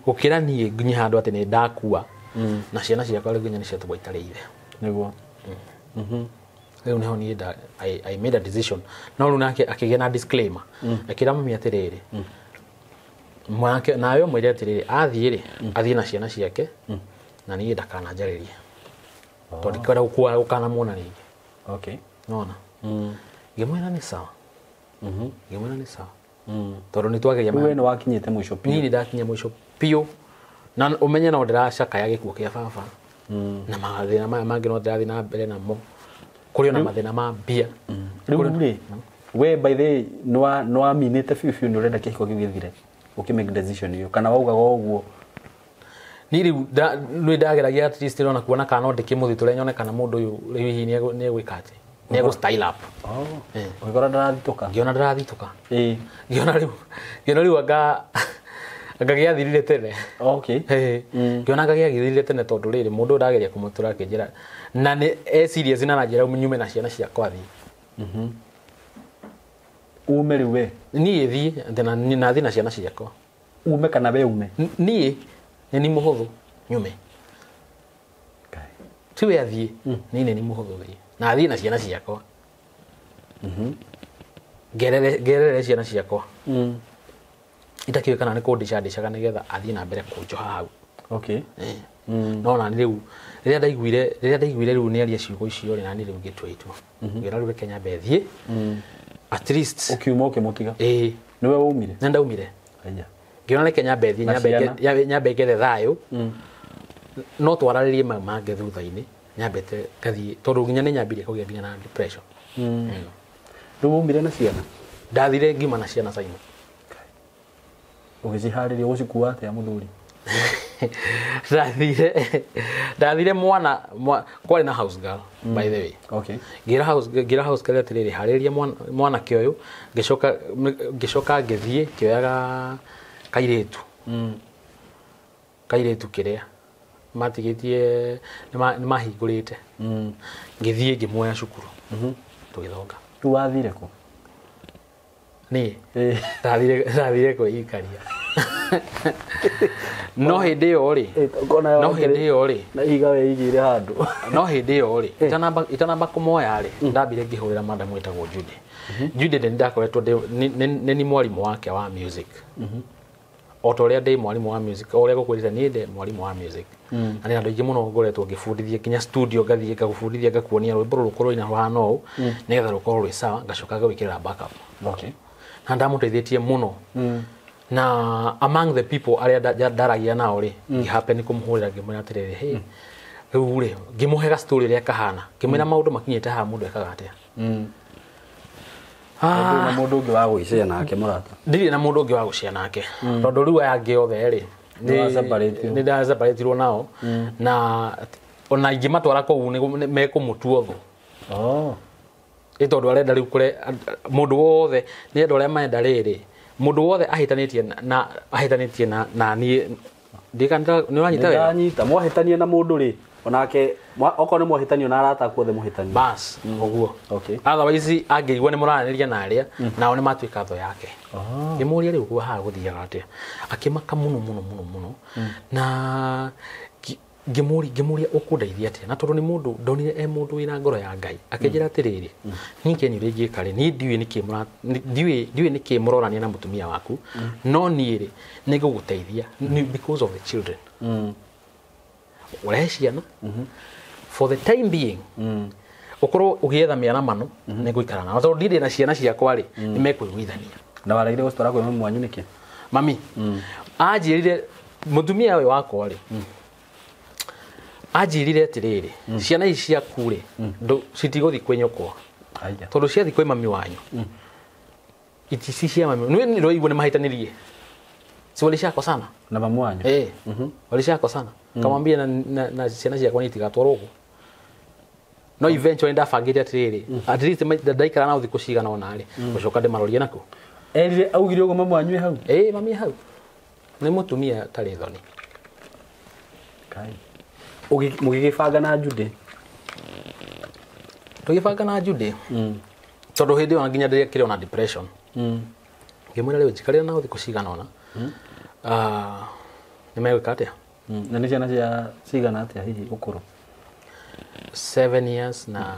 gũkĩra niĩ nginye handũ atĩ nĩ ndakua na ciana ciakwa rĩu nginya nĩ ciatũgwo itarĩ ithe. Nĩguo. Rĩu nĩho niĩ I made a decision no rĩu nake akĩgĩa na disclaimer akĩra mami atĩrĩrĩ mwanake nawe ũmwĩre atĩrĩrĩ athiĩ rĩ athiĩ na ciana ciake na niĩ ndakananjarĩrie tondũ ndikwenda gũkanamuona rĩngĩ. Okay. Nona ngĩmwĩra nĩ sawa. Ngĩmwĩra nĩ sawa tondũ nĩ twageria Rĩu we nĩ wakinyĩte mũico biũ. Niĩ nĩ ndakinya mũico biũ na ũmenye no ndĩracakaya gĩkuũ kĩa baba na mathĩna maya mangĩ no ndĩrathiĩ na mbere namo kũrĩ ona mathĩna ma mbia. Rĩu rĩ we by the way nĩ waminĩte biũ biũ nĩ ũrenda kĩhiko kĩu gĩthire ũkĩ make decision ĩyo kana waugaga ũguo? Niĩ rĩu nĩ ndageragia at least ona kuona kana no ndĩkĩmũthitũre nyone kana mũndũ ũyũ rĩu hihi nĩ egwĩka atĩ nĩ egũ style up. Ũgĩkora ndarathitũka. Ngĩona ndarathitũka. Ĩĩ. Ngĩona rĩu anga gĩathirire tene. Okay. Ngĩona anga gĩathirire tene tondũ rĩrĩ mũndũ ũyũ ndageria kũmũtũra akĩnjĩra na nĩ e serious na aranjĩra nyume na ciana ciakwa thiĩ. Ume rĩu we? Niĩ thiĩ na thiĩ na ciana ciakwa. Ume kana we ume? Niĩ nĩ ni mũhũthũ nyume. Ti we athiĩ niĩ nĩ ni mũhũthũ thiĩ na thiĩ na ciana ciakwa. Ngerere ciana ciakwa. Itakĩũĩ kana nĩ kũndicandĩcaga nĩgetha athiĩ na mbere kũnjoha hau. Okay. No na rĩu rĩrĩa ndaiguire rĩu nĩ aria ciugo icio rĩ na niĩ rĩu ngĩtua itua. Ngĩona rĩu reke nyambe thiĩ. At least ũkiuma ũkĩmũtiga. Ĩĩ. Nĩwe waumire? Nĩ ndaumire. Aya. Ngĩona reke nyambe thiĩ nyambe ngethe thayũ. No twararĩrie mau mangĩ thutha-inĩ nyambete ngathiĩ tondũ nginya nĩ nyambirie kũgĩa nginya na depression. Rĩu waumire na ciana? Ndathire ngiuma na ciana Simon. Ũgĩciharĩria gũcikua atĩa mũthuri? Ndathire mwana kwarĩ na house girl by the way. Okay. Ngĩra house girl atĩrĩrĩ harĩria mwanake ũyũ ngĩcoka ngĩthiĩ ngĩoyaga kairĩtu. Kairĩtu kĩrĩa matigĩtie nĩ mahingũrĩte. Ngĩthiĩ ngĩmuoya cukuru. Tũgĩthonga. Rĩu wathire kũ? Niĩ ndathire kwĩikaria. No hĩndĩ ĩyo rĩ na ihiga weigĩire handũ. No hĩndĩ ĩyo rĩ itanamba kũmoya rĩ ndambire ngĩhũrĩra madam wĩtagwo Judy. Judy nĩ ndakoretwo nĩ ni mwarimũ wake wa music. O ta ũrĩa ndĩ mwarimũ wa music o ũrĩa ngũkwĩrĩte niĩ ndĩ mwarimũ wa music. Na nĩ andũ aingĩ mũno ngoretwo ngĩbundithia nginya studio ngathiĩ ngagũbundithia ngakuonia rwĩmbo rũrũ rũkorwo rũhana ũũ nĩgetha rũkorwo rwĩ sawa ngacoka ngawĩkĩrĩra backup. Okay. Na ndamũteithĩtie mũno. Na among the people arĩa ndaragia nao rĩ ngĩhappen kũmũhũrĩra ngĩmwĩra atĩrĩrĩ hey rĩu rĩ ngĩmũhe ga story ũrĩa kahana ngĩmwĩra maũndũ makinyĩte haha mũndũ ekaga atĩa. Ndũrĩ na mũndũ ũngĩ wa gũicea nake mũrata? Ndirĩ na mũndũ ũngĩ wa gũcea nake tondũ rĩu aya angĩ othe rĩ nĩ ndaseparatĩirwo nao na ona ingĩmatwara kũu nĩ mekũmũtua thũ. Ĩ tondũ arenda rĩu kũre mũndũ wothe nĩ andũ arĩa marenda rĩrĩ mũndũ wothe ahĩtanĩtie na niĩ nĩ ũranyita wega? Nĩndanyita. Mwahĩtania na mũndũ rĩ onake okorwo nĩ mwahĩtanio na arata aku othe mũhĩtanie. Bas ũguo. Okay. Otherwise angĩigua nĩ mũraranĩria na arĩa nao nĩ matuĩka thũ yake. Ngĩmũria rĩu gwa haha gũthiaga atĩa akĩmaka mũno mũno mũno mũno na ngĩmũria ũkũndeithia atĩa na tondũ nĩ mũndũ ndonire e mũndũ wĩna ngoro ya Ngai akĩnjĩra atĩrĩrĩ niĩ Ken ũrĩa ingĩka rĩ niĩ ndiũĩ nĩkĩ mũrorania na mũtumia waku no niĩ rĩ nĩ ngũgũteithia because of the children. Ũrehe ciana for the time being ũkorwo ũgĩetha mĩaramano nĩ ngũikara nao tondũ ndirĩ na ciana ciakwa rĩ nĩ mekũiguithania. Na waregire gũcitwara kwĩ mami wanyu nĩkĩ? Mami anjĩrire mũtumia ũyũ wakwa rĩ anjĩrire atĩrĩrĩ ciana ici ciaku rĩ citigũthiĩ kwĩ nyũkwa tondũ ciathiĩ kwĩ mami wanyu ici ci cia mami nĩ rwaigua nĩ mahĩtanĩrie si walishakosana na mamu wanyu walishakosana kamwambia na ciana ciakwa nĩ itigatwarwo ũguo no eventually ndabangĩte atĩrĩrĩ at least ndaikara nao thikũ cigana ũna rĩ gũcoka ndĩmarorie nakuo. Erire augire uguo mamu wanyu hau? Ĩĩ mami hau. Nĩ mũtumia tarĩ thoni. Kai. Mũgĩgĩbanga na Jude? Tũgĩbanga na Jude. Tondũ hĩndĩ ĩyo nginya ndĩrekire ona depression. Ngĩmwĩra rĩu njikarĩra nao thikũ cigana ũna. Nĩ megwĩka atĩa? Na nĩ ciana cia cigana atĩa hihi ũkũrũ? 7 years na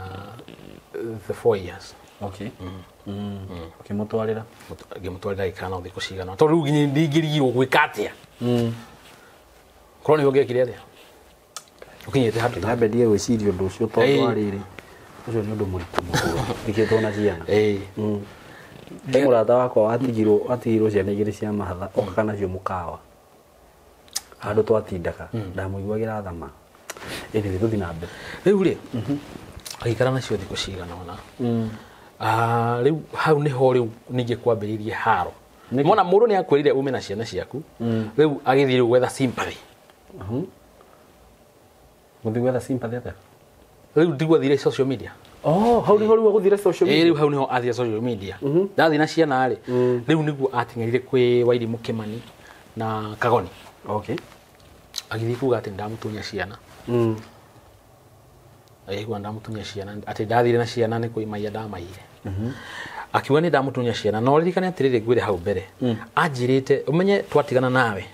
the 4 years. Okay. Ũkĩmũtwarĩra? Ngĩmũtwarĩra gĩikara nao thikũ cigana ũna. Tondũ rĩu nginya ndingĩrigirwo gwĩka atĩa. Korwo nĩwe ũngĩekire atĩa? Ũkinyĩte handũ ta Nyambe ndige gwĩciria ũndũ ũcio tondũ wa rĩrĩ. Ũcio nĩ ũndũ mũritũ mũno. Thikĩtwo na ciana. He mũrata wakwa watigirwo ciana igĩrĩ cia mahatha okaga nacio mũkawa. Handũ twatindaga ndamũiguagĩra thama. Anyway, tũthiĩ na mbere. Rĩu rĩ, agĩikara nacio thikũ cigana ũna. Rĩu hau nĩho rĩu ningĩ kwambĩrĩirie haro. Mona mũndũ nĩ akwĩrire ume na ciana ciaku. Rĩu agĩthiĩ rĩu gwetha sympathy. Gũthiĩ gwetha sympathy atĩa? Rĩu ndiguo athire social media. Oh, hau nĩho rĩu agũthire social media. Rĩu hau nĩho athire social media. Ndathiĩ na ciana rĩ, rĩu nĩguo ateng'erire kwĩ Wairimũ Kĩmani na Kagoni. Okay. Agĩthiĩ kuga atĩ ndamũtunya ciana. Agĩkuga ndamũtunya ciana, atĩ ndathire na ciana nĩ kũimaia ndamaire. Akiuga nĩ ndamũtunya ciana, no ririkane atĩrĩrĩ ngwĩre hau mbere. Anjĩrĩte, ũmenye twatigana nawe,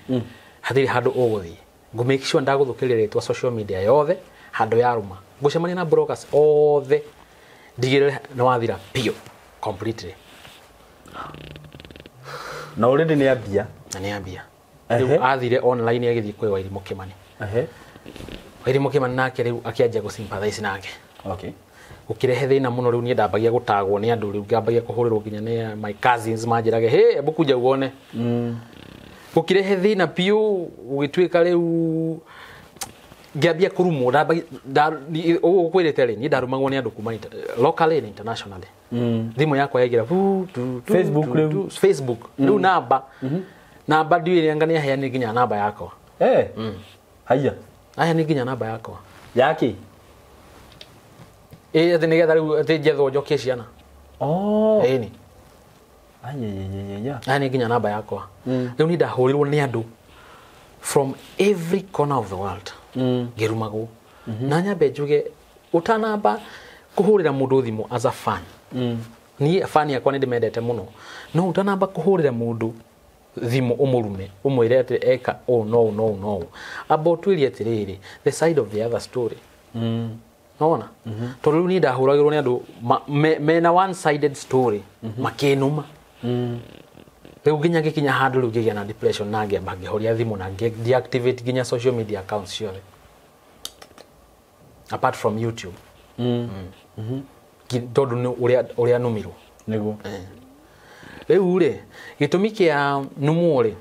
hatirĩ handũ ũgũthiĩ. Ngũ make sure ndagũthũkĩria rĩtwa social media yothe, handũ yarũma. Ngũcemania na bloggers othe, ndigĩrĩre nĩ wathira biũ, completely. Na already nĩ ambia. Na nĩ ambia. Rĩu athire online agĩthiĩ kwĩ Wairimũ Kĩmani. Wairimũ Kĩmani nake rĩu akĩanjia gũ sympathize nake. Okay. Gũkĩrehe thĩna mũno rĩu niĩ ndambagia gũtagwo nĩ andũ rĩu ngĩambagia kũhũrĩrwo nginya nĩ my cousins manjĩrage, hey, hebu kuja uone. Gũkĩrehe thĩna biũ gũgĩtuĩka rĩu ngĩambia kũrumwo, ũguo ngwĩrĩte rĩ, niĩ ndarumagwo nĩ andũ kuma locally and internationally. Thimũ yakwa yaingĩra Facebook rĩu. Facebook. Rĩu namba. Namba ndiũĩ anga nĩ aheanire nginya namba yakwa. Haiya. Aheanire nginya namba yakwa. Yaki? Ĩĩ, atĩ nĩgetha rĩu atĩ njethwo njokie ciana. Ĩni. Ayayayaya. Aheanire nginya namba yakwa. Rĩu niĩ ndahũrirwo nĩ andũ from every corner of the world. Ngĩrumagwo. Na nyambe njuge ũtanamba kũhũrĩra mũndũ thimũ as a fan. Niĩ fan yakwa nĩ ndĩmendete mũno. No ũtanamba kũhũrĩra mũndũ thimũ ũmũrume, ũmwĩre atĩ eka ũũ no no no. Amba ũtuĩrie atĩrĩrĩ, the side of the other story. Nona? Tondũ rĩu niĩ ndahũragĩrwo nĩ andũ mena one sided story makĩnuma. Rĩu nginya ngĩkinya handũ rĩu ngĩgĩa na depression na ngĩamba ngĩhoria thimũ na ngĩ deactivate nginya social media accounts ciothe. Apart from YouTube. Tondũ nĩ ũrĩa numirwo. Nĩguo. Rĩu rĩ, gĩtũmi kĩa numwo rĩ,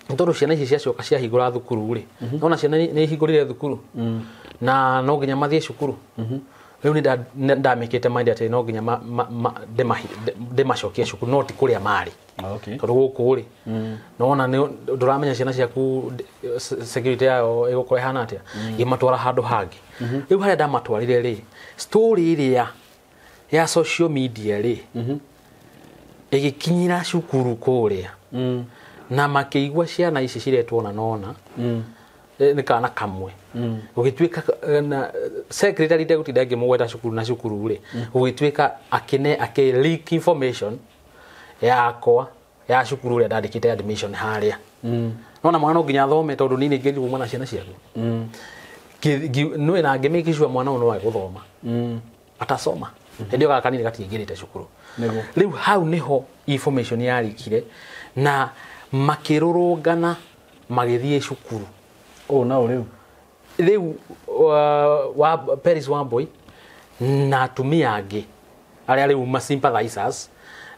nĩ tondũ ciana ici ciacoka ciahingũra thukuru rĩ. Nona ciana nĩ ihingũrire thukuru. Na no nginya mathiĩ cukuru. Rĩu nĩ ndamĩkĩte mind atĩ no nginya ndĩmacokie cukuru, no ti kũrĩa marĩ. Okay. Tondũ gũkũ rĩ, nona nĩ ndũramenya ciana ciaku security yao ĩgũkorwo ĩhana atĩa. Ngĩmatwara handũ hangĩ. Rĩu harĩa ndamatwarire rĩ, story ĩrĩa ya social media rĩ, ĩgĩkinyĩra cukuru kũrĩa. Na makĩigua ciana ici ciretwo na nona. Nĩ kana kamwe. Gũgĩtuĩka na secretary ndegũtinda ngĩmũgweta cukuru na cukuru rĩ, gũgĩtuĩka akĩ leak information yakwa ya cukuru ũrĩa ndandĩkĩte admission harĩa. Nona mwana no nginya athome tondũ niĩ nĩngĩthiĩ kuma na ciana ciaku. Nĩ na ngĩmake sure mwana ũyũ no agũthoma. Atasoma. Hĩndĩ ĩyo gaka kanini gatiingĩrĩte cukuru. Rĩu hau nĩho information yarikire na makĩrũrũngana magĩthiĩ cukuru. Oh, no rĩu. Rĩu wa Paris Wambui na atumia angĩ arĩa rĩu ma sympathizers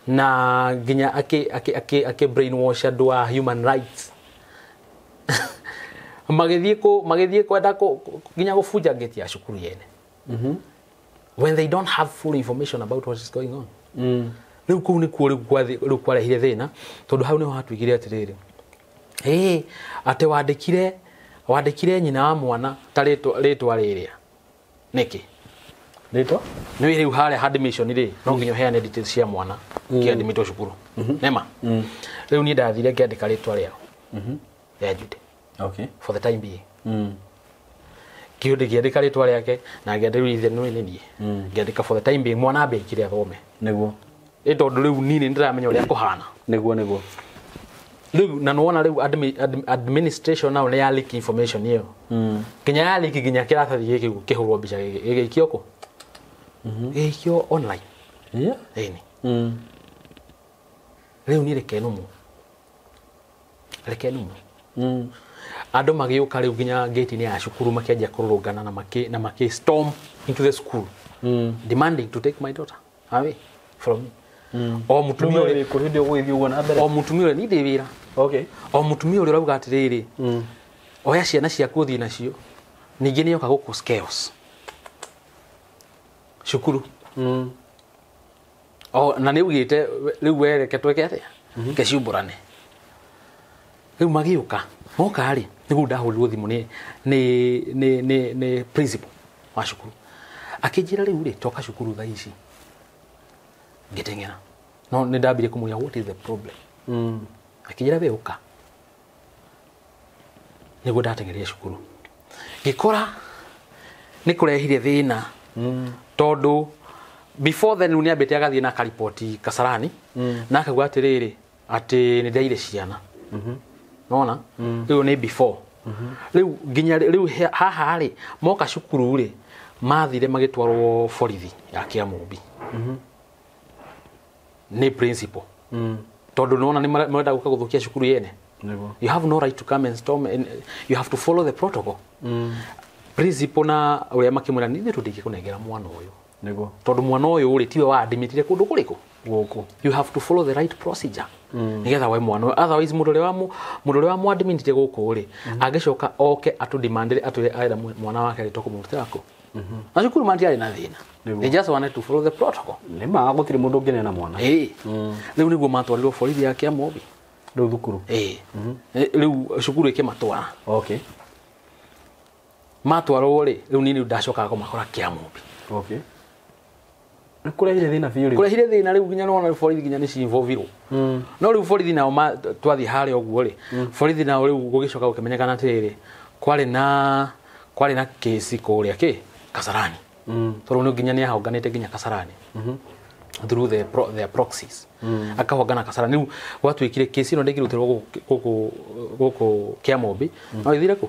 na nginya akĩ brainwash andũ a human rights. Magĩthiĩ kwenda nginya gũbunja ngĩti ya cukuru yene. When they don't have full information about what is going on. Rĩu kũu nĩkuo rĩu kwarehire thĩna tondũ hau nĩho hatuĩkire atĩrĩrĩ. Atĩ wandĩkire nyina wa mwana ta rĩtwa rĩrĩa. Nĩkĩ? Rĩtwa? Nĩ rĩu harĩa admission rĩ, no nginya ũheane details cia mwana. Kĩandĩmĩtwo cukuru nema rĩu niĩ ndathire ngĩandĩka rĩtwa rĩao rĩa Jude. Okay. For the time being kĩũndũ ngĩandĩka rĩtwa rĩake na ngĩandĩka rĩu ithe nĩ niĩ ngĩandĩka for the time being mwana ambe aikire athome. Niguo. Ĩ tondũ rĩu niĩ nĩ ndĩramenya ũrĩa kũhana. Niguo niguo. Rĩu na nĩwona rĩu administration nao nĩ ya leak information ĩyo nginya ya leak nginya kĩratathi gĩkĩ kĩhũrwo mbica gĩgĩikio kũ gĩgĩikio online. Yeah. Ĩni rĩu niĩ reke nũmũ reke nũmũ. Andũ magĩũka rĩu nginya gate-inĩ ya cukuru makĩanjia kũrũrũngana na makĩ storm into the school demanding to take my daughter away from me. O mũtumia ũrĩa kũ hĩndĩ ũgũgĩthiĩ ũguo na mbere. O mũtumia ũrĩa niĩ ndĩ wĩra. Okay. O mũtumia ũrĩa ũrauga atĩrĩrĩ oya ciana ciaku ũthiĩ nacio ningĩ nĩ yoka gũkũ chaos cukuru. O na nĩ ugĩte rĩu we reke twĩke atĩa keciumbũrane. Rĩu magĩũka moka rĩ nĩguo ndahũrirwo thimũ nĩ principal wa cukuru akĩnjĩra rĩu rĩ toka cukuru thaa ici. Ngĩteng'era no nĩ ndambirie kũmũria what is the problem. Akĩnjĩra we ũka. Nĩguo ndateng'erire cukuru ngĩkora nĩ kũrehire thĩna tondũ before then nĩ ambĩte agathiĩ na akariboti Kasarani na akauga atĩrĩrĩ atĩ nĩ ndaire ciana. Nona rĩu nĩ before rĩu nginya rĩu haha rĩ moka cukuru rĩ mathire magĩtwarwo borithi ya Kĩamũmbi nĩ principal tondũ nona nĩ marenda gũka gũthũkia cukuru yene. You have no right to come and storm and you have to follow the protocol. Principal na ũrĩa makĩmwĩra nĩ ithuĩ tũtingĩkũnengera mwana ũyũ. Niguo. Tondũ mwana ũyũ rĩ tiwe waadmitire kũndũ kũrĩkũ gũkũ. You have to follow the right procedure. Nĩgetha we mwana ũyũ otherwise mũndũ ũrĩa wamũadmitire gũkũ rĩ angĩcoka oke atũdemandĩre atwĩre arenda mwana wake rĩ tũkũmũrutĩra kũ. Na cukuru matiarĩ na thĩna. They just wanted to follow the protocol. Nĩ ma gũtirĩ mũndũ ũngĩneana mwana. Ĩĩ. Rĩu nĩguo matwarirwo borithi ya Kĩamũmbi. Rĩu thukuru. Ĩĩ. Rĩu cukuru ĩkĩmatwara. Okay. Matwarwo rĩ rĩu niĩ ndacokaga kũmakora Kĩamũmbi. Okay. Nĩ kũrehire thĩna biũ rĩu. Kũrehire thĩna rĩu nginya nĩwona borithi nginya nĩ ci-involvirwo. No rĩu borithi nao twathiĩ harĩa ũguo rĩ borithi nao rĩu gũgĩcoka gũkĩmenyekana atĩrĩrĩ kwarĩ na kĩci kũrĩa kĩ Kasarani. Tondũ nĩ nginya nĩ ahonganĩte nginya Kasarani through their proxies. Akahongana Kasarani rĩu gwatuĩkire kĩci ĩno ndĩngĩrutĩrwo gũkũ Kĩamũmbi no ĩthire kũ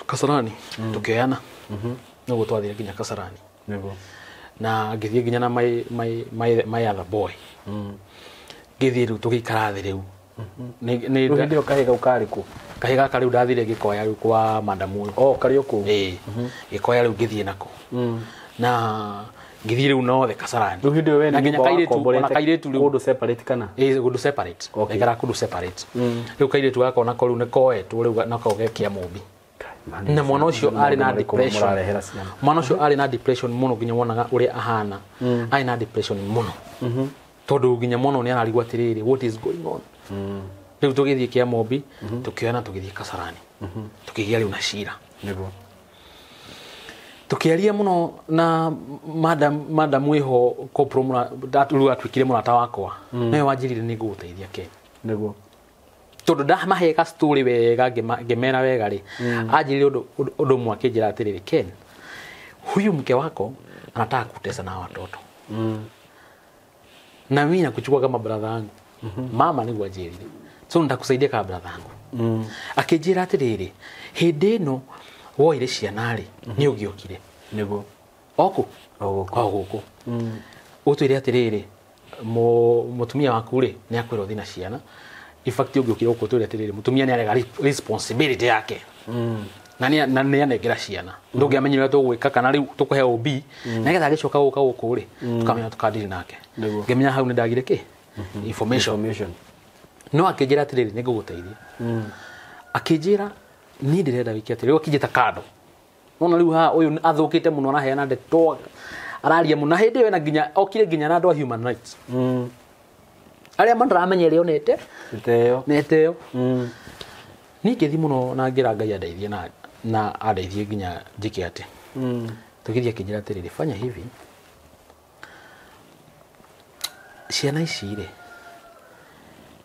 Kasarani tũkĩoyana nĩguo twathire nginya Kasarani. Nĩguo. Na ngĩthiĩ nginya na my other boy. Ngĩthiĩ rĩu tũgĩikara thĩ rĩu. Nĩ hĩndĩ ĩyo kahĩĩ kau karĩ kũ? Kahĩĩ gaka rĩu ndathire ngĩkoya rĩu kwa madam ũyũ. Oh, karĩ o kũu? Ĩĩ. Ngĩkoya rĩu ngĩthiĩ nako. Na ngĩthiĩ rĩu nothe Kasarani. Rĩu hĩndĩ ĩyo we Na nginya kairĩtu ona kairĩtu rĩu kũndũ separate kana? Ĩĩ, kũndũ separate. Ndaikaraga kũndũ separate. Rĩu kairĩtu gaka onako rĩu nĩkoetwo rĩu nako ge Kĩamũmbi. Na mwana ũcio arĩ na depression. Mwana ũcio arĩ na depression mũno nginya wonaga ũrĩa ahana. Arĩ na depression mũno. Tondũ nginya mwana nĩ ararigwo atĩrĩrĩ what is going on. Rĩu tũgĩthiĩ Kĩamũmbi tũkĩoyana tũgĩthiĩ Kasarani. Tũkĩgĩa rĩu na cira. Nĩguo. Tũkĩaria mũno na madam wĩho corporal rĩu atuĩkire mũrata wakwa. Nĩwe wanjĩrire nĩ ngũgũteithia Ken. Nĩguo. Tondũ ndamahe ka story wega ngĩmera wega rĩ anjĩrire ũndũ ũmwe akĩnjĩra atĩrĩrĩ Ken huyu mke wako anataka kutesa na watoto. Na mimi nakuchukua kama brother yangu. Mama nĩguo anjĩrire so nitakusaidia kama brother yangu. Akĩnjĩra atĩrĩrĩ hĩndĩ ĩno woire ciana rĩ nĩ ũngĩokire. Nĩguo. Oku? O gũkũ. O gũkũ. Ũtwĩre atĩrĩrĩ mũtumia waku rĩ nĩ akwĩra ũthiĩ na ciana. In fact ũngĩokire gũkũ ũtwĩre atĩrĩrĩ mũtumia nĩ arega responsibility yake. Na nĩ anengera ciana. Ndũngĩamenyire ũrĩa tũgwĩka kana rĩu tũkũhe OB nĩgetha agĩcoka gũka gũkũ rĩ tũkamenya tũkadili nake. Ngĩmenya hau nĩ ndagire kĩ? Information. No akĩnjĩra atĩrĩrĩ nĩ ngũgũteithia. Akĩnjĩra niĩ ndĩrenda wĩke atĩrĩrĩ rĩu akĩnjĩta kando. Nona rĩu haha ũyũ athũkĩte mũno araheana ndeto araria mũno na hĩndĩ ĩyo ena nginya okire nginya na andũ a human rights. Arĩa mandaramenya ĩrĩa onete nĩteo. Niĩ ngĩthiĩ mũno na ngĩra Ngai andeithie na andeithie nginya njĩke atĩ. Tũgĩthiĩ akĩnjĩra atĩrĩrĩ fanya hivi. Ciana ici rĩ,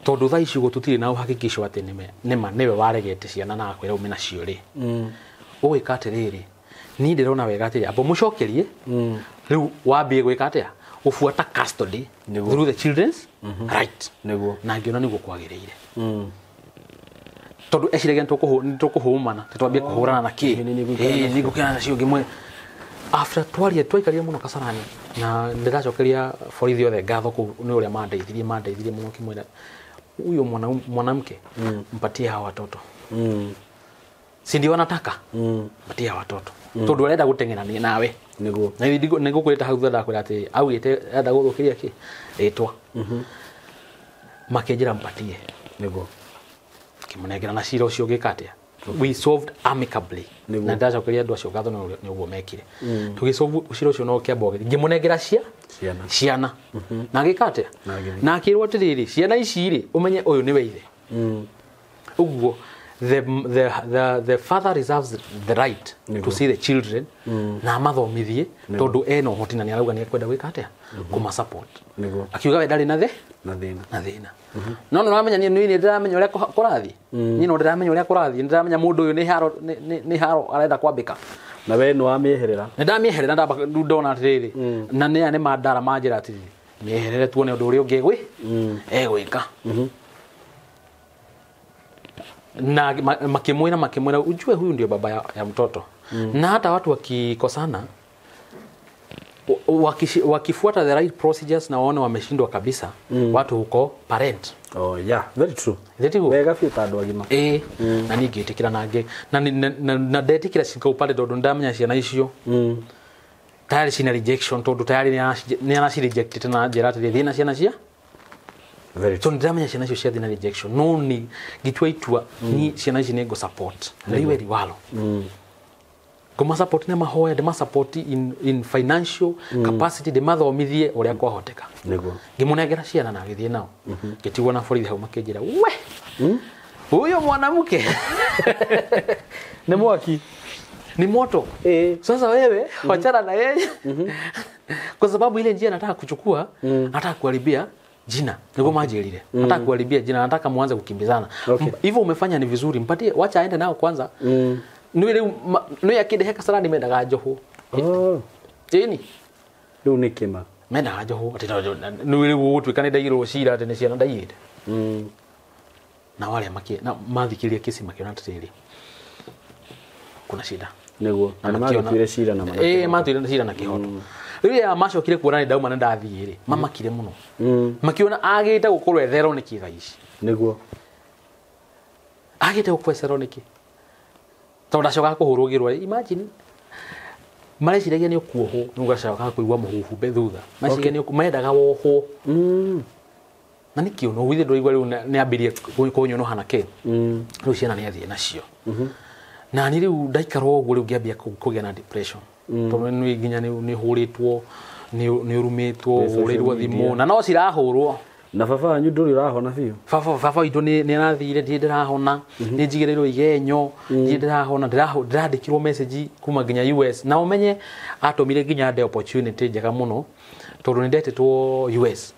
tondũ thaa ici ũguo tũtirĩ na uhakikisho atĩ nĩma nĩwe waregete ciana na akwĩra ume nacio rĩ, ũgwĩka atĩrĩrĩ, niĩ ndĩrona wega atĩrĩ, amba mũcokerie rĩu wambie gwĩka atĩa, gũbuata custody through the children's right. Nĩguo. Na ngĩona nĩguo kwagĩrĩire. Tondũ eciragia nĩtũkũhũmana, tũtwambie kũhũrana na kĩ. Ĩĩ, nĩngũkena nacio ngĩmwe. After twaria twaikarire mũno Kasarani na ndĩracokeria borithi othe ngatho kũu nĩ ũrĩa mandeithirie mũno kĩmwĩra huyo mwanamke mpatie hawa watoto. Si ndio wanataka? Mpatie hawa watoto. Tondũ arenda gũteng'erania nawe. Nĩguo. Na nĩngũkwĩrĩte hau thutha ndakwĩra atĩ augĩte arenda gũthũkĩria kĩ rĩtwa. Makĩnjĩra mpatie. Nĩguo. Kĩmũnengera na cira ũcio ũgĩka atĩa? We solved amicably. Na ndacokeria andũ acio ngatho nĩ ũguo mekire. Tũgĩsolve cira ũcio no kĩamba ũgĩthiĩ. Ngĩmũnengera ciana. Na agĩka atĩa? Na akĩrwo atĩrĩrĩ, ciana ici rĩ, ũmenye ũyũ nĩwe ithe. Ũguo the father reserves the right to see the children na amathomithie tondũ ena ũhoti na nĩarauga nĩekwenda gwĩka atĩa? Kũma support. Akiuga we ndarĩ na thĩna. No nĩũramenya niĩ nĩ ndĩramenya ũrĩa kũrathiĩ. Niĩ no ndĩramenya ũrĩa kũrathiĩ, nĩndĩramenya mũndũ ũyũ nĩ haro arenda kwambĩka. Na we nĩwamĩeherera? Nĩndamĩeherera ndamba ndona atĩrĩrĩ, na nĩ aya nĩ mandara manjĩra atĩrĩrĩ, mĩeherere tuone ũndũ ũrĩa ũngĩ egwĩka. Na makimwira ujue huyu ndio baba ya mtoto. Na hata watu wakikosana wakifuata the right procedures na waone wameshindwa kabisa, watu huko parent. Oh yeah, very true. Wega biũ ta andũ agima. Na niĩ ngĩtĩkĩra na na ndetikĩra cika upande tondũ ndamenya ciana icio tayari cina rejection tondũ tayari nĩ araci rejected na njĩra atĩrĩ thiĩ na ciana cia. Very true. So ndĩramenya ciana icio ciathiĩ na rejection no ni ngĩtua itua ni ciana ici nĩ ngũ support liwe liwalo. Ngũma support na mahoya, ndĩma support in financial capacity, ndĩmathomithie ũrĩa kwahoteka. Nĩguo. Ngĩmũnengera ciana na agĩthiĩ nao. Ngĩtigwo na borithi hau makĩnjĩra we huyo mwanamke nĩ mwaki, ni moto. Sasa wewe wachana na yeye. Kwa sababu ile njia nataka kuchukua, nataka kuharibia jina. Niko majirire. Nataka kuharibia jina, nataka muanze kukimbizana. Hivyo umefanya ni vizuri, mpatie wacha aende nao kwanza. Nĩ akĩndehe Kasarani mendaga njohwo. Ĩni. Rĩu nĩ kĩma. Mendaga njohwo atĩ nĩ rĩu gũgũtuĩka nĩ ndaigĩrwo cira atĩ nĩ ciana ndaiyĩte. Na wale na mathikĩria kesi makĩona atĩrĩrĩ, kuna shida. Nĩguo. Na magĩtuire cira na matuire cira na kĩhoto. Rĩrĩa macokire kuona nĩ ndauma na ndathiĩ rĩ, mamakire mũno. Makiona agĩte gũkorwo etherwo nĩkĩ thaa ici. Nĩguo. Agĩte gũkorwo etherwo nĩkĩ? Tondũ ndacokaga kũhũrwo ngĩrwo, imagine mareciragia nĩ ũkuohwo, nĩ ũgacoka kũigua mũhuhu thutha. Mareciragia nĩ mendaga wohwo. Na nĩkĩ ũno githĩ ndũraigua rĩu nĩ ambĩrie kũnyũnũha na kĩ? Rĩu ciana nĩ athiĩ nacio. Na niĩ rĩu ndaikara ũguo rĩu ngĩambia kũgĩa na depression. Tondũ nĩ nginya nĩ hũrĩtwo, nĩ ũrumĩtwo, hũrĩrwo thimũ na no cirahũrwo. Na baba wanyu ndũrĩ ũrahona biũ? Baba witũ nĩ arathire, ndirĩ ndĩrahona, nĩ njigĩrĩirwo igenyo, ndirĩ ndĩrahona, ndĩrandĩkirwo message kuma nginya US. Na ũmenye atũmire nginya nde opportunity njega mũno tondũ nĩ ndetĩtwo US.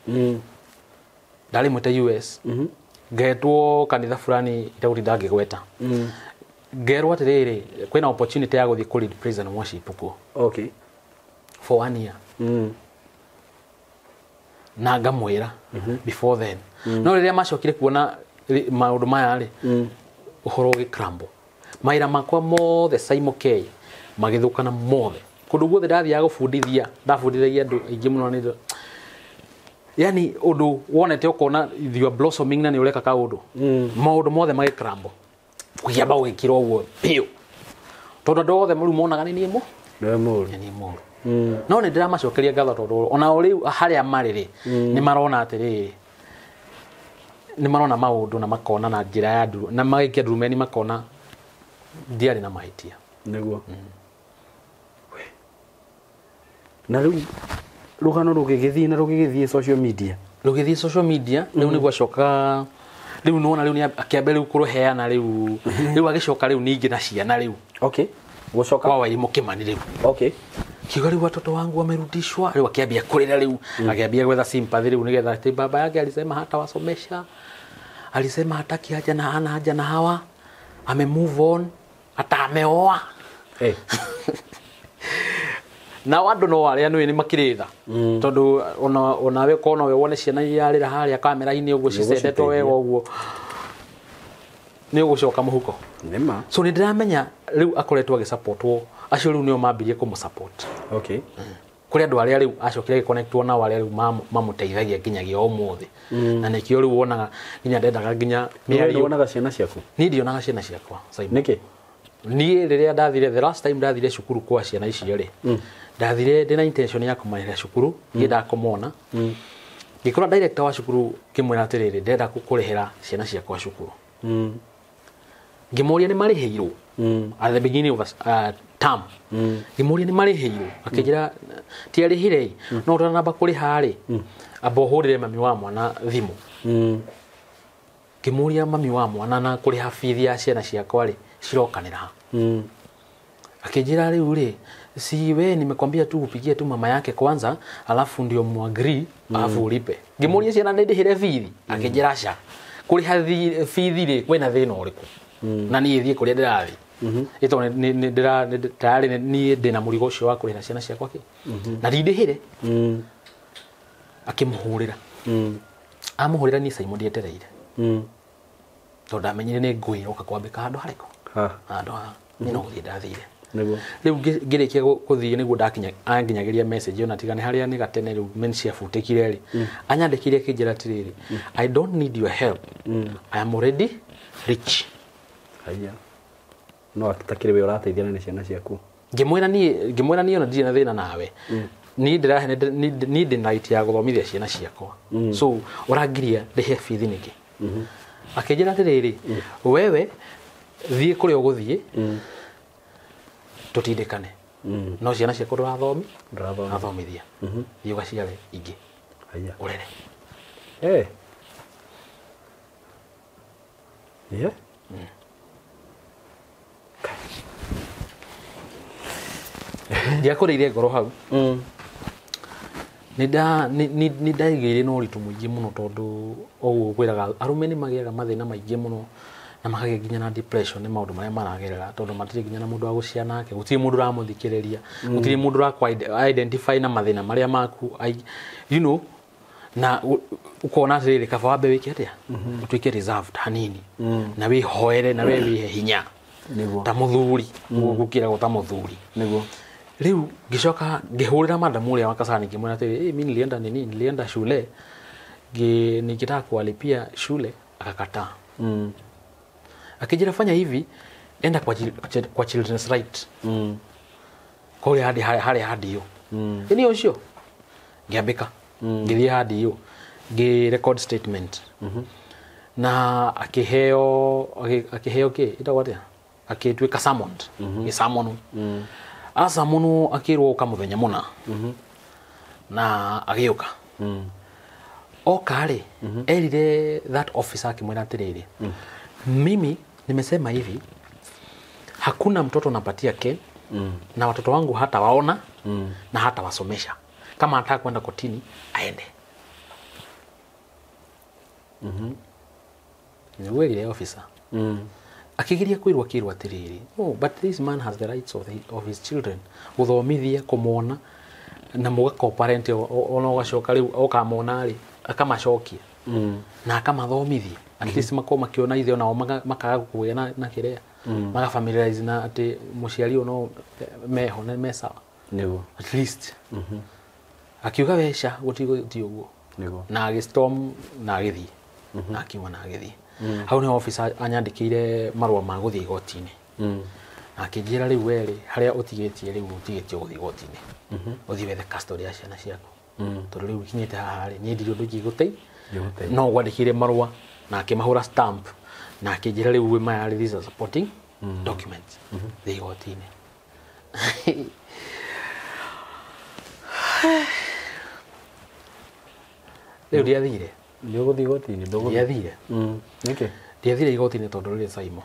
Ndarĩ mwĩte US. Ngetwo kanitha fulani itagũtinda ngĩgweta. Ngerwo atĩrĩrĩ, kwĩna opportunity ya gũthiĩ kũ lead praise and worship kuo. Okay. For 1 year. Na ngamwĩra before then. No rĩrĩa macokire kuona maũndũ maya rĩ, ũhoro ũgĩcrumble. Mawĩra makwa mothe Saimo K magĩthũkana mothe. Kũndũ guothe ndathiaga gũbundithia, ndabundithagia andũ aingĩ mũno nĩ yani ũndũ wonete ũkona you are blossoming na nĩ ũreka kaũndũ. Maũndũ mothe magĩcrumble. Ũkĩamba ũgĩkira ũguo biũ. Tondũ andũ othe rĩu monaga nĩ niĩ mũru. Nĩwe mũru. Nĩ niĩ mũru. No nĩ ndĩramacokeria ngatho tondũ ona o rĩu harĩa marĩ rĩ, nĩ marona atĩrĩrĩ, nĩ marona maũndũ na makona na njĩra ya nduru, na magĩikia ndurumeni makona ndiarĩ na mahĩtia. Nĩguo. Na rĩu rũgano rũgĩgĩthiĩ na rũgĩgĩthiĩ social media. Rũgĩthiĩ social media, rĩu nĩ gwacoka rĩu nĩwona rĩu nĩ akĩambia rĩu kũrũheana rĩu, rĩu agĩcoka rĩu ningĩ na ciana rĩu. Okay. Gũcoka kwa Wairimu Kimani rĩu. Okay. Akiuga rĩu watoto wangu wamerudishwa. Rĩu akĩambia kũrĩra rĩu, akĩambia gwetha sympathy rĩu nĩgetha atĩ baba yake alisema hata wasomesha, alisema hataki haja na hana haja na hawa, ame move on, hata ameoa. Eh. Na andũ no arĩa nĩ makĩrĩ tha, tondũ onawe kona we wone ciana irarĩra harĩa kamera-inĩ ũguo cicendetwo wega ũguo, nĩ ũgũcoka mũhuko. Nĩma. So nĩ ndĩramenya rĩu akoretwo agĩsupportwo, acio rĩu nĩo mambirie kũmũsupport. Okay. Kũrĩ andũ arĩa rĩu acokire agĩconnectwo nao, arĩa rĩu mamũteithagia nginyagia ũmũthĩ, na nĩkĩo rĩu wonaga nginya ndendaga nginya mĩario. Wonaga ciana ciaku? Niĩ ndionaga ciana ciakwa, Simon. Nĩkĩ? Niĩ rĩrĩa ndathire, the last time ndathire cukuru kwa ciana icio rĩ, ndathire ndĩna intention ya kũmarĩhĩra cukuru, ngĩendaga kũmona. Ngĩkora director wa cukuru, ngĩmwĩra atĩrĩrĩ, ndĩrenda kũrĩhĩra ciana ciakwa cukuru. Ngĩmũria nĩ marĩhĩirwo at the beginning of a term. Ngĩmũria nĩ marĩhĩirwo, akĩnjĩra ti arĩhire, no ũtanamba kũrĩha rĩ, amba ũhũrĩre mami wa mwana thimũ. Ngĩmũria mami wa mwana na kũrĩha bithi ya ciana ciakwa rĩ, cirokanĩra ha? Akĩnjĩra rĩu rĩ, si we nimekwambia tu upigie tu mama yake kwanza, alafu ndio muagree, alafu ulipe. Ngĩmũria ciana nĩ ndĩhĩre bithi, akĩnjĩra aca, kũrĩha bithi rĩ kwĩna thĩna ũrĩkũ? Na niĩ thiĩ kũrĩa ndĩrathiĩ, ĩtondũ tayari niĩ ndĩna mũrigo ũcio wa kũrĩhĩra ciana ciakwa kĩ, na ndindĩhĩre. Akĩmũhũrĩra, amũhũrĩra, niĩ Simon ndietereire, tondũ ndamenyire nĩ ngũĩ ĩroka kwambĩka handũ harĩkũ, handũ haha. Niĩ no gũthiĩ ndathire. Nĩguo. Rĩu ngĩrĩkia gũthiĩ nĩguo ndakinya anginyagĩria message, ona tiga nĩ harĩa nĩ gatene rĩu men ciabutĩkire rĩ, anyandĩkire akĩnjĩra atĩrĩrĩ, "I don't need your help, I am already rich." Haya. No atakĩrĩ we ũrateithia na ciana ciaku. Ngĩmwĩra niĩ ona ndirĩ na thĩna nawe, niĩ ndĩrahe niĩ ndĩ na right ya gũthomithia ciana ciakwa, so ũrangiria ndĩhe bithi nĩkĩ? Akĩnjĩra atĩrĩrĩ, wewe thiĩ kũrĩa ũgũthiĩ, tũtindĩkane, no ciana ciakwa ndũrathomi Ndũrathomithia. Athomithia, thiĩ ũgaciare ingĩ, Haya. ũrere. Eh. Yeah. Ndiakũrĩire ngoro hau. Nĩ ndaigĩire na ũritũ mũingĩ mũno, tondũ ũguo kwĩraga arũme nĩ magĩaga mathĩna maingĩ mũno na makagĩa nginya na depression nĩ maũndũ marĩa maragerera, tondũ matirĩ nginya na mũndũ wa gũcia nake, gũtirĩ mũndũ ũramũthikĩrĩria, gũtirĩ mũndũ ũrakũ identify na mathĩna marĩa maku, na ũkona atĩrĩrĩ, kaba wambe wĩke atĩa, ũtuĩke reserved hanini na wĩhoere na we wĩhe hinya Nĩguo. ta mũthuri, gũkĩragwo ta mũthuri. Nĩguo. Rĩu ngĩcoka ngĩhũrĩra madamu ũrĩa wa Kasarani, ngĩmwĩra atĩrĩ, "Hey, mi nilienda nini, nilienda shule nikitaka kuwalipia shule, akakataa." Akijira, "Fanya hivi, enda kwa children's right kũrĩa hadi harĩa hadi ĩni ũcio." Ngĩambĩka ngĩthiĩ hadi ĩyo, ngĩ record statement na akĩheo akĩheo kĩ ĩtagwo atĩa, akĩtuĩka summoned, gĩsummon asamonwo, akĩrwo ũka mũthenya mũna, na agĩũka. Oka rĩ, erire that officer, akĩmwĩra atĩrĩrĩ, "Mimi nimesema hivi, hakuna mtoto napatia Ken, na watoto wangu hata waona na hata wasomesha. Kama anataka kwenda kotini, aende." Nĩguo erire officer. Akigeria kwirwo, akirwo atiriri, "Oh, but this man has the rights of his children, guthomithia, kumona na muga co-parent, ona ugacoka riu ukamona ri, akamacokia na akamathomithia, at least makorwo makiona ithe onao, makaga kũgĩa na kĩrĩa maga familiarize na atĩ mũciari ũyũ no meho na me sawa." Nĩguo. At least akiuga weca gũtigũ ti ũguo. Nĩguo. Na agĩstorm na agĩthiĩ na akiuma na agĩthiĩ. Hau nĩho officer anyandĩkĩire marũa ma gũthiĩ igoti-inĩ na akĩnjĩra, "Rĩu werĩ harĩa ũtigĩtie, rĩu ũtigĩtie gũthiĩ igoti-inĩ, ũthiĩ wethe custody ya ciana ciaku, tondũ rĩu ikinyĩte haha rĩ, niĩ ndirĩ ũndũ ingĩgũtei." Ingĩgũteithia. No gwandĩkĩire marũa na akĩmahũra stamp na akĩnjĩra, "Rĩu wĩ maya rĩ, these are supporting documents, thiĩ igoti-inĩ." Rĩu ndiathire. Nĩ ũgũthiĩ igoti-inĩ, ndũgũthiĩ? Ndiathire. Nĩkĩ? Ndiathire igoti-inĩ tondũ rĩrĩ, Saimo,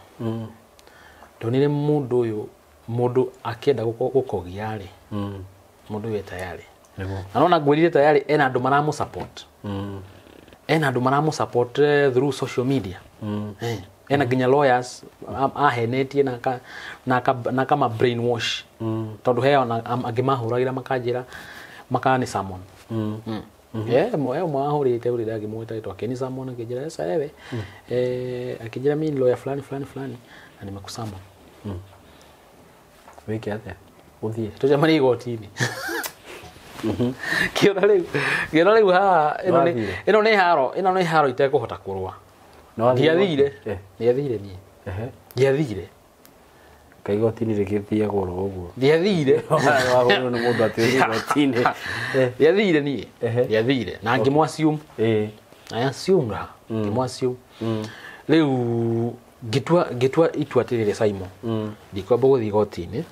ndonire mũndũ ũyũ, mũndũ akĩenda gũkogia rĩ, Mũndũ ũyũ e tayari. Nĩguo. Na nona ngwĩrire tayari ena andũ maramũ support. Ena andũ maramũ support through social media. Ena nginya lawyers ahenetie na kama brainwash. Tondũ he ona angĩ mahũragĩra makanjĩra makani summon. Yeah, mwe ahũrĩte ũrĩa ndangĩmwĩta rĩtwa akĩni summon akĩnjĩra sasa wewe akĩnjĩra mimi ni lawyer fulani fulani fulani na nimekusummon. Wĩke atĩa? Ũthiĩ. Tũcemanie igoti-inĩ. Kĩona rĩu haha ĩno nĩ Nĩwathire? ĩno nĩ haro itekũhota kũrũa. Nĩwathire Ndiathire. igoti? Ndiathire niĩ. Ehe. Ndiathire. Kaĩ igoti-inĩ rĩgĩthiagwo oro ũguo? Ndiathire. Wahũrwo nĩ mũndũ atĩ ũthiĩ igoti-inĩ. Ndiathire niĩ. Ehe. Ndiathire. Na ngĩmũ assume. I assumed her. Ngĩmũ assume. Rĩu ngĩtua itua atĩrĩrĩ Simon. Ndikwamba gũthiĩ igoti-inĩ.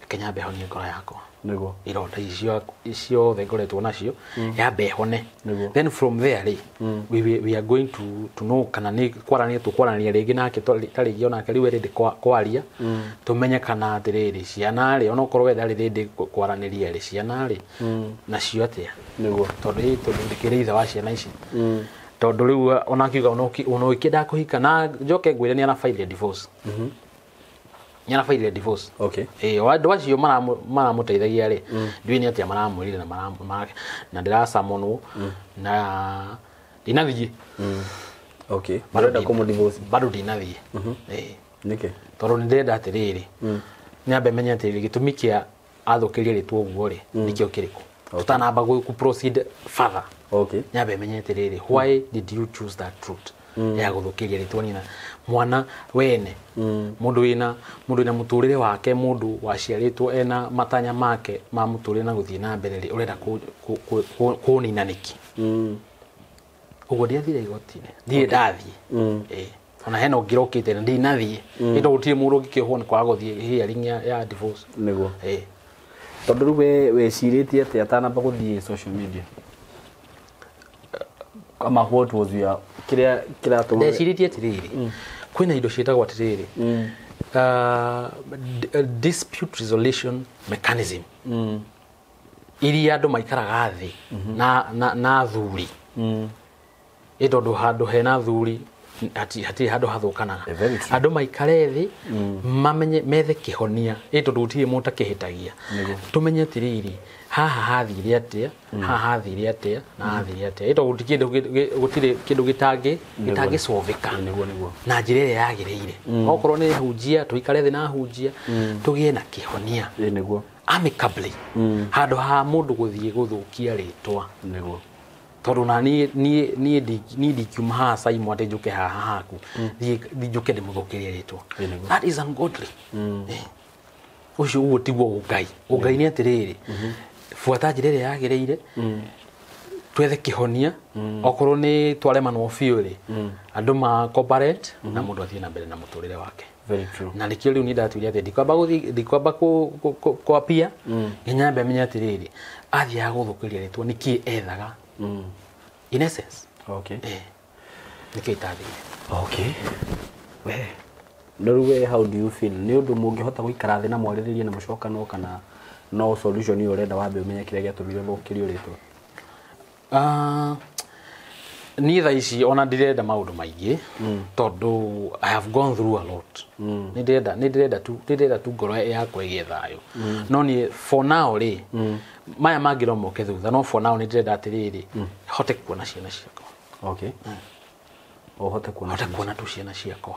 Reke nyambe honie ngoro yakwa. Nĩguo. Ironda icio ciothe ngoretwo nacio yambe hone. Nĩguo. Then from there rĩ, we are going to know kana nĩ kwaranĩria tũkwaranĩria rĩngĩ nake ta rĩngĩ onake rĩu ready kwaria tũmenye kana atĩrĩrĩ ciana rĩ onokorwo we ndarĩ ready kwaranĩria rĩ ciana rĩ nacio atĩa. Nĩguo. Tondũ ndĩkĩrĩ ithe wa ciana ici. Tondũ rĩu ona akiuga ona ũkĩenda kũhika na njoke ngwĩre nĩ arabaire divorce. Nĩ arabaire divorce. Okay. Andũ acio maramũteithagia rĩ, ndiũĩ nĩ atĩa maramwĩrire na na ndĩracamonwo na ndinathiĩ. Okay. Marenda kũmũ divorce. Bado ndinathiĩ. Nĩkĩ? Tondũ nĩ ndĩrenda atĩrĩrĩ, nyambe menye atĩrĩrĩ gĩtũmi kĩa athũkĩrie rĩtwa ũguo rĩ, nĩkĩo kĩrĩkũ. Tũtanamba gũ proceed further. Okay. Nyambe menye atĩrĩrĩ, why did you choose that route? Ya gũthũkĩria rĩtwa nina mwana wene. Mũndũ wĩna mũtũrĩre wake, mũndũ waciarĩtwo ena matanya make ma mũtũrĩre na gũthiĩ na mbere rĩ, ũrenda kũnina nĩkĩ? Ũguo ndiathire igoti-inĩ. Ndirĩ ndathiĩ. Ona hena ũngĩ ũrokĩte na ndinathiĩ. Nĩ tondũ gũtirĩ mũndũ ũngĩkĩohwo nĩ kwaga gũthiĩ hearing ya divorce. Nĩguo. Tondũ rĩu we wĩcirĩtie atĩa atanamba gũthiĩ social media? Kama what was your kĩrĩa kĩratũma? Ndecirĩtie atĩrĩrĩ, kwĩna indo ciĩtagwo atĩrĩrĩ, dispute resolution mechanism. Iria andũ maikaraga thĩ na athuri. Ĩ tondũ handũ hena athuri hatirĩ handũ hathũkanaga. Andũ maikare thĩ mamenye methe kĩhonia. Ĩ tondũ gũtirĩ mũndũ ũtakĩhĩtagia. Tũmenye atĩrĩrĩ, haha hathire atĩa, haha hathire atĩa, na hathire atĩa. Ĩ tondũ gũtirĩ kĩndũ gĩtangĩcovĩka. Nĩguo. Na njĩra ĩrĩa yagĩrĩire. Okorwo nĩ hunjia, tũikare thĩ na hunjia, tũgĩe na kĩhonia. Nĩguo. Amicably. Handũ ha mũndũ gũthiĩ gũthũkia rĩtwa. Nĩguo. Tondũ na niĩ ndingiuma haha Simon atĩ njũke haha haku, thiĩ njũke ndĩmũthũkĩrie rĩtwa. That is ungodly. Ũcio ũguo tiguo ũngai. Ũngai nĩ atĩrĩrĩ, buata njĩra ĩrĩa yagĩrĩire, twethe kĩhonia, okorwo nĩ twaremanwo biũ rĩ, andũ ma cooperate na mũndũ athiĩ na mbere na mũtũrĩre wake. Very true. Na nĩkĩo rĩu niĩ ndatuire atĩ ndikwamba gũthiĩ, ndikwamba kwapia, nginya nyambe menye atĩrĩrĩ, athiaga gũthũkĩria rĩtwa nĩkĩĩ ethaga. In essence. Okay. Nĩkĩo itathire. Okay. We. No rĩu we how do you feel? Nĩ ũndũ mũngĩhota gũikara thĩ na mwarĩrĩrie na mũcokano kana no solution ĩyo ũrenda wambe ũmenye kĩrĩa gĩatũmire ũthũkĩrio rĩtwa? Niĩ thaa ici ona ndirenda maũndũ maingĩ tondũ I have gone through a lot. Nĩ ndĩrenda tu ngoro yakwa ĩgĩe thayũ. No niĩ for now rĩ, maya mangĩ no moke thutha, no for now nĩ ndĩrenda atĩrĩrĩ, hote kuona ciana ciakwa. Okay. Ũhote kuona hote kuona tu ciana ciakwa.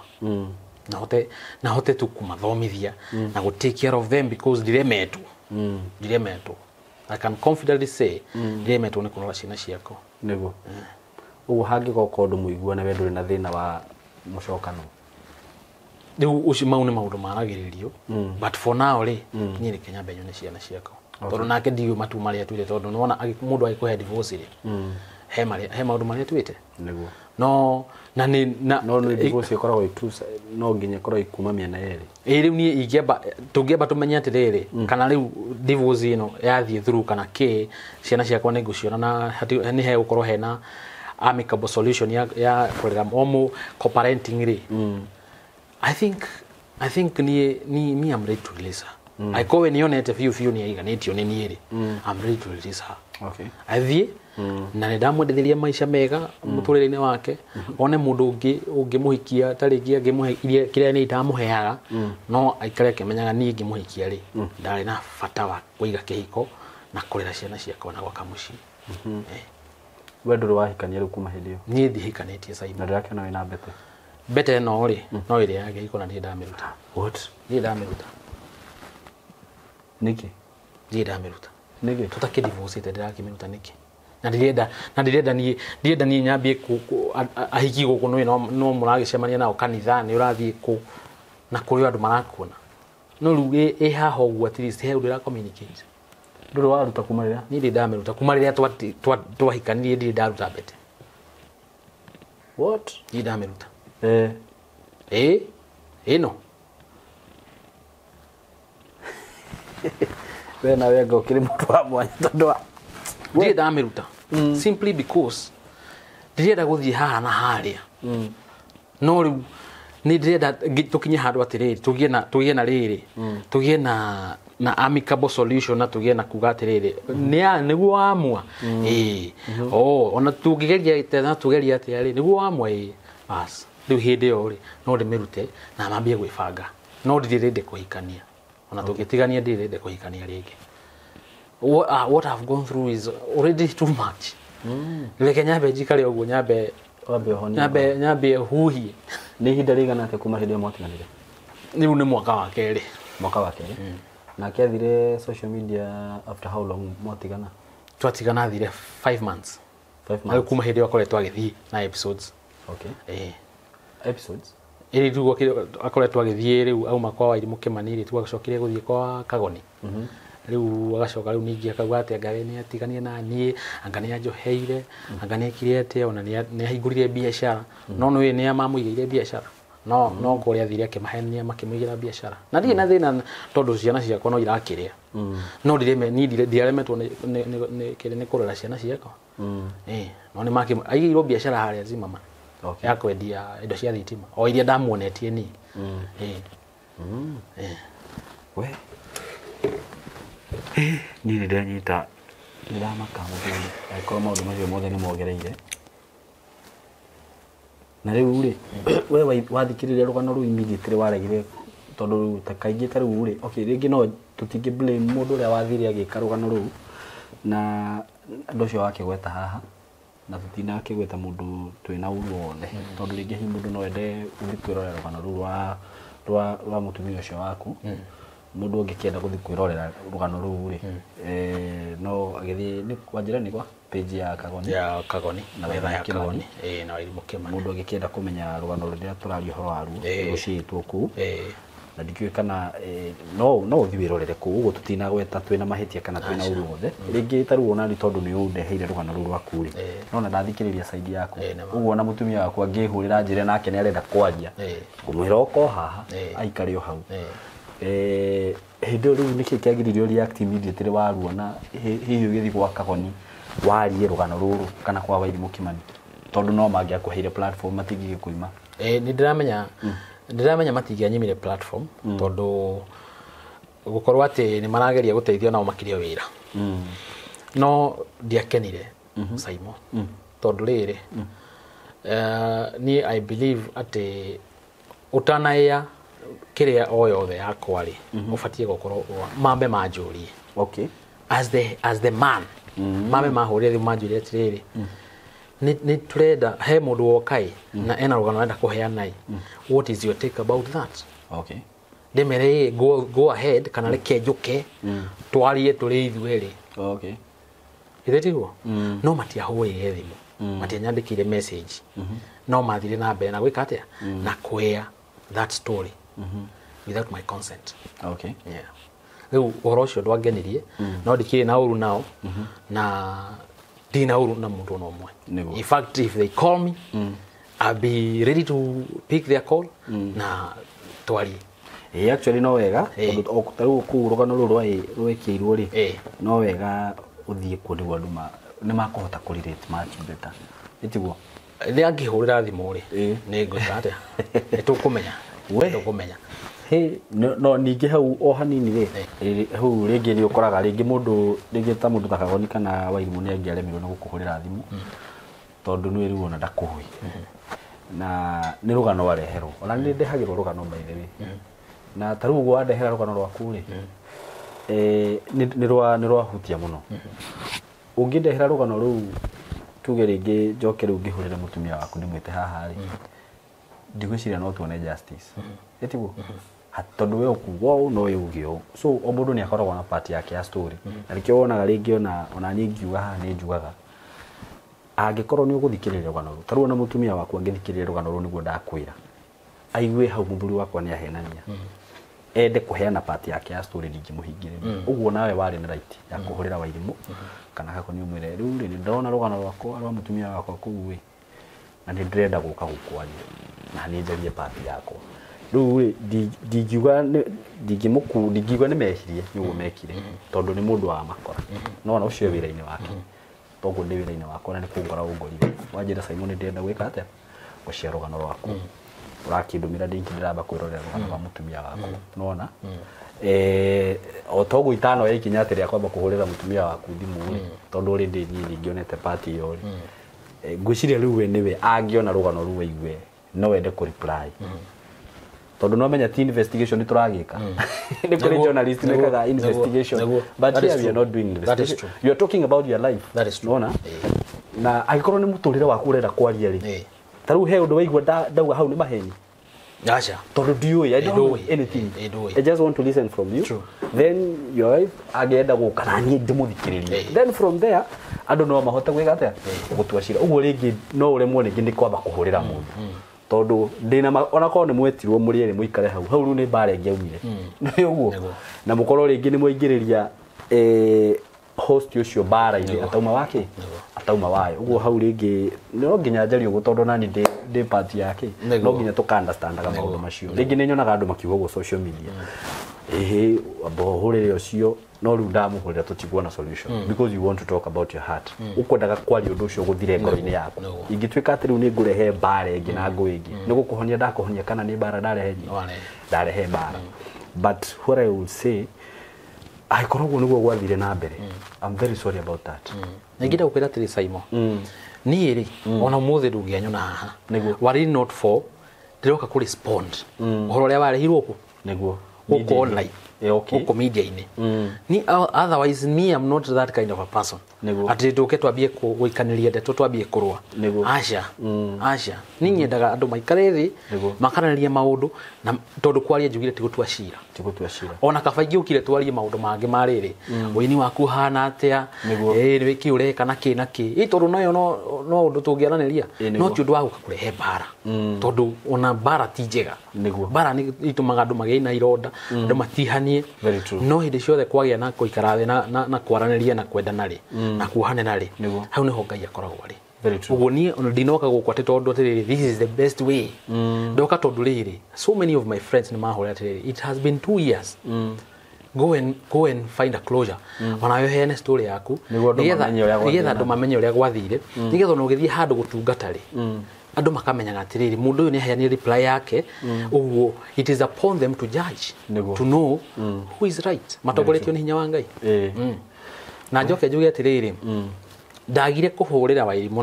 Na hote tu kũmathomithia na gũ take care of them because ndiremetwo. Ndiremetwo. I can confidently say ndiremetwo nĩ kũrora ciana ciakwa. Nĩguo. Ũguo hangĩgoka ũndũ mũiguane we ndũrĩ na thĩna wa mũcokano. Rĩu ũcio mau nĩ maũndũ maragĩrĩrio, but for now rĩ, niĩ reke nyambe nyone ciana ciakwa. Tondũ nake ndiũĩ matu marĩa atuĩte, tondũ nĩwona mũndũ agĩkũhe divorce rĩ, he maũndũ marĩa atuĩte. Nĩguo. No na nĩ na no nĩ divorce ĩkoragwo no nginya ĩkorwo ĩkuma mĩena yerĩ. Ĩ rĩu niĩ ingĩamba tũngĩamba tũmenye atĩrĩrĩ, kana rĩu divorce ĩno yathiĩ through kana kĩ, ciana ciakwa nĩ ngũciona na nĩ hegũkorwo hena amicable solution ya kũrera omo co-parenting rĩ. I think me I'm ready to release her. Angĩkorwo we nĩonete biũ biũ nĩ aiganĩtio nĩ niĩ rĩ, I'm ready to release her. Okay. Athiĩ na nĩ ndamwendithĩria maica mega mũtũrĩre-inĩ wake, one mũndũ ũngĩ ũngĩmũhikia ta rĩngĩ angĩmũhe iria kĩrĩa niĩ itamũheaga, no aikare akĩmenyaga niĩ ngĩmũhikia rĩ, ndarĩ na bata wa kũiga kĩhiko na kũrera ciana ciakwa na gwaka mũciĩ. Eh, We ndũrĩ wahikania rĩu kuma hĩndĩ ĩyo? Niĩ ndihikanĩtie, Simon. Na ndĩrakĩona wĩna mbete. Mbete ĩno rĩ, no ĩrĩa ya kĩhiko na ndirĩ ndamĩruta. What? Ndirĩ ndamĩruta. Nĩkĩ? Ndirĩ ndamĩruta. Nĩkĩ? Tũtakĩdivorcĩte ndĩrakĩmĩruta nĩkĩ? Na ndirenda niĩ, ndirenda niĩ nyambie ahiki gũkũ nĩ no mũragĩcemania nao kanitha, nĩ ũrathiĩ kũ na kũrĩ andũ marakuona, no rĩu ĩ haha ũguo, at least he ũndũ ĩra communicate. Ndũrĩ waruta kuma rĩrĩa? Niĩ ndirĩ ndamĩruta kuma rĩrĩa twahikanirie, ndirĩ ndaruta mbete. What? Ndirĩ ndamĩruta. Eh. Ĩ ĩno. We nawe anga ũkĩrĩ mũndũ wa mwanya tondũ wa Ndirĩ ndamĩruta simply because ndirenda gũthiĩ haha na harĩa, no rĩu nĩ ndĩrenda tũkinye handũ atĩrĩrĩ, tũgĩe na rĩrĩ, tũgĩe na amicable solution, na tũgĩe na kuga atĩrĩrĩ, nĩguo wamua ĩĩ, oh, ona tũngĩgeria atĩa na tũgerie atĩa rĩ, nĩguo wamua ĩĩ, bas rĩu hĩndĩ ĩyo rĩ, no ndĩmĩrute na mambie gwĩbanga, no ndirĩ rĩndĩ kũhikania, ona tũngĩtigania ndirĩ rĩndĩ kũhikania rĩngĩ. What I've gone through is already too much. Reke nyambe njikare ũguo, nyambe Wambe ũhonie. Nyambe huhie. Nĩ ihinda rĩigana atĩa kuma hĩndĩ ĩyo mwatiganire? Rĩu nĩ mwaka wa kerĩ. Mwaka wa kerĩ. Nake athire social media after how long mwatigana? Twatigana athire 5 months. 5 Na rĩu months. kuma hĩndĩ ĩyo akoretwo agĩthiĩ na episodes. Okay. Eh. Episodes? Ĩrĩ rĩu akoretwo agĩthiĩ, rĩu auma kwa Wairimũ Kĩmani rĩ, tu agacokire gũthiĩ kwa Kagoni. Rĩu agacoka rĩu ningĩ akauga atĩ anga we nĩ atiganie na niĩ, anga nĩ anjoheire, anga nĩ ekire atĩa, ona nĩ ahingũrire biacara, no nĩ nĩ mamũigĩire biacara, no kũrĩa athire akĩmahenia makĩmũigĩra biacara, na ndirĩ na thĩna tondũ ciana ciakwa no irakĩrĩa, no ndirĩ niĩ ndiaremetwo nĩ kũrera ciana ciakwa. Eh, no nĩ makĩ aigĩirwo biacara harĩa Zimmerman ya kwendia indo cia thitima o iria ndamuonetie niĩ. Eh. Eh. We niĩ nĩ ndanyita, nĩ ndamaka mũthuri angĩkorwo maũndũ macio mothe nĩ mongereire. Na rĩu rĩ, we wathikĩrĩria rũgano rũu immediately waregire, tondũ rĩu ta kaingĩ ta rĩu rĩ, okay, rĩngĩ no tũtingĩ blame mũndũ ũrĩa wathire agĩka rũgano rũu na andũ ũcio wakĩgweta haha, na tũtinakĩgweta mũndũ twĩna ũru wothe, tondũ rĩngĩ hihi mũndũ no ende gũthiĩ kwĩrorera rũgano rũu rwa mũtumia ũcio waku. Mũndũ ũngĩkĩenda gũthiĩ kwĩrorera rũgano rũu rĩ, no agĩthiĩ nĩ kwanjĩra nĩ kwa page ya Kagoni. Ya Kagoni. Na Wetha ya Wairimũ Kĩmani. Kagoni, eh, na Wairimũ Kĩmani. Mũndũ angĩkĩenda kũmenya rũgano rũrĩa tũraria ũhoro waruo, rũciĩtwo kũu, na ndikĩũĩ kana no ũthiĩ wĩrorere kũu ũguo, tũtinagweta twĩna mahĩtia kana twĩna ũru wothe. Rĩngĩ ta rĩu ona nĩ tondũ nĩ ũndeheire rũgano rũu rwaku rĩ, no na ndathikĩrĩria side yaku, Nĩ ma. ũguo ona mũtumia waku angĩhũrĩra njĩre nake nĩ arenda kwaria, ngũmwĩra oka o haha, aikare o hau. Hĩndĩ ĩyo rĩu nĩkĩ kĩagiririe react immediately waruona, hihi ũgĩthiĩ gwa Kagoni warie rũgano rũrũ kana kwa Wairimũ Kĩmani, tondũ no mangĩakũheire platform matingĩgĩkũima? Eh, nĩ ndĩramenya matingĩanyimire platform, tondũ gũkorwo atĩ nĩ marageria gũteithia nao makĩria wĩra, no ndiakenire, Simon, tondũ rĩrĩ, niĩ I believe atĩ ũtanaĩa kĩrĩa o yothe yakwa rĩ, ũbatiĩ gũkorwo mambe manjũrie as the man, mambe mahũrĩre thimũ manjũrie atĩrĩrĩ, nĩ tũrenda he mũndũ woka ĩ na ena rũgano arenda kũheana ĩ, what is your take about that? Ndĩmere ĩ, go ahead, kana reke njũke twarie tũrĩ ithuerĩ. Githĩ tiguo? No matiahũrĩire thimũ, matianyandĩkĩire message, no mathire na mbere na gwĩka atĩa, na kũea that story without my consent. Yeah. Rĩu ũhoro ũcio ndwangenirie, no ndikĩrĩ na ũru nao, na ndirĩ na ũru na mũndũ ona ũmwe. Nĩguo. In fact, if they call me, I'll be ready to pick their call na twarie. Ĩĩ, actually no wega, tondũ ta rĩu kũu rũgano rũrũ rwekĩirwo rĩ, no wega ũthiĩ kuo nĩguo andũ nĩ makũhota kũ relate much better, ĩtiguo? Rĩrĩa angĩhũrĩra thimũ rĩ, Ĩĩ. nĩ ngwĩka atĩa, nĩ tũkũmenya. We. Nĩ tũkũmenya. He no ningĩ hau o hanini rĩ, hau rĩngĩ nĩ ũkoraga rĩngĩ mũndũ rĩngĩ ta mũndũ ta Kagoni kana Wairimũ nĩ angĩaremirwo nĩ gũkũhũrĩra thimũ tondũ nĩ rĩu ona ndakũĩ na nĩ rũgano wareherwo. Ona nĩ ndehagĩrwo rũgano by the way, na ta rĩu ũguo wandehera rũgano rwaku rĩ, nĩ rwahutia mũno. Ũngĩndehera rũgano rũu tuge rĩngĩ njoke rĩu ngĩhũrĩre mũtumia waku ndĩmwĩte haha rĩ, ndigwĩciria no tuone justice, ĩtiguo? Tondũ we ũkuga ũũ no we uge ũũ, so o mũndũ nĩ akoragwo na part yake ya story, na nĩkĩo wonaga rĩngĩ ona niĩ ngiuga haha nĩ njugaga angĩkorwo nĩ ũgũthikĩrĩria rũgano rũu, ta rĩu ona mũtumia waku angĩthikĩrĩria rũgano rũu nĩguo ndakwĩra, aigue hau mũthuri wakwa nĩ ahenania, ende kũheana part yake ya story, ndingĩmũhingĩrĩria. Ũguo nawe warĩ na right ya kũhũrĩra Wairimũ kana Kagoni ũmwĩre rĩu rĩ, nĩ ndĩrona rũgano rwakwa rwa mũtumia wakwa kũu ĩ, na nĩ ndĩrenda gũka gũkwaria na nĩ njarie part yakwa. Rĩu rĩ, ndingiuga ndingiuga nĩ mehirie nĩ ũguo mekire, tondũ nĩ mũndũ wa makora no ona ũcio wĩra-inĩ wake, toguo ndĩ wĩra-inĩ wakwa na nĩ kũngora ũngorire wanjĩra Simon nĩ ndĩrenda gwĩka atĩa, gũcia rũgano rwaku, ũrakĩndũmĩra link ndĩramba kwĩrorera rũgano rwa mũtumia waku, nĩwona? O toguo itanoya ikinya atĩ rĩa kwamba kũhũrĩra mũtumia waku thimũ rĩ, tondũ already niĩ ningĩonete part ĩyo rĩ, ngwĩciria rĩu we nĩwe angĩona rũgano rũu aigue no wende kũ reply, tondũ no menya ti investigation nĩ tũragĩka, nĩ kũrĩ journalist mekaga investigation, but here we are not doing investigation, you are talking about your life. Nĩwona? Na angĩkorwo nĩ mũtũrĩre waku ũrenda kwaria rĩ, ta rĩu he ũndũ waigua ndauga hau nĩ maheni? Aca. Tondũ ndiũĩ, I don't know anything, I just want to listen from you. Then your wife angĩenda gũka na niĩ ndĩmũthikĩrĩrie, then from there andũ no mahote gwĩka atĩa, gũtua cira. Ũguo rĩngĩ no ũremwo rĩngĩ nĩ kwamba kũhũrĩra mũndũ, tondũ ndĩna ona korwo nĩ mwetirwo mũrĩ erĩ mũikare hau hau rĩu nĩ mbara ĩngĩaumire, nĩ ũguo, na mũkorwo rĩngĩ nĩ mwaingĩrĩria host ũcio mbara-inĩ atauma wake atauma wayo. Ũguo hau rĩngĩ no nginya njarie ũguo, tondũ nani ndĩ part yake, no nginya tũka understandaga maũndũ macio. Rĩngĩ nĩ nyonaga andũ makiuga ũguo social media, ĩhĩ amba ũhũrĩre ũcio, no rĩu ndamũhũrĩra tũtikuona solution, because you want to talk about your heart, ũkwendaga kwaria ũndũ ũcio ũgũthire ngoro-inĩ yaku. Ingĩtuĩka atĩ rĩu nĩ ngũrehe mbara ĩngĩ na ngũ ĩngĩ, nĩ gũkũhonia ndakũhonia kana nĩ mbara ndarehe ndarehe mbara. But what I will say, angĩkorwo ũguo nĩguo gwathire na mbere, I'm very sorry about that. Ningĩenda gũkwĩra atĩrĩ Simon, niĩ rĩ ona ũmũthĩ ndũngĩanyona haha were not for ndĩroka kũ respond ũhoro ũrĩa warehirwo kũ nĩguo gũkũ online, gũkũ media-inĩ. Ni otherwise me I'm not that kind of a person atĩ ndũke twambie gũikanĩria ndeto twambie kũrũa. Aca, aca, niĩ nyendaga andũ maikare thĩ makaranĩria maũndũ, na tondũ kwaria njugire ti gũtua cira, ti gũtua cira. Ona kaba ingĩũkire twarie maũndũ mangĩ ma rĩrĩ, ũini waku ũhana atĩa, ĩĩ nĩ kĩ ũreka na kĩ na kĩ, ĩ tondũ nayo no ũndũ tũngĩaranĩria, no ti ũndũ wa gũka kũrehe mbara, tondũ ona mbara ti njega. Mbara nĩ itũmaga andũ magĩe na ironda, andũ matihanie. No hĩndĩ ciothe kwagĩa na gũikara thĩ na kwaranĩria na kwendana rĩ, na kuohanĩra rĩ, hau nĩho Ngai akoragwo arĩ. Ũguo niĩ ona ndinoka gũkũ atĩ tondũ atĩrĩrĩ, this is the best way. Ndoka tondũ rĩrĩ, so many of my friends nĩ mahũrĩra atĩrĩrĩ, it has been 2 years. Go and find a closure. Ona wewe heane story yaku, nĩgetha andũ mamenye ũrĩa gwathire, nĩgetha ona ũgĩthiĩ handũ gũtungata rĩ, andũ makamenyaga atĩrĩrĩ, mũndũ ũyũ nĩ aheanire reply yake, ũguo it is upon them to judge, to know who is right, matongoretio nĩ hinya wa Ngai. Na njoke njuge atĩrĩrĩ, ndagire kũhũrĩra Wairimũ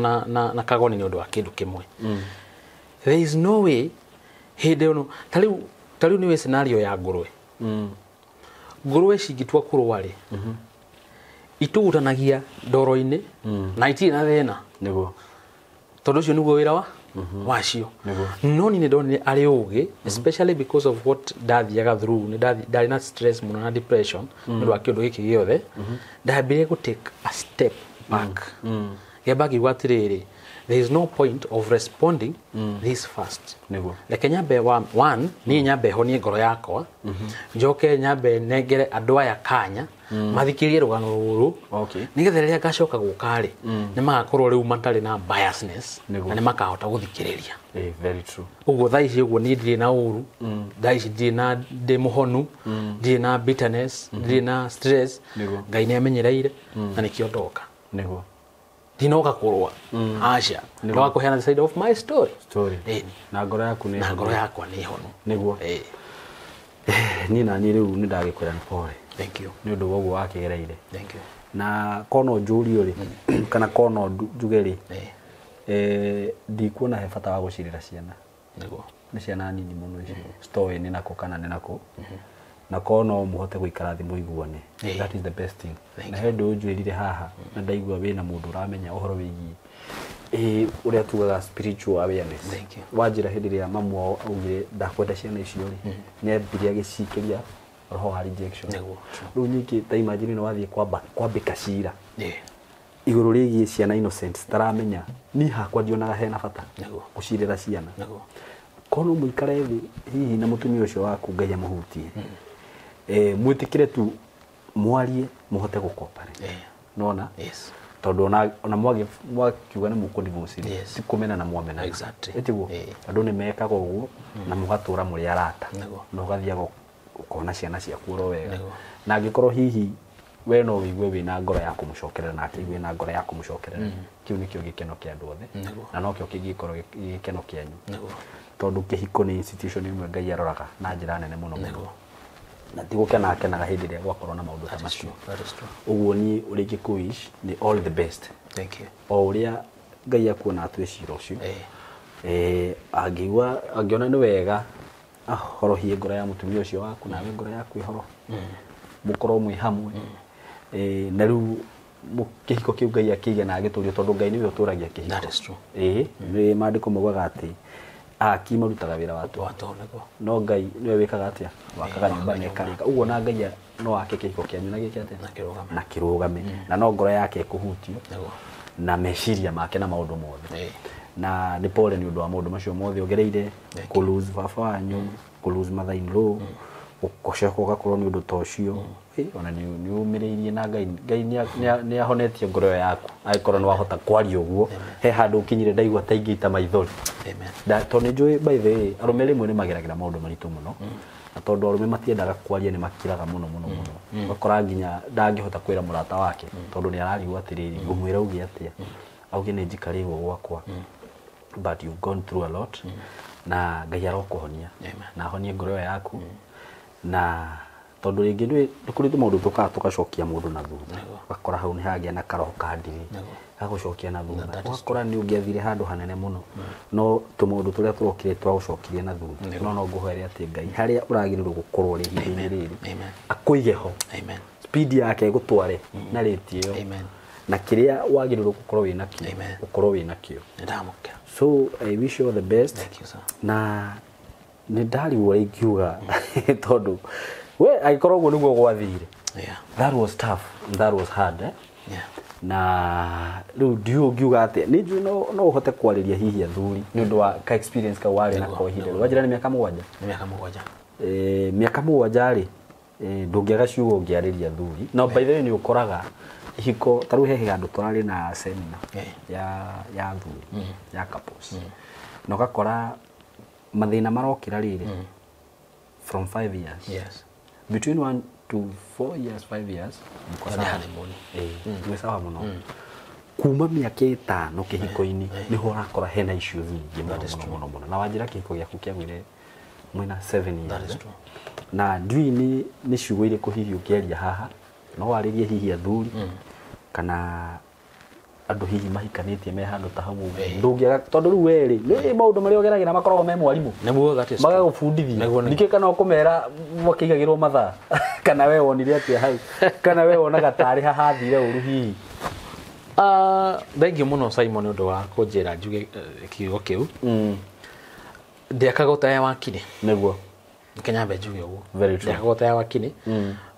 na Kagoni nĩ ũndũ wa kĩndũ kĩmwe. There is no way hĩndĩ ĩno ta rĩu nĩwe scenario ya ngũrwe. Ngũrwe cingĩtua kũrũa rĩ, itugutanagia ndoro-inĩ na itirĩ na thĩna, nĩguo, tondũ ũcio nĩguo wĩra wa wacio. No niĩ nĩndonire arĩ ũgĩ, especially because of what ndathiaga through, nĩ ndarĩ na stress mũno na depression nĩ ũndũ wa kĩũndũ gĩkĩ gĩothe, ndambire gũ take a step back. Ngĩamba ngiuga atĩrĩrĩ, there is no point of responding this fast. Reke nyambe one, niĩ nyambe honie ngoro yakwa, njoke nyambe nengere andũ aya kanya mathikĩrĩrie rũgano rũrũ, nĩgetha rĩrĩa ngacoka gũka rĩ, nĩ magakorwo rĩu matarĩ na biasness na nĩ makahota gũthikĩrĩria. Very true. Ũguo thaa ici ũguo niĩ ndirĩ na ũru, thaa ici ndirĩ na ndĩ mũhonu, ndirĩ na bitterness, ndirĩ na stress. Ngai nĩ amenyereire na nĩkĩo ndoka. Nĩguo ndinoka kũrũa, aca, ndoka kũheana the side of my story. Na ngoro yaku nĩ na ngoro yakwa nĩ honu. Nĩguo. Niĩ naniĩ rĩu nĩ ndagĩkwĩra nĩ pole. Thank you. Nĩ ũndũ wa ũguo wakĩgereire. Thank you. Na kono njũrio rĩ, kana kono njuge rĩ, Eh, ndikuona he bata wa gũcirĩra ciana. Nĩguo. Nĩ ciana nini mũno icio, citoĩ nĩ nakũ kana nĩ nakũ, na kono mũhote gũikara thĩ mũiguane, that is the best thing. Thank Na he ũndũ ũnjwĩrire haha na ndaigua wĩna mũndũ ũramenya ũhoro wĩgiĩ ũrĩa tugaga spiritual awareness. Thank you. Wanjĩra hĩndĩ ĩrĩa mamu wao augire ndakwenda ciana icio rĩ, nĩambire agĩcikĩria roho wa rejection. Nĩguo. Rĩu nyingĩ ta imagine nĩ wathiĩ kwambĩka cira igũrũ rĩgiĩ ciana innocent citaramenya. Niĩ hakwa ndionaga hena bata Nĩguo. gũcirĩra ciana. Nĩguo. Kono mũikare thĩ hihi na mũtumia ũcio waku, Ngai amũhutie, mwĩtĩkĩre tu mwarie, mũhote gũcooperate. Nona tondũ ona mwakiuga nĩ mũkũ divorce rĩ, ti kũmena na mwamenana. Ĩtiguo? Andũ nĩ mekaga ũguo na mũgatũra mũrĩ arata, na ũgathiaga ũkona ciana ciaku oro wega. Na angĩkorwo hihi we no wĩigue wĩna ngoro ya kũmũcokerera, nake aigue na ngoro ya kũmũcokerera, kĩu nĩkĩo gĩkeno kĩa andũ othe, na nokĩo kĩngĩkorwo gĩ gĩkeno kĩanyu, tondũ kĩhiko nĩ institution ĩmwe Ngai aroraga na njĩra nene mũno mũno, na ti gũkena akenaga hĩndĩ ĩrĩa gwakorwo na maũndũ ta That is macio. true. That is true. Ũguo niĩ ũrĩa ingĩkũ wish nĩ all the best. Thank you. O ũrĩa Ngai akuona atue cira ũcio, angĩigua, angĩona nĩ wega ahorohie ngoro ya mũtumia ũcio waku, nawe ngoro yaku ĩhoro, mũkorwo mwĩ hamwe. Na rĩu kĩhiko kĩu Ngai akĩige na agĩtũrie, tondũ Ngai nĩwe ũtũragia kĩhiko. That is true. Ĩĩ, nĩ maandĩko maugaga atĩ aki marutaga wĩra wa tũhũ, Wa tũhũ, nĩguo. No Ngai nĩwe wĩkaga atĩa, wakaga nyũmba wakaga na nyũmba. ĩkarĩka ũguo. Na Ngai no ake kĩhiko kĩanyu na gĩke atĩa? Na kĩrũgame. Na kĩrũgame, na no ngoro yake ĩkũhutio na meciria make na maũndũ mothe. Na nĩ pole nĩ ũndũ wa maũndũ macio mothe ũgereire, Thank kũ lose baba wanyu, kũ lose mother in law, ũcoka ũgakorwo nĩ ũndũ ta ũcio. Ona nĩ ũmĩrĩirie na Ngai nĩ ahonetie ngoro ĩyo yaku, angĩkorwo nĩ wahota kwaria ũguo. He handũ ũkinyire ndaigua ta ingĩita maithori. Amen. Tondũ nĩ njũĩ, by the way, arũme rĩmwe nĩ mageragĩra maũndũ maritũ mũno, na tondũ arũme matiendaga kwaria, nĩ makiraga mũno mũno mũno. Ũgakora nginya ndangĩhota kwĩra mũrata wake, tondũ nĩ ararigwo atĩrĩrĩ, ngũmwĩra auge atĩa, auge nĩ njikarĩirwo gwakwa. But you've gone through a lot, na Ngai arokũhonia Amen. na ahonie ngoro ĩyo yaku. Na tondũ rĩngĩ nĩ kũrĩ maũndũ tũkaga tũgacokia mũndũ na thutha, ũgakora hau nĩ hagĩa na karoho ka ndiri gagũcokia na thutha, That is ũgakora nĩ ũngĩathire handũ hanene mũno, no tũmaũndũ tũrĩa tũrokire twagũcokirie na thutha. No ngũhoere atĩ Ngai harĩa ũragĩrĩirwo gũkorwo rĩ ihinda-inĩ rĩrĩ, Amen. akũige ho, Amen. speed yake ĩgũtware na rate ĩyo, Amen. na kĩrĩa wagĩrĩirwo gũkorwo wĩna kĩo, Amen. ũkorwo wĩna kĩo. Nĩndamũkĩra. So I wish you all the best. Thank you, sir. Na nĩ ndarigwo ũrĩa ingiuga, tondũ we angĩkorwo ũguo nĩguo gwathire, that was tough and that was hard, eh? Yeah. Na rĩu ndiũĩ ũngiuga atĩa. Nĩ njũĩ no ũhote kwarĩria hihi athuri nĩ ũndũ wa ka experience kau warĩ nako ihinda rĩu. Wanjĩra nĩ mĩaka 7. Nĩ mĩaka 7. Mĩaka 7 rĩ, ndũngĩaga ciugo ũngĩarĩria athuri. No by the way, nĩ ũkoraga ihiko ta rĩu he handũ tũrarĩ na seminar ya athuri, ya couples, na ũgakora mathĩna marokĩra rĩrĩ from 5 years, between 1 to 4 years, 5 years, mko Nĩ sawa. honeymoon. Mwĩ sawa mũno. Kuma mĩaka 5 kĩhiko-inĩ nĩho ũrakora hena issues nyingĩ mũno mũno mũno mũno. Na wanjĩra kĩhiko gĩaku kĩagwire mwĩna 7 years. That is Eh? true. Na ndiũĩ nĩ ciugo irĩkũ hihi ũngĩaria haha, no warĩrie hihi athuri kana andũ hihi mahikanĩtie me handũ ta hau ũguo. Ndũngĩaga, tondũ rĩu werĩ nĩ maũndũ marĩa ũgeragĩra makoragwo me mwarimũ, Nĩguo, that is true. magagũbundithia. Nĩguo, nĩguo. Ningĩ kana ũkũmera makĩigagĩrwo mathaa, kana we wonire atĩa hau, kana we wonaga tarĩ ha hathire ũru hihi? Thank you mũno, Simon, nĩ ũndũ wa kũnjĩra njuge kiugo kĩu. Ndiakaga ũtaya wakiri. Reke nyambe njuge ũguo. Very true. Ndiakaga ũtaya wakiri,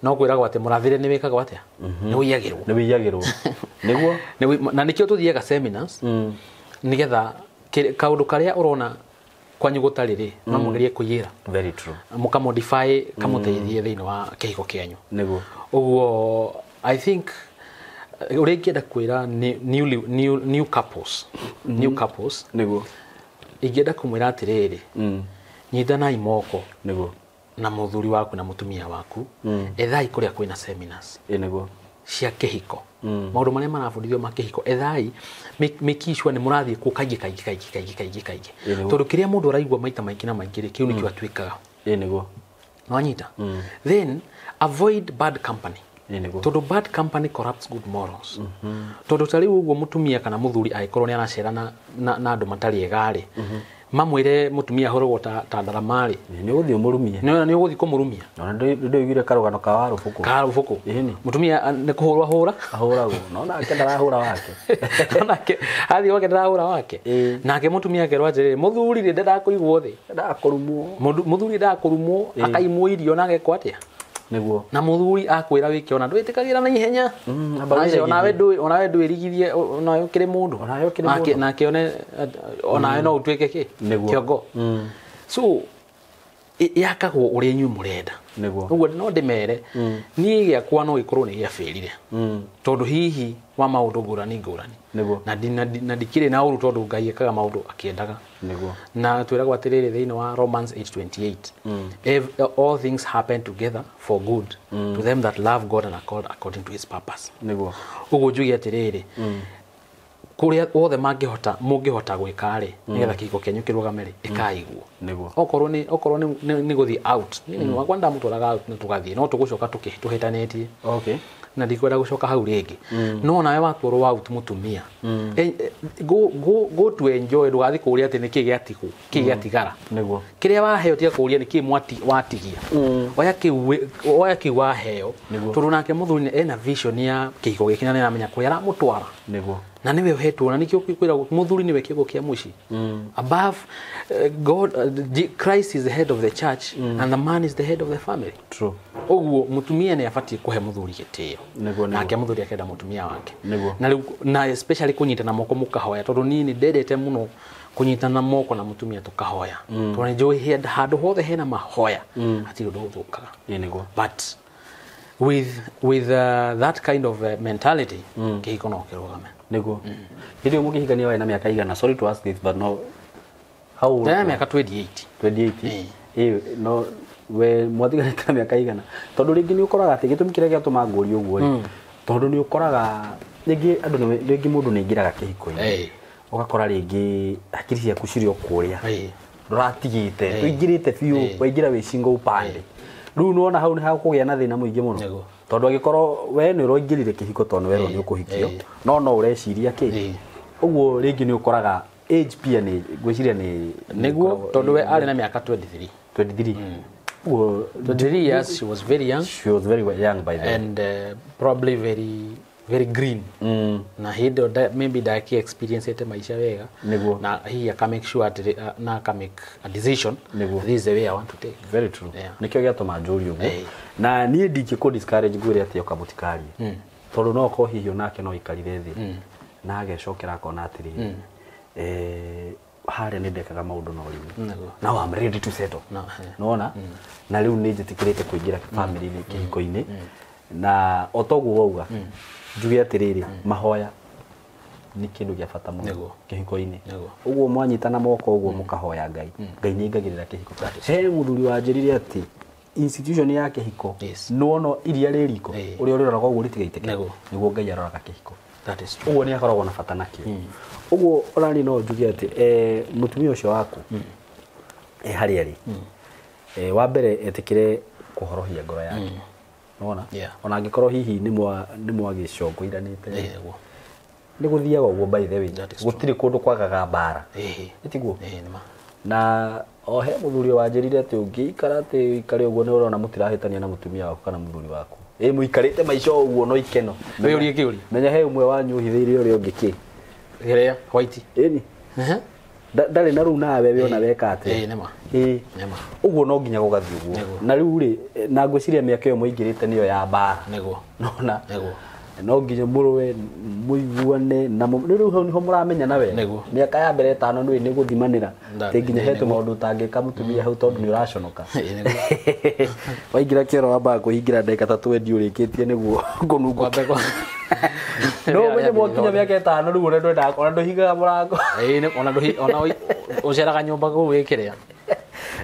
no kwĩragwo atĩ mũrathĩre nĩ wĩkagwo atĩa, nĩ ũiyagĩrwo. Nĩ wĩiyagĩrwo, nĩguo. Na nĩkĩo tũthiaga seminars, nĩgetha kaũndũ karĩa ũrona kwanyu gũtarĩ rĩ, no mũgerie kũiyĩra, Very true. mũkamodify kamũteithie thĩinĩ wa kĩhiko kĩanyu. Ũguo I think ũrĩa ingĩenda kwĩra new couples, new couples, ingĩenda kũmwĩra atĩrĩrĩ, nyitanai moko na mũthuri waku na mũtumia waku, ethai kũrĩa kwĩna seminars Ĩ, nĩguo. cia kĩhiko, maũndũ marĩa marabundithio ma kĩhiko. Ethai, make sure nĩ mũrathiĩ kuo kaingĩ kaingĩ kaingĩ kaingĩ kaingĩ kaingĩ, Ĩ, nĩguo. tondũ kĩrĩa mũndũ araigua maita maingĩ na maingĩ rĩ, kĩu nĩkĩo atuĩkaga. Ĩ, nĩguo. Nwanyita. Then avoid bad company. Nĩguo. Tondũ bad company corrupts good morals. Tondũ ta rĩu ũguo mũtumia kana mũthuri angĩkorwo nĩ aracera na andũ matarĩ ega rĩ, mamwĩre mũtumia ahũragwo ta ndarama rĩ, Nĩ ũgũthiĩ ũmũrumie. Nĩ ũgũthiĩ kũmũrumia. Ona ndũiguire karũgano ka Warũbũkũ. Ka Warũbũkũ. Ĩni. Mũtumia nĩ kũhũrwo ahũra. Ahũragwo. No nake ndarahũra wake. Nake athiĩ gwake ndarahũra wake. Nake mũtumia akerwo atĩrĩrĩ, mũthuri rĩ ndendaga kũigwo thĩ. Ndendaga kũrumwo. Mũthuri ndendaga kũrumwo, akaimwo irio na agekwo atĩa? Nĩguo. Na mũthuri akwĩra wĩke ona ndwĩtĩkagĩra na ihenya. Onawe ndwĩrigithie, onawe ũkĩrĩ mũndũ. Onawe ũkĩrĩ mũndũ. Nake onawe no ũtuĩke kĩ? Kĩongo. So yakagwo ũrĩa inyuĩ mũrenda. Nĩguo. Ũguo no ndĩmere, niĩ gĩakwa no gĩkorwo nĩ gĩabĩrire. Tondũ hihi wa maũndũ ngũrani ngũrani. Nĩguo. Na ndikĩrĩ na ũru tondũ Ngai ekaga maũndũ akĩendaga. Nĩguo. Na twĩragwo atĩrĩrĩ thĩinĩ wa Romans 8:28. All things happen together for good to them that love God and are called according to his purpose. Nĩguo. Ũguo njuge atĩrĩrĩ, kũrĩa wothe mũngĩhota gwĩka rĩ, nĩgetha kĩhiko kĩanyu kĩrũgame rĩ, ĩkai guo. Nĩguo. Okorwo nĩ gũthiĩ out, niĩ wakwa ndamũtwaraga out na tũgathiĩ, no tũgũcoka tũhĩtanĩtie. Okay. Na ndikwenda gũcoka hau rĩngĩ. No nawe watwarwo out mũtumia, go to enjoy, ndũgathiĩ kũũria atĩ nĩkĩ gĩatigwo, kĩ gĩatigara. Nĩguo. Kĩrĩa waheo tiga kũũria nĩkĩ watigia. Oya kĩu waheo. Tondũ nake mũthuri ena vision ya kĩhiko gĩkĩ na nĩaramenya kũrĩa aramũtwara. Nĩguo. Na nĩwe ũhetwo, na nĩkĩo kwĩragwo mũthuri nĩwe kĩongo kĩa mũciĩ. Above God, Christ is the head of the church and the man is the head of the family. True. Ũguo mũtumia nĩ abatiĩ kũhe mũthuri gĩtĩo. Nĩguo. Nake mũthuri akenda mũtumia wake. Nĩguo. Na rĩu na especially kũnyitana moko mũkahoya, tondũ niĩ nĩ ndendete mũno kũnyitana moko na mũtumia tũkahoya. Tondũ nĩ njũĩ handũ hothe hena mahoya, hatirĩ ũndũ ũthũkaga. Nĩguo. But with that kind of mentality, kĩhiko no kĩrũgame. Nĩguo. Hĩndĩ ĩyo mũkĩhikania warĩ na mĩaka igana? Sorry to ask this, but no. How old? Ndĩna mĩaka 28. 28? No we mwatiganĩte na mĩaka igana? Tondũ rĩngĩ nĩ ũkoraga atĩ gĩtũmi kĩrĩa gĩatũma ngũrie ũguo rĩ, tondũ nĩ ũkoraga rĩngĩ andũ rĩngĩ mũndũ nĩ aingĩraga kĩhiko-inĩ. Ũgakora rĩngĩ hakiri ciaku cirĩ o kũrĩa. Ndũratigĩte, tũingĩrĩte biũ, waingĩra wĩ single upande. Rĩu nĩwona hau nĩ hakũgĩa na thĩna mũingĩ mũno. Tondũ angĩkorwo we nĩ ũraingĩrire kĩhiko tondũ werwo nĩ ũkũhikio, no ũreciria kĩ. Ũguo rĩngĩ nĩ ũkoraga age pia nĩ ngwĩciria nĩ nĩguo, tondũ we arĩ na mĩaka 23. 23. Ũguo 23 years, she was very young. She was very young by then. And probably very very green. Na hĩndĩ maybe ndaki experience ete maisha wega. Nĩguo. Na hihi aka make sure atĩ na aka make a decision. Nĩguo. This is the way I want to take. Very true. Yeah. Nĩkĩo gĩatũma njũrie ũguo. Na niĩ ndingĩkũ discourage ngwĩre atĩ oka mũtikarie. Tondũ no okorwo hihi onake no aikarire thĩ na agecokera akona atĩrĩrĩ, harĩa nĩ ndekaga maũndũ na ũrimũ. Now I'm ready to settle. Nĩwona? Na rĩu nĩ njĩtĩkĩrĩte kũingĩra family-inĩ, kĩhiko-inĩ. Na o toguo wauga, njuge atĩrĩrĩ, mahoya nĩ kĩndũ gĩa bata mũno kĩhiko-inĩ. Ũguo mwanyitana moko ũguo mũkahoya Ngai. Ngai nĩ aingagĩrĩra kĩhiko. He mũthuri wanjĩrire atĩ institution ya kĩhiko, nĩwona iria rĩ riko, ũrĩa ũrĩroraga ũguo rĩtigaitĩke, nĩguo Ngai aroraga kĩhiko. That is true. Ũguo nĩ akoragwo na bata nakĩo. Ũguo ona niĩ no njuge atĩ mũtumia ũcio waku harĩa arĩ, wa mbere etĩkĩre kũhorohia ngoro yake. Nĩwona? Ona angĩkorwo hihi nĩ mwagĩcongoiranĩte. Nĩ gũthiaga ũguo by the way. Gũtirĩ kũndũ kwagaga mbara. Ĩtiguo? Na o he mũthuri wanjĩrire atĩ ũngĩikara atĩ ũikare ũguo nĩ ũrona mũtirahĩtania na mũtumia waku kana mũthuri waku. Mũikarĩte maica ũguo no ikeno. Wĩ ũrie kĩũria. Menya he ũmwe wanyu ũhithĩire ũrĩa ũngĩ kĩ. Kĩrĩa white. Ĩni. Ndarĩ na rĩu nawe we ona weka atĩa. Nĩma. Nĩma. Ũguo no nginya gũgathiĩ ũguo. Na rĩu rĩ, na ngwĩciria mĩaka ĩyo mũingĩrĩte nĩyo ya mbara. Nĩguo. Nĩwona? Nĩguo. No nginya mũrũe mũiguane na rĩu hau nĩho mũramenyana wega. Mĩaka ya mbere ĩtano nĩ nĩ gũthimanĩra. Atĩ nginya he tũmaũndũ ũtangĩka mũtumia hau tondũ nĩ ũraconoka. Waingĩra kĩoro wambaga kwĩhingĩra ndagĩka ta 20 ũrĩkĩtie nĩguo kũnungwo. No ũmenye mwakinya mĩaka ĩtano rĩu ũrĩa ndwendaga ona ndũhingaga mũrango. Ona ona ũceraga nyũmba kũu wĩkĩrĩa.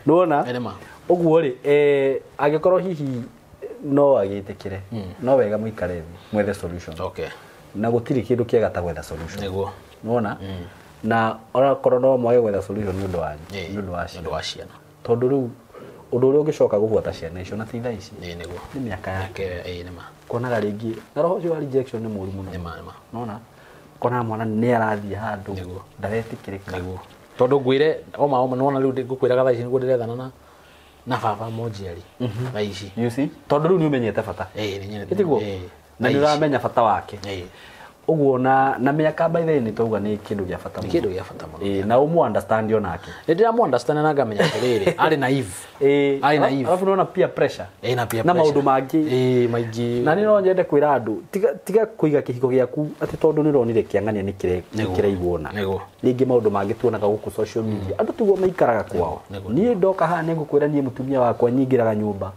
Nĩwona? Ũguo rĩ, angĩkorwo hihi no agĩtĩkĩre, no wega mũikare thĩ mwethe solution. Okay. Na gũtirĩ kĩndũ kĩega ta gwetha solution. Nĩguo. Nĩwona? Na onakorwo no mwage gwetha solution nĩ ũndũ wanyu, nĩ ũndũ wa ciana. Tondũ rĩu Ũndũ ũrĩa ũngĩcoka gũbuata ciana icio na ti thaa ici. Ĩĩ nĩguo. Nĩ mĩaka yake. Ĩĩ nĩma. Konaga rĩngĩ na roho ũcio wa rejection nĩ mũru mũno. Nĩma nĩma. Nona kona mwana nĩ arathiĩ handũ ndaretĩkĩrĩka. Nĩguo. Tondũ ngwĩre oma oma nĩwona rĩu ngũkwĩraga thaa ici nĩguo ndĩrethana na baba monjiari thaa ici. You see? Tondũ rĩu nĩ ũmenyete bata. Ĩĩ nĩ nyendete. Ĩtiguo? Na nĩ ũramenya bata wake. Ĩĩ. Ũguo na mĩaka by the way nĩ twauga nĩ kĩndũ gĩa bata mũno. Nĩ kĩndũ gĩa bata mũno. Ĩĩ na ũmũ understand onake. Nĩ ndĩramũ understand na ngamenya atĩrĩrĩ arĩ naive. Ĩĩ. Arĩ naive. Alafu nĩwona peer pressure. Ĩĩ na peer Na pressure. maũndũ mangĩ. Ĩĩ maingĩ. Na nĩ no nyende kwĩra andũ tiga kũiga kĩhiko gĩaku atĩ tondũ nĩ ũronire kĩang'ania nĩ kĩraiguo na. Nĩguo. Rĩngĩ maũndũ mangĩ tuonaga gũkũ social media. Andũ tiguo maikaraga kwao. Niĩ ndoka haha nĩ ngũkwĩra niĩ mũtumia wakwa nyingĩraga nyũmba.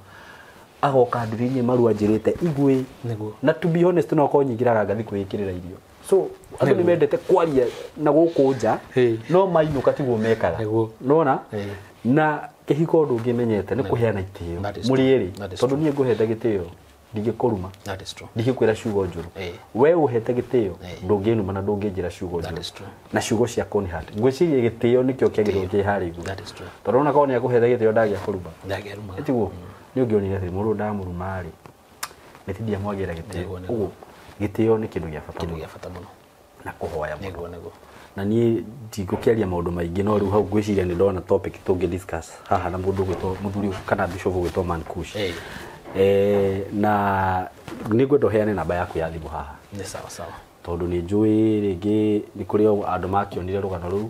Agoka ndiriinĩ marua njĩrĩte igwe. Nĩguo. Na to be honest no korwo nyingĩraga ngathi kwĩĩkĩrĩra irio. So andũ nĩ mendete kwaria na gũkũ nja no mainũka tiguo mekaga. Nĩguo. Nĩwona? Na kĩhiko ũndũ ũngĩmenyete nĩ kũheana itĩo. Mũrĩ erĩ. Tondũ niĩ ngũhete gĩtĩo ndingĩkũruma. That is true. Ndingĩkwĩra ciugo njũru. We ũhete gĩtĩo ndũngĩnuma na ndũngĩnjĩra ciugo njũru. Na ciugo cia Conhart. Ngwĩciria gĩtĩo nĩkĩo kĩagĩrĩirwo kĩ harĩa igũrũ. That is true. Tondũ ona korwo nĩakũhete gĩtĩo ndangĩakũruma. Ndangĩaruma. Ĩtiguo? Nĩ ũngĩonire atĩ mũndũ ndamũruma rĩ nĩ ti ndiamwagĩra gĩtĩo. Ũguo gĩtĩo nĩ kĩndũ gĩa bata Kĩndũ mũno. gĩa bata mũno. Na kũhoya mũno. Nĩguo nĩguo. Na niĩ ndingũkĩaria maũndũ maingĩ no rĩu hau ngwĩciria nĩ ndona topic tũngĩ discuss haha na mũndũ ũgwĩtwo mũthuri kana bishop ũgwĩtwo Mankush. Na nĩ ngwenda ũheane namba yaku ya thimũ haha. Nĩ sawa sawa. Tondũ nĩ njũĩ rĩngĩ nĩ kũrĩ andũ makĩonire rũgano rũu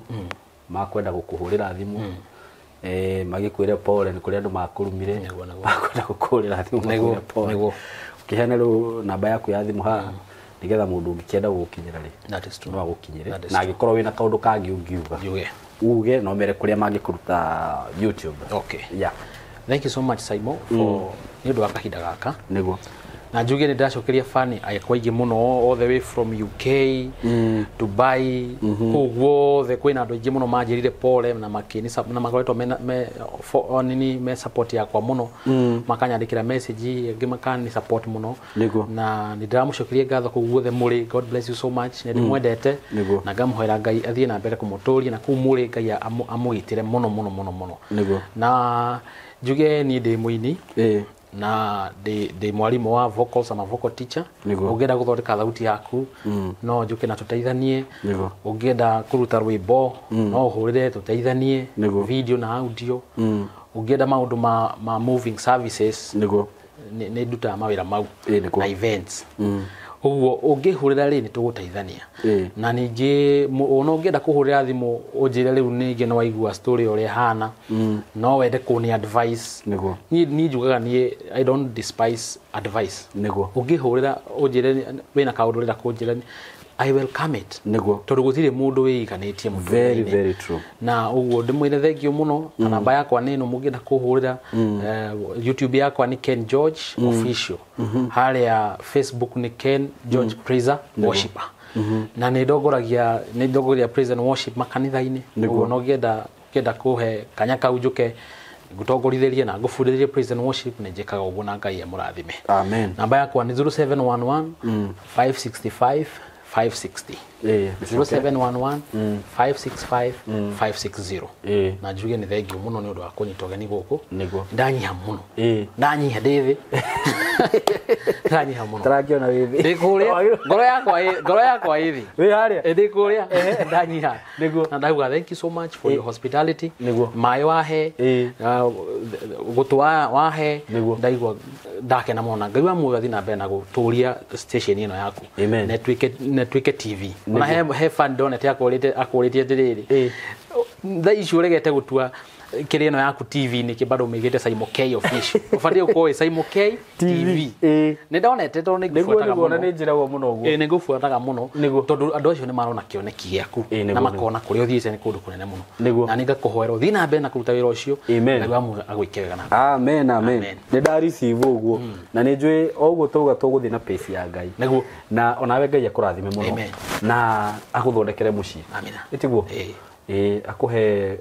makwenda gũkũhũrĩra thimũ. Magĩkwĩre pole nĩ kũrĩ andũ makũrumire makwenda gũkũhũrĩra thimũ makwĩre pole. Nĩguo. Ũkĩheana rĩu namba yaku ya thimũ haha nĩgetha mũndũ ũngĩkĩenda gũgũkinyĩra rĩ That is true. no agũkinyĩre. Na angĩkorwo wĩna kaũndũ kangĩ ũngiuga uge no mere kũrĩa mangĩkũruta YouTube. Okay. Yeah. Thank you so much Simon for nĩ ũndũ wa kahinda gaka. Nĩguo. Na njuge nĩ ndacokeria fani akwa aingĩ mũno all the way from UK, Dubai, kũu guothe kwĩna andũ aingĩ mũno manjĩrire pole na makĩni na makoretwo me me support yakwa mũno. Makanyandĩkĩra message angĩ makani support mũno. Nĩguo. Na nĩ ndĩramũcokeria ngatho kũu guothe mũrĩ. God bless you so much. Nĩ ndĩmwendete. Nĩguo. Na ngamũhoera Ngai athiĩ na mbere kũmũtũria na kũu mũrĩ Ngai amũgitĩre mũno mũno mũno mũno. Nĩguo. Na njuge niĩ ndĩ mũini. Na ndĩ mwarimũ wa vocals, ama vocal teacher. Ũngĩenda gũthondeka thauti yaku no njũke na tũteithanie. Ũngĩenda kũruta rwĩmbo no ũhũrĩre tũteithanie video na audio. Ũngĩenda maũndũ ma moving services Nĩguo. Nĩ ndutaga mawĩra mau Nĩguo. na events. Ũguo ũngĩhũrĩra rĩ nĩ tũgũteithania. Na ningĩ ona ũngĩenda kũhũrĩra thimũ ũnjĩre rĩu ningĩ nĩ waigua story ũrĩa ĩhana no wende kũni advice. Nĩguo. Niĩ njugaga niĩ I don't despise advice. Nĩguo. Ũngĩhũrĩra ũnjĩre wĩna kaũndũ ũrenda kũnjĩra I welcome it. Nĩguo. Tondũ gũtirĩ mũndũ wĩiganĩtie mũtũrĩre-inĩ. Very, very true. Na ũguo ndĩmwĩre thengio mũno. Na namba yakwa nĩ ĩno mũngĩenda kũhũrĩra. YouTube yakwa nĩ Ken George Official. Harĩa Facebook nĩ Ken George Praiser Worshipper. Na nĩ ndongoragia praise and worship makanitha-inĩ. Ũguo no ngĩenda kũhe kanya kau njũke ngũtongorithĩrie na ngũbundithĩrie praise and worship nĩ njĩkaga ũguo na Ngai amũrathime. Amen. Namba yakwa nĩ 0711 565 560. 0711 565 560. Na njuge nĩ thengio mũno nĩ ũndũ wa kũnyita ũgeni gũkũ. Nĩguo. Ndanyiha mũno. Ndanyiha ndĩ thĩ. Ndanyiha mũno. Tarakĩona wĩ thĩ. Ndĩ kũrĩa. Ngoro yakwa ĩ thĩ. Wĩ harĩa? Ndĩ kũrĩa. Ndanyiha. Nĩguo. Na ndauga thank you so much for your hospitality. Nĩguo. Maĩ wahe. Gũtũ wahe. Nĩguo. Ndaigua ndakena mũno na Ngai wa muoyo athiĩ na mbere na gũtũria station ĩno yaku. Amen. Na ĩtuĩke TV. Ona he fan ndonete akũrĩtie atĩrĩrĩ. Thaa ici ũregete gũtua kĩrĩa ĩno yaku TV nĩkĩ bado ũmĩigĩte Simon K Official. Ũbatiĩ gũkorwo ĩ Simon K TV. Nĩ ndonete tondũ nĩ ngũbuataga Nĩguo mũno. na nĩ njĩragwo mũno ũguo. Nĩ ngũbuataga mũno. Nĩguo. Tondũ andũ acio nĩ marona kĩoneki gĩaku na makona kũrĩa ũthiĩte nĩ kũndũ kũnene mũno. Nĩguo. Na nĩ ngakũhoera ũthiĩ na mbere na kũruta wĩra ũcio. Amen. Ngai wa muoyo agwĩke wega na. Amen, amen. Amen. Nĩ nda receive ũguo. Na nĩ njũĩ o ũguo twauga tũgũthiĩ na pace ya Ngai. Nĩguo. Na onawe Ngai akũrathime mũno. Amen. Na agũthondekere mũciĩ. Amina. Ĩtiguo? Akũhe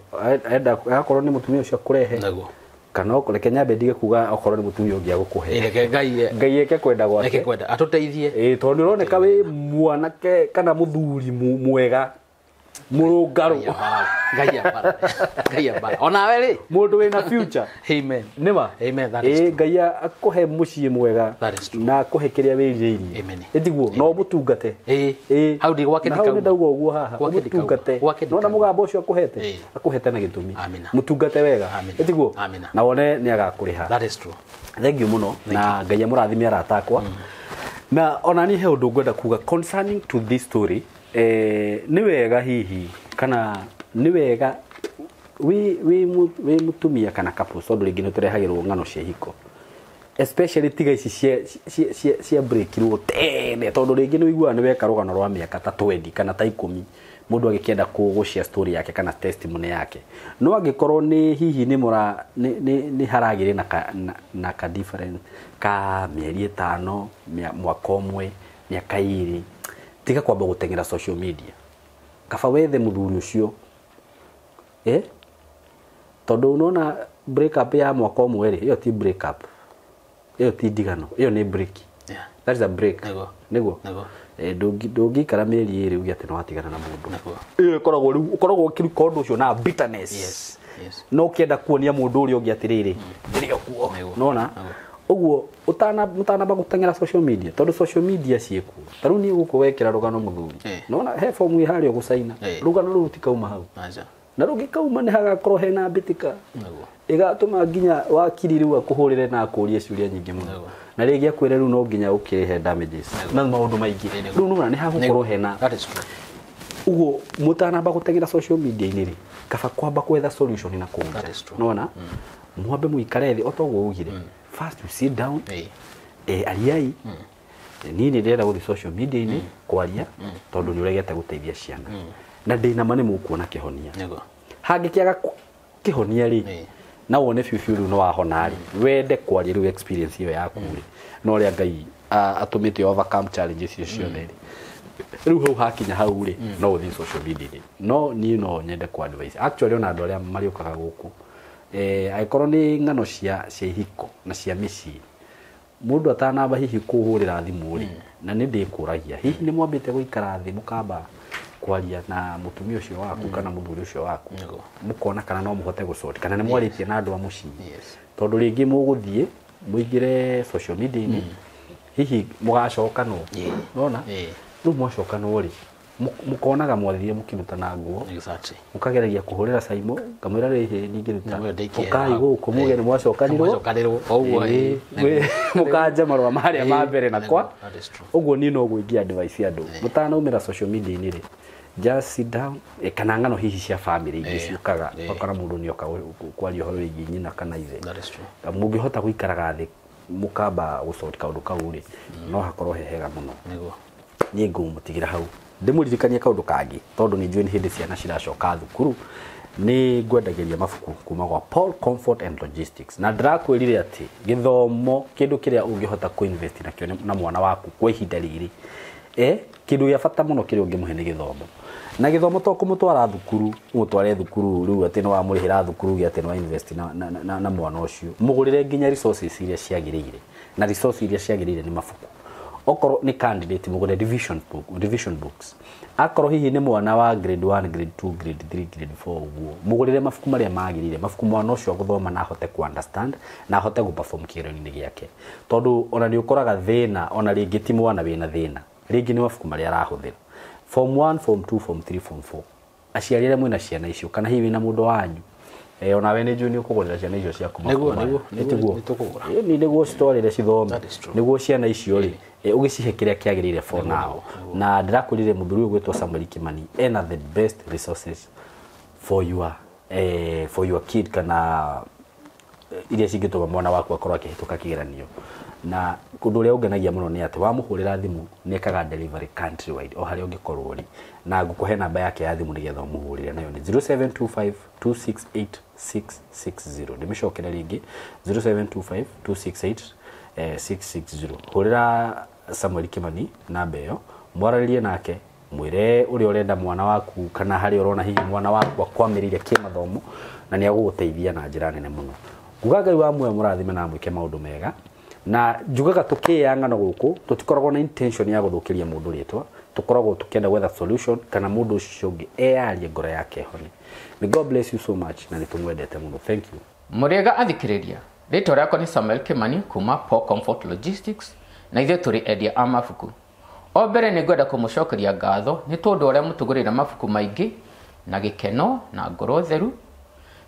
enda akorwo nĩ mũtumia ũcio akũrehe. Nĩguo. Kana reke nyambe ndige kuga okorwo nĩ mũtumia ũngĩ agũkũhe. Reke Ngai eke kwenda gwake. Eke kwenda atũteithie. Tondũ nĩ ũroneka wĩ mwanake kana mũthuri mwega. Mũrũngarũ. Ngai ambara. Ngai ambara. Onawe rĩ. Mũndũ wĩna future. Amen. Nĩma. Amen, that is true. Ngai akũhe mũciĩ mwega. That is true. Na akũhe kĩrĩa wĩrirĩirie. Amen. Ĩtiguo no ũmũtungate. Ĩĩ. Hau ndi gwake Na hau ndikauma. nĩ ndauga ũguo haha. Gwake ndikauma. Ũmũtungate. Gwake Nona ndikauma. mũgambo ũcio akũhete. Ĩĩ. Akũhete na gĩtũmi. Amina. Mũtungate wega. Amina. Ĩtiguo. Amina. Na wone nĩ agakũrĩha. That is true. Thank you muno na Ngai amũrathime arata akwa. Na ona niĩ he ũndũ ngwenda kuga concerning to this story, nĩ wega hihi kana nĩ wega wĩ mũtumia kana couples, tondũ rĩngĩ nĩ tũrehagĩrwo ng'ano cia ihiko, especially tiga ici cia breakirwo tene, tondũ rĩngĩ nĩ ũiguaga nĩ weka rũgano rwa mĩaka ta 20 kana ta 10 mũndũ agĩkĩenda gũshare story yake kana testimony yake, no angĩkorwo nĩ hihi nĩ mũra nĩ haragĩrĩ na ka difference ka mĩeri 5, mwaka ũmwe, mĩaka 2, tiga kwamba gũteng'era social media, kaba wethe mũthuri ũcio, tondũ unaona break up ya mwaka ũmwe rĩ, ĩyo ti break up, ĩyo ti ndigano, ĩyo nĩ break. Yeah. That is a break. Nĩguo. Nĩguo. Nĩguo. Ndũngĩikara mĩeri 2 uge atĩ nĩ watigana na mũndũ. Nĩguo. Ĩyo ĩkoragwo rĩu ũkoragwo ũkĩruka ũndũ ũcio na bitterness. Yes. Yes. No ũkĩenda kuonia mũndũ ũrĩa ũngĩ atĩrĩrĩ, ndĩrĩ o kuo. Nĩguo. Nona? Ũguo ũtanamba gũteng'era social media, tondũ social media ciĩkuo. Ta rĩu niĩ gũkũ wekĩra rũgano mũthuri. Nona he fomu ĩ harĩa ũgũcaina. Rũgano rũu rũtikauma hau. Aca. Na rũngĩkauma nĩ hagakorwo hena mbĩtĩka. Nĩguo. Ĩgatũma nginya wakiri rĩu akũhũrĩre na akũrie ciũria nyingĩ mũno. Nĩguo. Na rĩngĩ akwĩre rĩu no nginya ũkĩrĩhe damages na maũndũ maingĩ. Rĩu nĩwona nĩ hagũkorwo hena. That is true. Ũguo mũtanamba gũteng'era social media-inĩ rĩ, kaba kwamba gwetha solution na kũu. That is true. Nĩwona? Mwambe mũikare thĩ o ta ũguo ugire. First you sit down. Ariai. Niĩ nĩ ndĩrenda gũthiĩ social media-inĩ kwaria tondũ nĩ ũregete gũteithia ciana. Na ndĩna ma nĩ mũkuona kĩhonia. Nĩguo. Hangĩkĩaga kĩhonia rĩ, na wone biũ biũ rĩu nĩ wahona rĩ, wende kwaria rĩu experience ĩyo yaku rĩ, na ũrĩa Ngai atũmĩte overcome challenges icio ciothe rĩ, rĩu hau hakinya hau rĩ, no ũthiĩ social media rĩ. No niĩ no nyende ku advise actually ona andũ arĩa marĩũkaga gũkũ, angĩkorwo nĩ ng'ano cia ihiko na cia mĩciĩ, mũndũ atanamba hihi kũhũrĩra thimũ rĩ, na nĩ ndĩkũragia hihi nĩ mwambĩte gũikara thĩ mũkamba kwaria na mũtumia ũcio waku kana mũthuri ũcio waku, mũkona kana no mũhote gũsort kana nĩ mwarĩtie na andũ a mũciĩ. Tondũ rĩngĩ mũgũthiĩ mũingĩre social media-inĩ, hihi mũgacokanwo. Nona? Rĩu mwacokanwo rĩ, mũkonaga mwathire mũkĩrutana nguo. Exactly. Mũkageragia kũhũrĩra Saimo, ngamwĩra rĩhĩ ningĩruta. Ũkai gũkũ muge nĩ mwacokanirwo. Mwacokanirwo, o ũguo. Mũkanja marũa marĩa ma mbere na kwa. Ũguo niĩ no gwĩngia advice andũ. Mũtanaumĩra social media-inĩ rĩ, just sit down, kana ng'ano hihi cia family ingĩ ciũkaga, ũgakora mũndũ nĩoka kwaria ũhoro wĩgiĩ nyina kana ithe. That is true. Mũngĩhota gũikaraga thĩ mũkamba gũsort kaũndũ kau rĩ, no hakorwo he hega mũno. Nĩguo. Niĩ ngũmũtigĩra hau. Ndĩmũririkanie kaũndũ kangĩ, tondũ nĩ njũĩ nĩ hĩndĩ ciana ciracoka thukuru, nĩ ngwendagĩria mabuku kuma gwa Paul Comfort and Logistics. Na ndĩrakwĩrire atĩ gĩthomo kĩndũ kĩrĩa ũngĩhota kũinvest nakĩo na mwana waku kwa ihinda rĩrĩ, kĩndũ gĩa bata mũno kĩrĩa ũngĩmũhe nĩ gĩthomo. Na gĩthomo to kũmũtwara thukuru, ũmũtware thukuru rĩu atĩ nĩ wamũrĩhĩra thukuru gĩa atĩ nĩ wa invest na mwana ũcio. Mũgũrĩre nginya resources iria ciagĩrĩire. Na resources iria ciagĩrĩire nĩ mabuku. Okorwo nĩ candidate mũgũre revision books. Akorwo hihi nĩ mwana wa grade 1, grade 2, grade 3, grade 4 ũguo, mũgũrĩre mabuku marĩa magĩrĩire, mabuku mwana ũcio agũthoma na ahote ku understand na ahote gũ perform kĩgeranio-inĩ gĩake. Tondũ ona nĩ ũkoraga thĩna, ona rĩngĩ ti mwana wĩna thĩna, rĩngĩ nĩ mabuku marĩa arahũthĩra. Form 1, form 2, form 3, form 4. Aciari arĩa mwĩna ciana icio kana hihi wĩna mũndũ wanyu, onawe nĩ njũĩ nĩ ũkũgũrĩra ciana icio ciaku Nĩguo, nĩguo, nĩtũkũgũra. Nĩguo citwarĩre cithome, nĩguo ciana icio rĩ, ũgĩcihe kĩrĩa kĩagĩrĩire for now. Na ndĩrakwĩrire mũthuri ũyũ gwĩtwo Samuel Kimani ena the best resources for your kid kana iria cingĩtũma mwana waku akorwo akĩhĩtũka kĩgeranio. Na ũndũ ũrĩa ũngenagia mũno nĩ atĩ wamũhũrĩra thimũ nĩ ekaga delivery countrywide o harĩa ũngĩkorwo ũrĩ. Na ngũkũhe namba yake ya thimũ nĩgetha ũmũhũrĩre, nayo nĩ 0725 268 660. Ndĩmĩcokere rĩngĩ 0725 268 660. Hũrĩra Samuel Kimani namba ĩyo, mwarĩrie nake, mwĩre ũrĩa ũrenda mwana waku kana harĩa ũrona hihi mwana waku akwamĩrĩire kĩmathomo, na nĩ agũgũteithia na njĩra nene mũno. Nguga Ngai wa muoyo mũrathime na amwĩke maũndũ mega. Na njugaga tũkĩya ng'ano gũkũ tũtikoragwo na intention ya gũthũkĩria mũndũ rĩtwa, Tukoragwo tukienda gwetha solution kana mundu ucio ungi eyarie ngoro yake hone. May God bless you so much na nitumwendete muno. Thank you. Mũrĩega athikĩrĩria, rĩtwa rĩakwa nĩ Samuel Kimani kuma Paul Comfort Logistics na ithuĩ tũrĩ endia a mabuku. O mbere nĩ ngwenda kũmũcokeria ngatho nĩ tondũ ũrĩa mũtũgũrĩra mabuku maingĩ na gĩkeno na ngoro theru.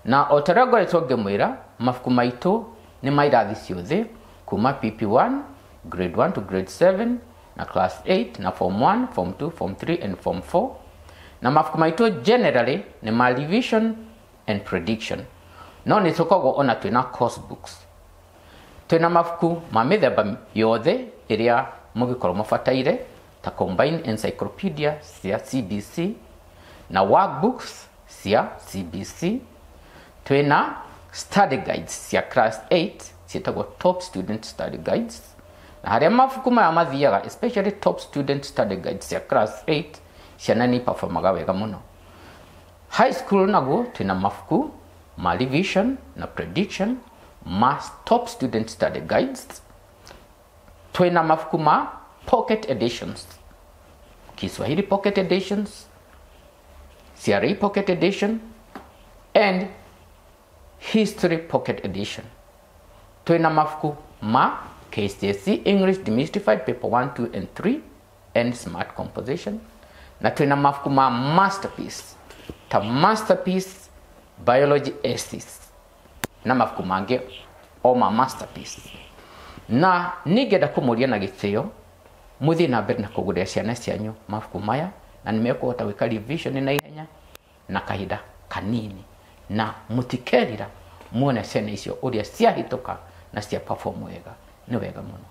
Na o ta ũrĩa ngoretwo ngĩmwĩra, mabuku maitũ nĩ ma irathi ciothe kuma PP1, grade 1 to grade 7 na class 8 na form 1, form 2, form 3 and form 4. Na mabuku maitũ generally nĩ ma revision and prediction. No nĩ tũkoragwo ona twĩna course books. Twĩna mabuku ma mĩthemba yothe ĩrĩa mũngĩkorwo mũbataire ta combined encyclopedia cia CBC na workbooks cia CBC. Twĩna study guides cia class 8 ciĩtagwo top student study guides. Na harĩa mabuku maya mathiaga, especially top student study guides cia class 8, ciana nĩ performaga wega mũno. High school naguo twĩna mabuku ma revision na prediction ma top student study guides. Twĩna mabuku ma pocket editions, Kiswahili pocket editions, CRE pocket edition and history pocket edition. Twĩna mabuku ma KCSE English Demystified paper 1, 2 and 3 and smart composition. Na twĩna mabuku ma masterpiece ta masterpiece biology essays na mabuku mangĩ o ma masterpiece. Na ningĩenda kũmũria na gĩtĩo mũthiĩ na mbere na kũgũrĩra ciana cianyu mabuku maya, na nĩmekũhota gwĩka revision na ihenya na kahinda kanini, na mũtikerira muone ciana icio ũrĩa ciahĩtũka na cia perform wega. Nĩ wega mũno.